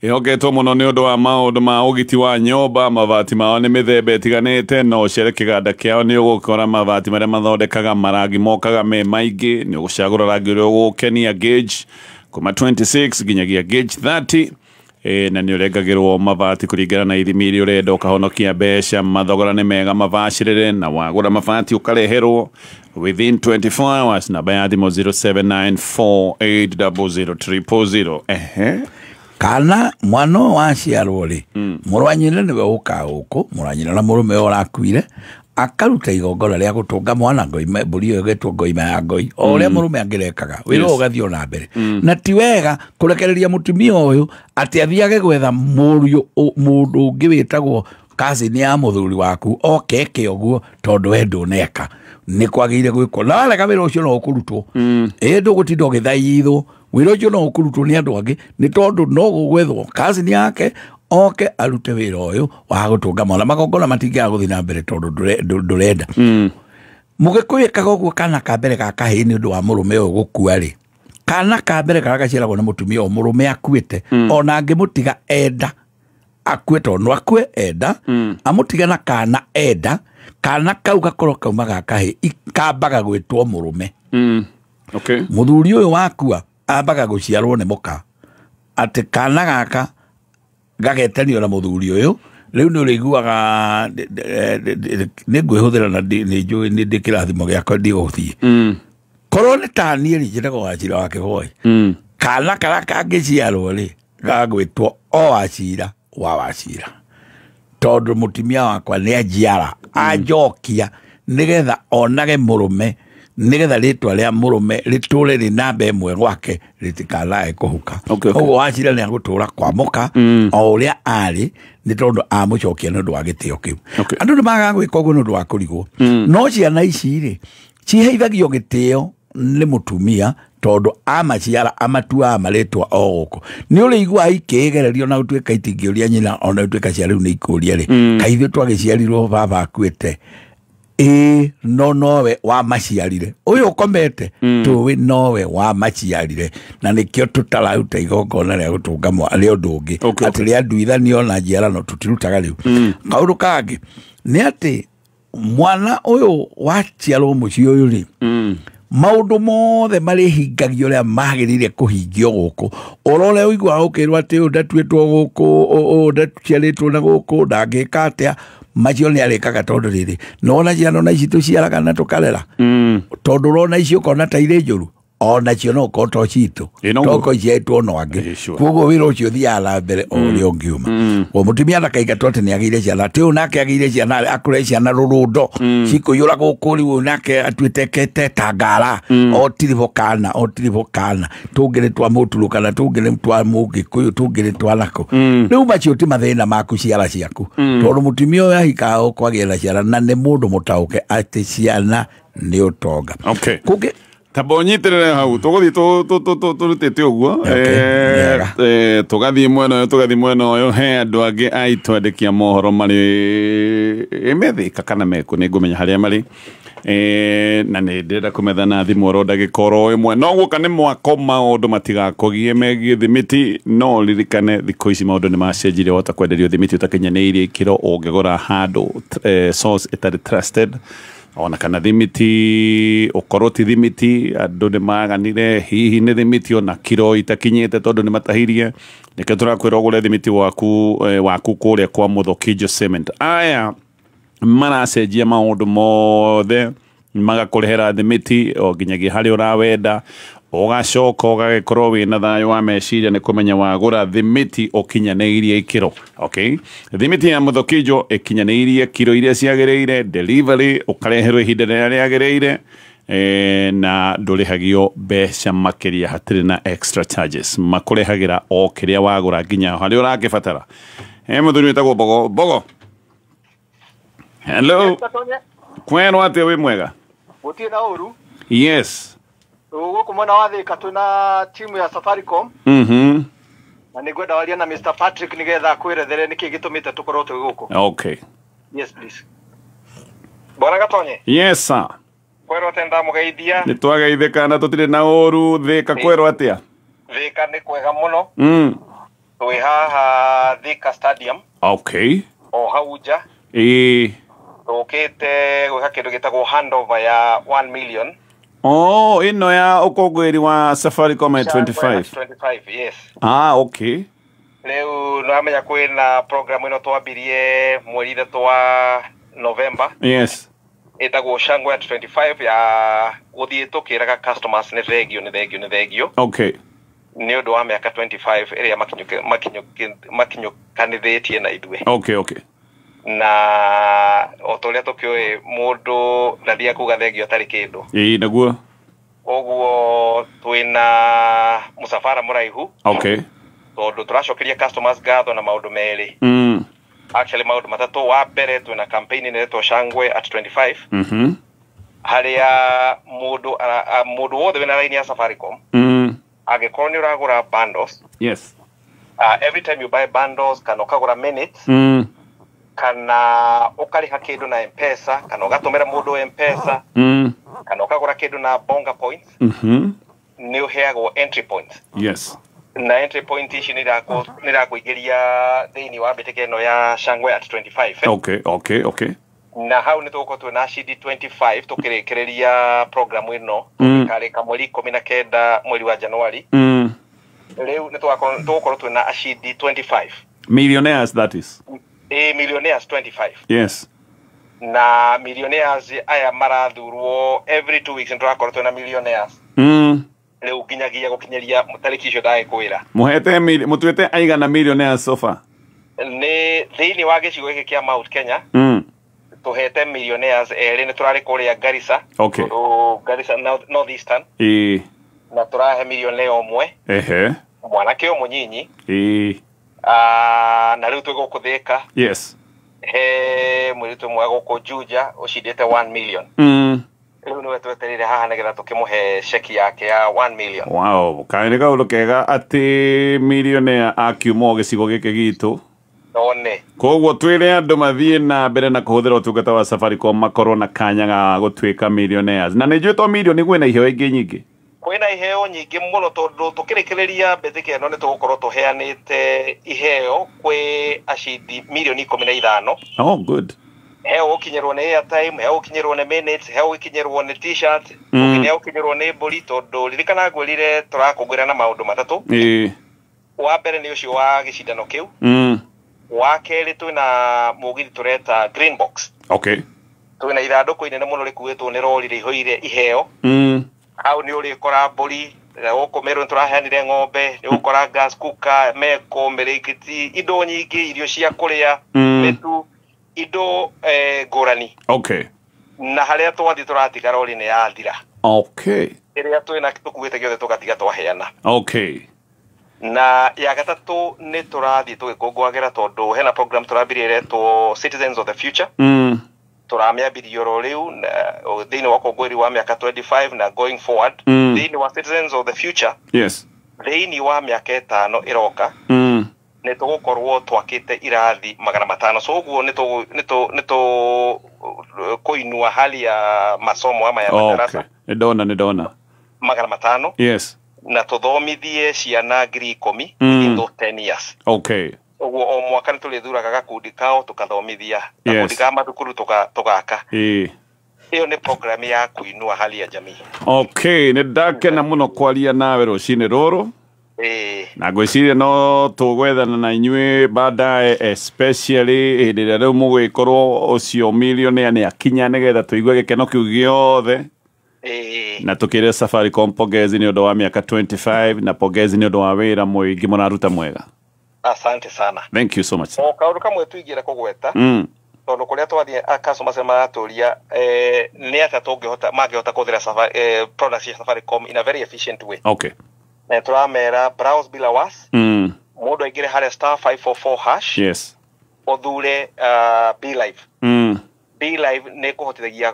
ihoketwo mũno nĩ ũndũ wa maũndũ ma ũgiti wa nyũmba. Mabati mao nĩ mĩthemba ĩtiganĩte, no ũcere kĩganda kĩao nĩ ũgũkora mabati marĩa mathondekaga marangi mokaga me maingĩ. Nĩ ũgũcagũra rangi ũrĩa ũgũkenia, gauge kuma 26 nginyagia gauge 30. Na nĩ ũrengagĩrwo mabati kũringana na ithimi iria ũrenda, ũkahonokia mbeca. Mathogora nĩ mega, mabacĩrĩre, na wagũra mabati ũkareherwo within 24 hours. Namba ya thimũ 0794800000. Ehe, kana mwana ũyũ waciarwo rĩ, mũrũ wa nyina nĩwe ũkaga gũkũ, mũrũ wa nyina na mũrũme ũyũ ũrakuire, akaruta igongona rĩa gũtũnga mwana ngoima, mbũri ĩyo ĩgetwo ngoima ya ngoi, o ũrĩa mũrũme angĩrekaga, wĩra ũyũ ũgathiĩ o na mbere. Na ti wega kũrekereria mũtumia ũyũ atĩ athiage gwetha mũriũ mũndũ ũngĩ wĩtagwo cousin ya mũthuri waku oke eke ũguo, tondũ we ndũneka. Nĩ kwagĩrĩire gwĩkwo. Na warega wĩra ũcio no ũkũrutwo. Ĩ ndũgũtinda ũgĩthaithwo, wĩra ũcio no ũkũrutwo nĩ andũ angĩ, nĩ tondũ no gũgwethwo cousin yake oke arute wĩra ũyũ wa gũtũnga mwana. Magongona matingĩaga gũthiĩ na mbere tondũ ndũrenda. Mũgĩkũyũ ekaga ũguo kana ka mbere ga kahĩĩ nĩ ũndũ wa mũrũme ũyũ gũkua rĩ, kana ka mbere karĩa gaciaragwo nĩ mũtumia ũyũ mũrũme akuĩte, ona angĩmũtiga enda akue, tondũ no akue enda, amũtige na kana enda, kana kau gakorwo kauma ga kahĩĩ, kambaga gwĩtwo mũrũme. Mũthuri ũyũ wakua ambaga gũciarwo nĩ mũka, atĩ kana gaka gagetanio na mũthuri ũyũ. Rĩu nĩ ũrĩiguaga nĩ ngwĩhũthĩra na nĩ njũĩ nĩ ndĩ kĩrathimo gĩakwa ndigũthiĩ. Korwo nĩ ta niĩ rĩ, njĩtagwo Wachira wa Kĩboi, kana karĩa kangĩciarwo rĩ, gagwĩtwo o Wachira wa Wachira, tondũ mũtumia wakwa nĩ anjiara anjokia nĩgetha onage mũrũme, nĩgetha rĩtwa rĩa mũrũme rĩtũre rĩ namba ĩmwe gwake, rĩtikanae kũhuka. Ũguo Wachira nĩ agũtũra kwa mũka o ũrĩa arĩ, nĩ tondũ amũcokia nĩ ũndũ wa gĩtĩo kĩu. Andũ nĩ magaga gwĩka ũguo nĩ ũndũ wa kũrigwo. No ciana ici rĩ, ciheithagio gĩtĩo nĩ mũtumia tondũ amaciara amatuaga marĩtwa o gũkũ. Nĩ ũrĩiguaga ikĩgererio na gũtuĩka itingĩũria nyina, ona gũtuĩka cia rĩu nĩ ikũria rĩ, kaĩ ithuĩ twagĩciarirwo baba akuĩte, ĩĩ no nowe wamaciarire, ũyũ ũkomete tũĩ nowe wamaciarire, na nĩkĩo tũtararuta igongona rĩa gũtũnga rĩa ũndũ ũngĩ, atĩ rĩa nduithanio na njiarano tũtirutaga rĩu. Kaũndũ kangĩ nĩ atĩ mwana ũyũ waciarwo mũciĩ ũyũ rĩ, maũndũ mothe marĩhingagio ũrĩa magĩrĩire kũhingio gũkũ. Oro ũrĩa ũiguaga ũkĩrwo atĩ ũyũ ndatuĩtwo gũkũ, ũyũ ndaciarĩtwo na gũkũ, ndangĩka atĩa, macio nĩ arĩkaga tondũ rĩrĩ, nona ciana ona ici tũciaraga na tũkarera, tondũ ũrona ici ũkona ta irĩ njũru, onacio no ũkorwo to citũ, toko ciaitwo no angĩ. Koguo wĩra ũcio ũthiaga na mbere o ũrĩa ũngiuma. Koguo mũtumia ndakaingatwo atĩ nĩ agĩire ciana, atĩ ũyũ nake agĩire ciana, akũre ciana rũrũndo cikũiyũra gũkũ, rĩu ũyũ nake atuĩte ta ngara, o tiribũ kana, o tiribũ kana, tũngĩ nĩ twa mũturo kana tũngĩ nĩ twa mũgĩkũyũ, tũngĩ nĩ twa nakũ. Rĩu macio ti mathĩna maku ciara ciaku, tondũ mũtumia ũyũ ahikaga gũkũ agĩe na ciana, na nĩ mũndũ mũtaũke atĩ ciana nĩ ũtonga. Kũngĩ Tamba ũnyitĩrĩre hau tũgũthiĩ tũrutĩte ũguo tũgathiĩ mwena ũyũ tũgathiĩ mwena ũyũ he andũ angĩ aitũ andĩki a mohoro marĩ methĩka kana mekũ nĩ ngũmenya harĩa marĩ na nĩ ndĩrenda kũmetha na thimũ oro ndagĩka oro ĩmwe no guoka nĩ mwako maũndũ matigakũgie megiĩ thimiti no ririkane thikũ ici maũndũ nĩ macenjirie wahota kwenderio thimiti ũtakinyanĩirie ikĩro ũngĩgũra handũ source ĩtarĩ trusted ona kana thimiti ũkorwo ti thimiti andũ nĩ maganire hihi nĩ thimiti ona kiro itakinyĩte tondũ nĩ matahirie nĩkĩo tũrakwĩra ũgũre thimiti waku waku kũrĩa kwa Mũthokinjo Cement. Aya maracenjia maũndũ mothe magakũrehera thimiti o nginyagia harĩa ũrawenda ũgacoka ũgagĩkorwo wĩna thayũ wa meciria nĩ kũmenya wagũra thimiti ũkinyanĩirie ikĩro. Okay, thimiti ya Mũthokinjo ĩkinyanĩirie kiro iria ciagĩrĩire, delivery ũkareherwo ihinda rĩrĩa rĩagĩrĩire na ndũrĩhagio mbeca makĩria hatirĩ na extra charges makũrehagĩra o kĩrĩa wagũra nginya harĩa ũrakĩbatara. Mũthuri wĩtagwo Mbogo. Mbogo, hello. Kwenu atĩa wĩ mwega? Gũtirĩ na ũru. Yes. Gũkũ mwena wa Thika twĩna timu ya Safaricom. Na nĩngwenda waria na Mr. Patrick nĩgetha akwĩrethere nĩkĩ gĩtũmĩte tũkorwo twĩ gũkũ. Okay. Yes please. Bwana Gatonye. Yes sir. Kwerwo atĩa ndamũgeithia? Nĩ twageithĩka na tũtirĩ na ũru. Thika kwerwo atĩa? Thika nĩ kwega mũno. Twĩ haha Thika Stadium. Okay. O hau nja. Ĩĩ. Tũkĩte gwĩka kĩndũ gĩtagwo handover ya 1 million. Oh, ĩno ya ũkũngũĩri wa Safaricom at 25. 25, yes. Ah, okay. Rĩu nĩwamenya kwĩna program ĩno twambirie mweri 3 wa November. Yes. Ĩtagwo Shangwe at 25 ya gũthiĩ tũkĩraga customers nĩ thengio nĩ thengio nĩ thengio. Okay. Nĩ ũndũ wa mĩaka 25 ĩrĩa makinyũkanithĩtie na ithuĩ. Okay, okay. Na o ta ũrĩa tũkĩũĩ mũndũ ndathiaga kuga thengio atarĩ kĩndũ. Ĩĩ naguo. Ũguo twĩna mũcabara mũraihu. Okay. Tondũ tũracokeria customers ngatho na maũndũ merĩ. Actually maũndũ matatũ. Wa mbere twĩna campaign ĩretwo Shangwe at 25. Harĩa mũndũ wothe wĩna line ya Safaricom angĩkorwo nĩ ũragũra bundles. Yes. Every time you buy bundles kana ũkagũra minutes kana ũkarĩha kĩndũ na M-Pesa kana ũgatũmĩra mũndũ M-Pesa kana ũkagũra kĩndũ na Bonga points nĩ ũheagwo entry points. Yes. Na entry point ici nĩ irakũingĩria thĩinĩ wa mbĩtĩka ĩno ya Shangwe at 25. Okay, okay, okay. Na hau nĩ tũgũkorwo twĩna CD 25 tũkĩrĩkĩrĩria program ĩno tũgĩkarĩka mweri 19 mweri wa Januari. Rĩu nĩ tũgũkorwo twĩna CD 25 millionaires, that is. Millionaires 25. Yes. Na millionaires aya marathurwo every 2 weeks nĩtũrakorwo twĩna millionaires. Rĩu nginyagia gũkinyĩria tarĩki icio ndagĩkwĩra. Mũhete mũtuĩte aigana millionaires so far? Nĩ thĩinĩ wa gĩcigo gĩkĩ kĩa Mount Kenya. Tũhete millionaires erĩ nĩ tũrarĩ kũrĩa Garissa. Okay. Garissa North Eastern. Ĩĩ. Na tũrahe millionaire ũmwe. Ehe. Mwanake ũyũ mũnyinyi. Ĩĩ. Na rĩu twĩ gũkũ Thika. Yes. He mũirĩtu ũmwe gũkũ Juja ũcindĩte 1 million. Rĩu nĩwe twetereire haha nĩgetha tũkĩmũhe ceki yake ya 1 million. Wow, kaĩ nĩ kaũndũ kega atĩ millionaire akiuma o gĩcigo gĩkĩ gitũ. One. Koguo twĩre andũ mathiĩ na mbere na kũhũthĩra ũtungata wa Safaricom makorwo na kanya ga gũtuĩka millionaires. Na nĩ njũĩ to million kwĩna iheo ingĩ nyingĩ. Kwĩna iheo nyingĩ mũno tondũ tũkĩrĩkĩrĩria mbĩtĩka ĩno nĩ tũgũkorwo tũheanĩte iheo kwĩ acindi milioni 15. Oh, good. Heo gũkinyĩrwo nĩ airtime, heo gũkinyĩrwo nĩ minutes, heo gũkinyĩrwo nĩ t-shirt, heo gũkinyĩrwo nĩ mbũri tondũ ririkana ngwĩrire tũrakũngũĩra na maũndũ matatũ. Ĩĩ. Wa mbere nĩ ũcio wa gĩcindano kĩu. Wa kerĩ twĩna mũgithi tũreta Green Box. Okay. Twĩna ithandũkũ inene mũno rĩkuĩtwo nĩ rori rĩihũire iheo. Hau nĩ ũrĩkora mbũri, gũkũ Meru nĩ tũraheanire ng'ombe, nĩ ũgũkora gas cooker, meko, mĩrĩngĩti, indo nyingĩ, irio cia kũrĩa, mĩtu, indo ngũrani. Okay. Na harĩa twathiĩ tũratiga rori nĩ yathira. Okay. Ĩrĩa twĩna tũkuĩte gĩothe tũgatiga twaheana. Okay. Na ya gatatũ nĩ tũrathiĩ tũgĩkũngũagĩra tondũ hena program tũrambirie ĩretwo Citizens of the Future. Tũramĩambirie oro rĩu thĩinĩ wa ũkũngũĩri wa mĩaka 25 na going forward thĩinĩ wa Citizens of the Future. Yes. Thĩinĩ wa mĩaka 5 ĩroka nĩ tũgũkorwo twakĩte irathi 500. So ũguo nĩ tũ kũinua hali ya masomo ama ya madarasa. Nĩ ndona 500. Yes. Na tũthomithie ciana 10,000 within those 10 years. Okay. Ũguo o mwaka nĩ tũrĩthuraga gakundi kao tũkathomithia, gakundi ka mathukuru tũgaka. Ĩyo nĩ program ya kũinua hali ya jamii. Okay, nĩ ndakena mũno kwaria nawe rũcinĩ rũrũ. Na ngwĩciria no tũgwethana na inyuĩ baadaye, especially hĩndĩ ĩrĩa rĩu mũgũgĩkorwo ũcio millionaire nĩ akinya, nĩgetha tũigue gĩkeno kĩu gĩothe. Na tũkĩre Safaricom pongezi nĩ ũndũ wa mĩaka 25 na pongezi nĩ ũndũ wa wĩra mũingĩ mũraruta mwega. Asante sana. Thank you so much. O kaũndũ kamwe tũingĩra kũgweta, tondũ kũrĩa twathiĩ customers maratũria nĩ atĩa tũngĩhota mangĩhota kũhũthĩra products cia Safaricom in a very efficient way. Okay. Na tũramera browse bila wasi. Mũndũ aingĩre harĩa star 544 hash. Yes. Ũthure Be Live. Be Live nĩ kũhotithagia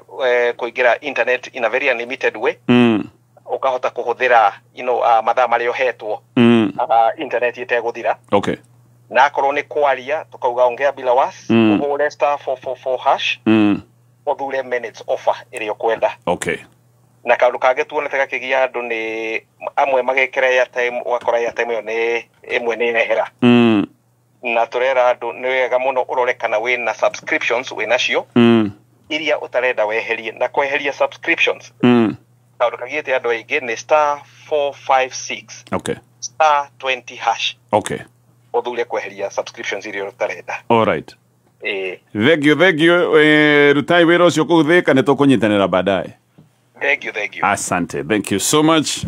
kũingĩra internet in a very unlimited way. Ũkahota kũhũthĩra mathaa marĩa ũhetwo internet ĩtegũthira. Okay. Na akorwo nĩ kwaria tũkauga ongea bila wasi, ũhũre star 444 hash, ũthure minutes offer ĩrĩa ũkwenda. Okay. Na kaũndũ kangĩ tuonete gakĩgia andũ nĩ amwe magĩkĩra airtime, ũgakora airtime ĩyo nĩ ĩmwe nĩ yehera. Na tũrera andũ nĩ wega mũno ũrore kana wĩna subscriptions wĩnacio iria ũtarenda weherie, na kweheria subscriptions kaũndũ kagiĩte andũ aingĩ nĩ star 456 okay star 20 hash. Okay. Ũthure kweheria subscriptions iria ũtarenda. All right. Thank you, thank you. Rutai wĩra ũcio kũu Thĩka, nĩ tũkũnyitanĩra baadaye. Thank you, thank you. Asante, thank you so much.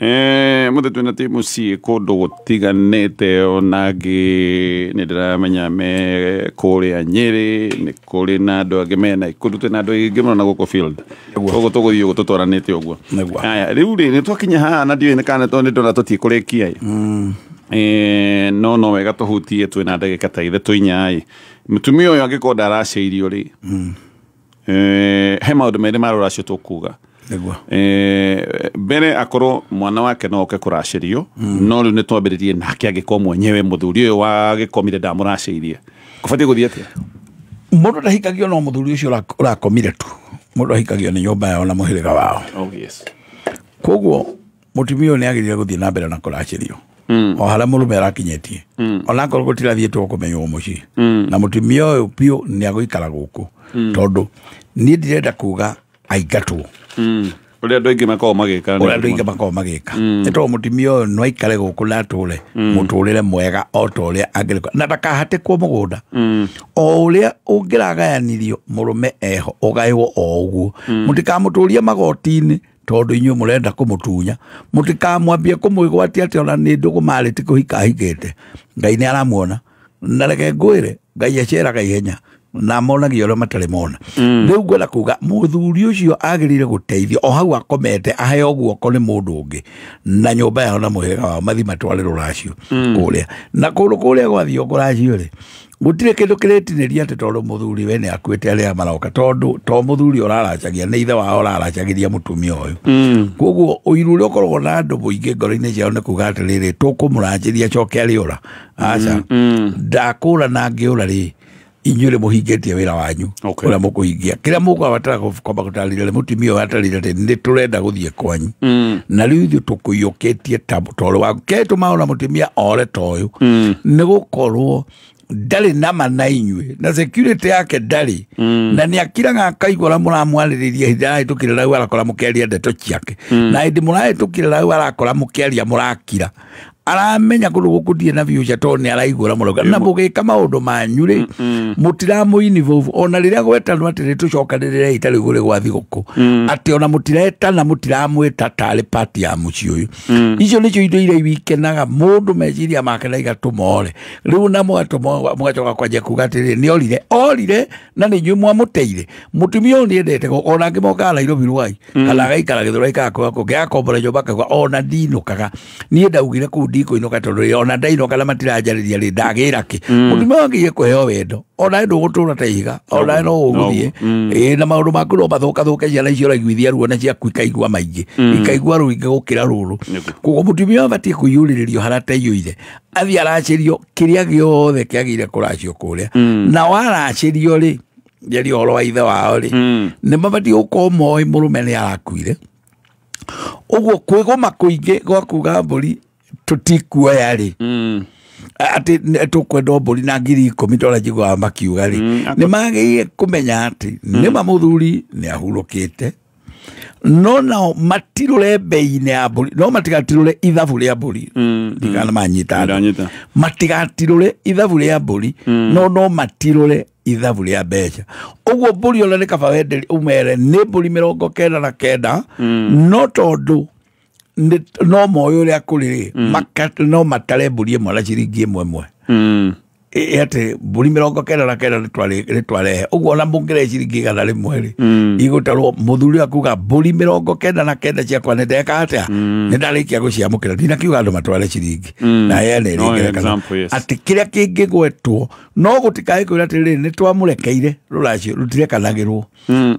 Mũthĩ twĩna timu ciĩ kũndũ gũtiganĩte, ona angĩ nĩ ndĩramenya me kũrĩa Nyĩrĩ, nĩ kũrĩ na andũ angĩ me Naikuru, twĩna andũ aingĩ mũno na gũkũ field. Koguo tũgũthiĩ ũguo tũtwaranĩte ũguo. Aya, rĩu rĩ nĩ twakinya haha na ndiũĩ nĩ kana nĩ ndona tũtikũrĩkia ĩ. No wega tũhutie, twĩna ndagĩka ta 3 4 ĩ. Mũtumia ũyũ angĩkorwo ndaracĩirio rĩ, he maũndũ merĩ ma rũracio tũkuga. Mbere akorwo mwana wake no oke kũracĩrio, no rĩu nĩ twambĩrĩrie nake angĩkorwo mwenyewe mũthuri ũyũ wa gĩkomire ndamũracĩirie, kũbatiĩ gũthiĩ atĩa? Mũndũ ndahikagio no mũthuri ũcio ũrakomire tu, mũndũ ahikagio nĩ nyũmba yao na mũhĩrĩga wao. Oh yes. Koguo mũtumia ũyũ nĩ agĩrĩire gũthiĩ na mbere na kũracĩrio o harĩa mũrũme arakinyĩtie, onakorwo gũtirathiĩtwo kũmenywo mũciĩ, na mũtumia ũyũ biũ nĩ agũikara gũkũ, tondũ niĩ ndirenda kuga aingatwo ũrĩa andũ aingĩ makoragwo magĩka, ũrĩa andũ aingĩ makoragwo magĩka, nĩ tondũ mũtumia ũyũ no aikare gũkũ na atũre mũtũrĩre mwega o ta ũrĩa angĩrĩkwo, na ndakahatĩkwo mũgũnda. O ũrĩa ũngĩragayanirio mũrũme eho ũgaĩwo o ũguo, mũtikamũtũrie magoti-inĩ tondũ inyuĩ mũrenda kũmũtunya, mũtikamwambie kũmwĩgwatia atĩ ona nĩ ndũgũ marĩ ti kũhika ahikĩte. Ngai nĩ aramuona, na reke ngwĩre Ngai aceraga ihenya na monagia ũrĩa matarĩ mona. Rĩu ngwenda kuga mũthuri ũcio agĩrĩire gũteithio o hau akomete, aheo guoko nĩ mũndũ ũngĩ na nyũmba yao na mũhĩrĩga wao, mathi matware rũracio kũrĩa. Na kũndũ kũrĩa gwathiio kũracio rĩ, gũtirĩ kĩndũ kĩrĩtinĩria atĩ tondũ mũthuri we nĩ akuĩte arĩa maroka, tondũ to mũthuri ũraracagia, nĩ ithe wao ũraracagĩria mũtumia ũyũ. Koguo ũiru ũrĩa ũkoragwo na andũ mũingĩ ngoro-inĩ ciao nĩ kuga atĩrĩrĩ, tũkũmũracĩria acoke arĩũra. Aca, ndakũra na ngĩũra rĩ, inyuĩ nĩ mũhingĩtie wĩra wanyu ũrĩa mũkũhingia. Kĩrĩa mũkũbatara kwamba gũtarĩria nĩ mũtumia ũyũ atarĩria atĩ nĩ tũrenda gũthiĩ kwanyu, na rĩu ithuĩ tũkũiyũkĩtie ta toro waku. Kĩrĩa gĩtũmaga ona mũtumia ore ta ũyũ nĩ gũkorwo ndarĩ nama na inyuĩ, na security yake ndarĩ, na nĩ akiraga akaigua ũrĩa mũramwarĩrĩria hĩndĩ arahĩtũkĩra rau arakora mũkĩaria ndeto ciake, na hĩndĩ mũrahĩtũkĩra rau arakora mũkĩaria mũrakira, aramenya kũndũ gũkũ ndirĩ na future tondũ nĩ araigua ũrĩa mũrauga. Na mũgĩka maũndũ manyu rĩ, mũtiramũ-involve ona rĩrĩa gwetanwo atĩ nĩ tũcokanĩrĩre ita rĩu kũrĩ gwa thigũkũ, atĩ ona mũtiretana mũtiramwĩta tarĩ part ya mũciĩ ũyũ. Icio nĩcio indo iria wikenaga mũndũ meciria make na igatũma ore. Rĩu na mũgacoka kwanjia kuga atĩrĩrĩ, nĩ orire, orire na nĩ inyuĩ mwamũteire. Mũtumia ũyũ nĩendete ona angĩ mokaga Nairobi Ruai, kana agaikara Gĩthũrai kana kũrĩa kũngĩ, agakombora nyũmba akauga ona ndinũkaga, niĩ ndaugire kũu ndikũinũka tondũ ona ndainũka na matiranjarĩria rĩ ndagĩra kĩ. Mũtumia wagĩrĩire kũheo wendo ona ndũgũtũra ta ihiga ona no ũgũthiĩ ĩ na maũndũ maku no mathũkathũke ciana icio ũraiguithia ruo na ciaku ikaigua maingĩ ikaigua rũingĩ gũkĩra rũrũ. Koguo mũtumia abatiĩ kũiyũrĩrĩrio harĩa ataiyũire athiĩ aracĩrio kĩrĩa gĩothe kĩagĩrĩire kũracio kũrĩa na waracĩrio rĩ njarie ũhoro wa ithe wao rĩ nĩ mabatiĩ gũkorwo moĩ mũrũme nĩ arakuire. Ũguo kwĩgũma kũingĩ gwa kuga mbũri tũtikuoya rĩ atĩ tũkwenda mbũri na 10,000 tondũ njiguaga makiuga rĩ nĩ magĩrĩire kũmenya atĩ nĩma mũthuri nĩ ahurũkĩte no nao matirũre bei-inĩ ya mbũri no matigatirũre ithabu rĩa mbũri ndikana manyita andũ matigatirũre ithabu rĩa mbũri no matirũre ithabu rĩa mbeca. Ũguo mbũri ona nĩ kaba wende ũmere nĩ mbũri 99 no tondũ no moĩ ũrĩa kũrĩ rĩ no matare mbũri ĩmwe na ciringi ĩmwe ĩmwe atĩ mbũri 99 nĩtwarehe. Ũguo ona mũngĩrehe ciringi 100 rĩ igũtarwo mũthuri akuga mbũri 99 ciakwa nĩ ndeka atĩa nĩ ndarĩkia gũciamũkĩra ndinakiuga andũ matware ciringi na heane ngerekano atĩ kĩrĩa kĩngĩgwetwo no gũtikae kwĩra atĩrĩrĩ nĩ twamũrekeire rũracio rũtirekanagĩrwo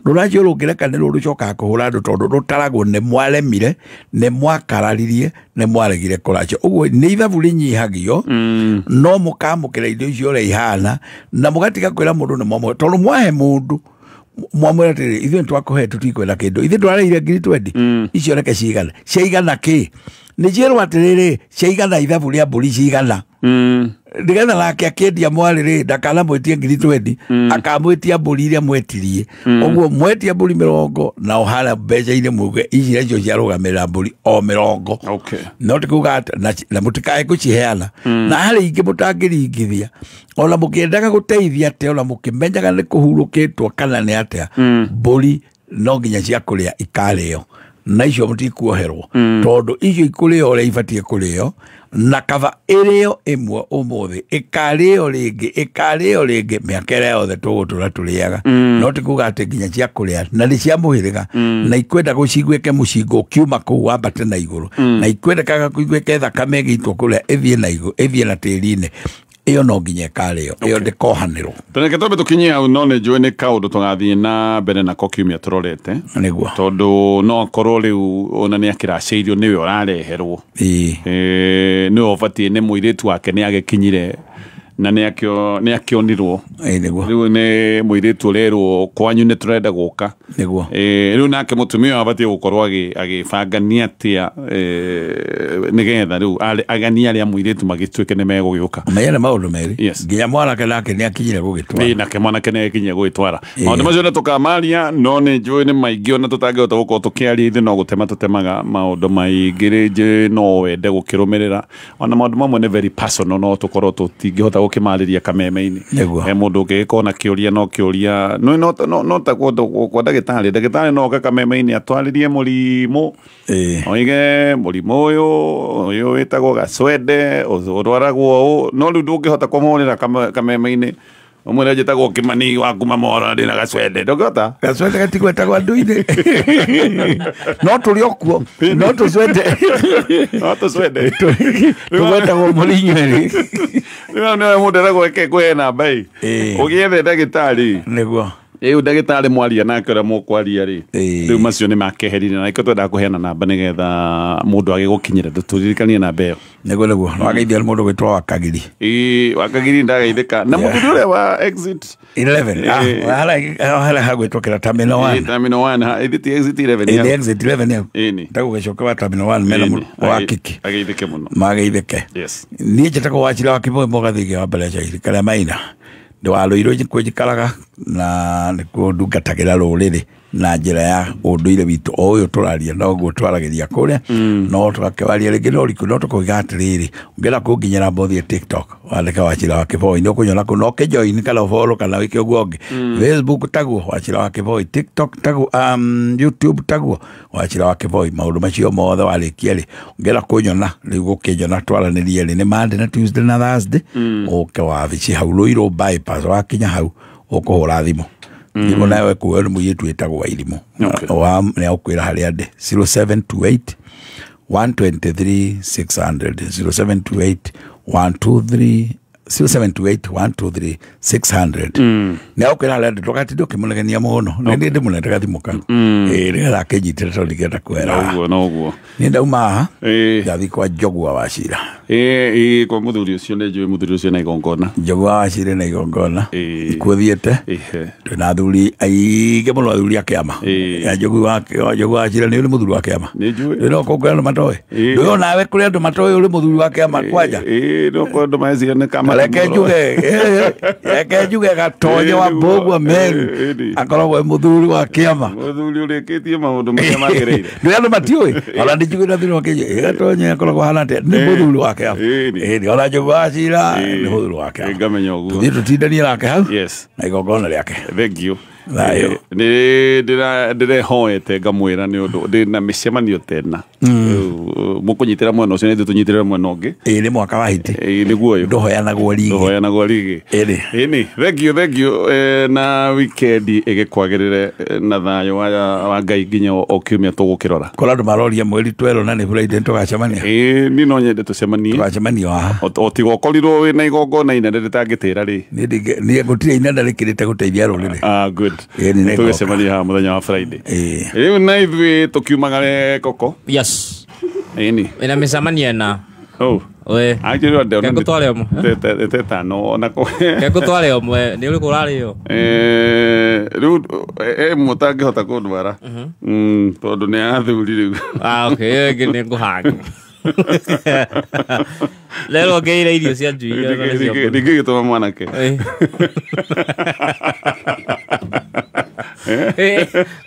rũracio rũngĩrekanĩrwo rũcokaga kũhũra andũ tondũ rũtaragwo nĩ mwaremire nĩ mwakararirie nĩ mwaregire kũracio. Ũguo nĩ ithabu rĩnyihagio no mũkamũkĩra indo icio ũrĩa ihana na mũgatiga kwĩra mũndũ nĩ mwamũhe tondũ mwahe mũndũ mwamwĩra atĩrĩrĩ ithuĩ nĩ twakũhe tũtikwenda kĩndũ ithuĩ twarĩire 20,000 icio reke cigana ciaigana kĩ nĩ ciĩrwo atĩrĩrĩ ciaigana ithabu rĩa mbũri cigana nĩgetha nake akĩendia mwarĩ rĩ ndakanamwĩtie 20,000 akamwĩtia mbũri iria mwetirie. Ũguo mwetia mbũri 20 na ũhara mbeca-inĩ muge ici nacio ciarũgamĩrĩra mbũri o 20 no ti kuga na mũtikae kũciheana na harĩ ingĩ mũtangĩringithia ona mũkĩendaga gũteithia atĩa ona mũkĩmenyaga nĩ kũhurũkĩtwo kana nĩ atĩa mbũri no nginya cia kũrĩa ikarĩo na icio mũtikuoherwo tondũ icio ikũrĩo ũrĩa ibatiĩ kũrĩo na kaba ĩrĩo ĩmwe ũmũthĩ ĩkarĩo rĩngĩ ĩkarĩo rĩngĩ mĩaka ĩrĩa yothe tũgũtũra tũrĩaga no ti kuga atĩ nginya cia kũrĩa na nĩ cia mũhĩrĩga na ikwenda gũciguĩke mũcingo ũkiuma kũu wambate na igũrũ na ikwendekaga kũiguĩke thakame ĩgĩitwo kũrĩa ĩthiĩ na igũrũ ĩthiĩ na tĩri-inĩ ĩyo no nginya ĩkarĩo ĩyo ndĩkohanĩrwo. Reke twambe tũkinyie hau no nĩ njũĩ nĩ kaũndũ tũgathiĩ na mbere nako kiumia tũrorete nĩguo tondũ no akorwo rĩu ona nĩ akĩracĩirio nĩwe ũrareherwo nĩwe ũbatiĩ nĩ mũirĩtu wake nĩ agĩkinyire na nĩ akĩonirwo rĩu nĩ mũirĩtu ũrerwo kwanyu nĩ tũrenda gũka nĩguo rĩu nake mũtumia abatiĩ gũkorwo agĩbangania atĩa nĩgetha rĩu agani arĩa mũirĩtu magĩtuĩke nĩ megũgĩũka. Menya nĩ maũndũ merĩ nginya mwanake nake nĩ akinyire gũgĩtwara nake mwanake nĩ akinyire gũgĩtwara maũndũ macio nĩ tũkamaria no nĩ njũĩ nĩ maingĩ ona tũtangĩhota gũkorwo tũkĩaria ithuĩ no gũtema tũtemaga maũndũ maingĩ rĩngĩ no wende gũkĩrũmĩrĩra ona maũndũ mamwe nĩ very personal no tũkorwo tũtingĩhota gũkĩmarĩria kameme-inĩ he mũndũ ũngĩgĩkorwo na kĩũria no kĩũria no ta kwa ndagĩtarĩ ndagĩtarĩ no oke kameme-inĩ atwarĩrie mũrimũ oige mũrimũ ũyũ wĩtagwo gacwende ũrwaragwo ũũ no rĩu ndũngĩhota kũmũhũrĩra kameme-inĩ ũmwĩre njĩtagwo Kĩmani wa kuma Mohoro ndĩna gacwende ndũngĩhota gacwende gatigwetagwo andũ-inĩ no tũrĩ o kuo no tũcwende tũgwetagwo mũrĩ inyuerĩ rĩu nĩwe mũndũ eragwo eke ngũhe namba ĩ ũgĩethe ndagĩtarĩ nĩguo rĩu ndagĩtarĩ mwaria nake ũrĩa mũkwaria rĩ rĩu macio nĩ makeherire na nĩkĩo twendaga kũheana namba nĩgetha mũndũ agĩgũkinyĩra tũririkanie namba ĩyo nĩguo nĩguo no ageithia nĩ mũndũ gwĩtwo Wakagiri Wakagiri ndagaithĩka na mũthuri ũrĩa wa exit 11 harĩa hagwĩtwo kĩra terminal 1 terminal 1 ĩthĩ ti exit 11 ĩĩ exit 11 ĩyo ndagũgĩcoka wa terminal 1 mena wa kiki ageithĩke mũno mageithĩke yes niĩ njĩtagwo Wachira wa Kĩmũĩ Mũgathigi wa mbere Cairi karĩa maina ndĩ wa Rũirũ nĩkuo njikaraga na nĩkuo ndungatagĩra rũrĩrĩ na njĩra ya ũndũire witũ o ũyũ tũraria noguo twaragĩria kũrĩa no tũgakĩwaria rĩngĩ no riku no tũkoiga atĩrĩrĩ ũngĩenda kũnginyĩra mbothiĩ TikTok wandĩke Wachira wa Kĩboi nĩ ũkũnyona kũu no ũkĩjoin kana ũfollow kana wĩke ũguo ũngĩ Facebook taguo Wachira wa Kĩboi TikTok taguo YouTube taguo Wachira wa Kĩboi maũndũ macio mothe warĩkia rĩ ũngĩenda kũnyona rĩu gũkĩnyona twaranĩrie rĩ nĩ Monday na Tuesday na Thursday ũke wabici hau Rũirũ bypass wakinya hau ũkũhũra thimũ thimũ nayo ĩkuoyo nĩ mũirĩtu wĩtagwo Wairimũ nĩ agũkwĩra harĩa ndĩ 0728 123 600 0728 123 0728 123 600. Nä akwä ra ndågatinde å kä må negenia må no nä ndä må nete gathimå kau nä getha akä nyitä re tondå ndingĩenda kwera Noguo noguo. Nä ndauma haha ndathiĩ kwa Njogua wa Cira. Ĩ kwa mũthuri ũcio nĩ njũĩ mũthuri ũcio na igongona. Njogua wa Cira na igongona ikuo thiĩte twĩna athuri aingĩ mũno, athuri a kĩama ya Njogua wa Cira nĩ ũrĩ mũthuri wa kĩama. Nĩ no kũngĩ andũ matoĩ ndũĩ onawe kũrĩ andũ matoĩ ũrĩ mũthuri wa kĩama kwanja. Ĩ no kwa andũ meciria nĩ kama reke njuge Gatonye wa Mbũgua Meru akoragwo e mũthuri wa kĩama, mũthuri ũrĩkĩtie maũndũ marĩa magĩrĩire. Ndũĩ andũ matiũĩ ona nĩ njugĩte thĩinĩ wa kĩnya Gatonye akoragwo hana atĩa nĩ mũthuri wa kĩama. Ĩni ona Njogua wa Cira nĩ mũthuri wa kĩama. Ngamenya ũguo tũthiĩ tũtindanie nake hau na igongona rĩake. Thank you. Thayũ. Nĩ ndĩrehoete ngamwĩra nĩ ũndũ ndĩ na mĩcemanio tena mũkũnyitĩra mwena ũcio na ithuĩ tũnyitĩrĩre mwena ũngĩ. Ĩĩ nĩ mwaka wa hiti. Ĩĩ nĩguo ũyũ ndũhoyanagwo rigi. Ndũhoyanagwo rigi. Ĩni ĩni thank you thank you. Na weekend ĩgĩkwagĩrĩre na thayũ wa Ngai nginya o kiumia tũgũkĩrora. Korwo andũ maroria mweri twerwo na nĩ Friday tũgacemania. Ĩĩ niĩ no nyende tũcemanie. Tũgacemania haha. O tiga ũkorirwo wĩna igongona inene rĩtangĩtĩra rĩ. Niĩ gũtirĩ inene rĩkĩrĩte gũteithia rũrĩrĩ. Ah good. Tũgĩcemania haha mũthenya wa Friday. Rĩu na ithuĩ tũkiumagare koko. Yes. Ĩni. Ĩna mĩcemanio ĩna. Oh. We. Actually ndona. Kengũtware ũmwe. Tetano ona ko. Kengũtware ũmwe nĩ ũrĩkũ ũrarĩo? Rĩu mũtangĩhota kũndwara. Tondũ nĩ athuri rĩu. Ah okay, ĩyo ĩngĩ nĩ ngũhanga. Lero ngeire irio cia njui. Ndingĩgĩtũma mwanake.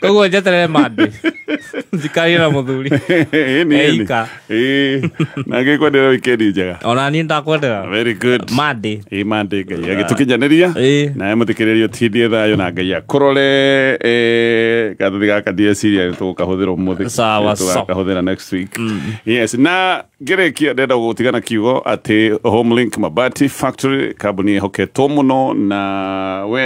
Koguo njeterere Monday njikarie na mũthuri. Eika. Na ngĩkwendera weekend njega. Ona niĩ ndakwendera. Very good. Monday. Ĩ Monday Ngai agĩtũkinyanĩria nawe mũthikĩrĩria ũtindie thayũ na Ngai akũrore. Gathuthi gaka ndieciria tũgũkahũthĩra ũmũthĩ. Sawa sawa. Tũgakahũthĩra next week. Yes, na ngĩrĩkia ndĩrenda gũtigana kiugo atĩ Homelink Mabati Factory kambuni ĩhoketwo mũno na we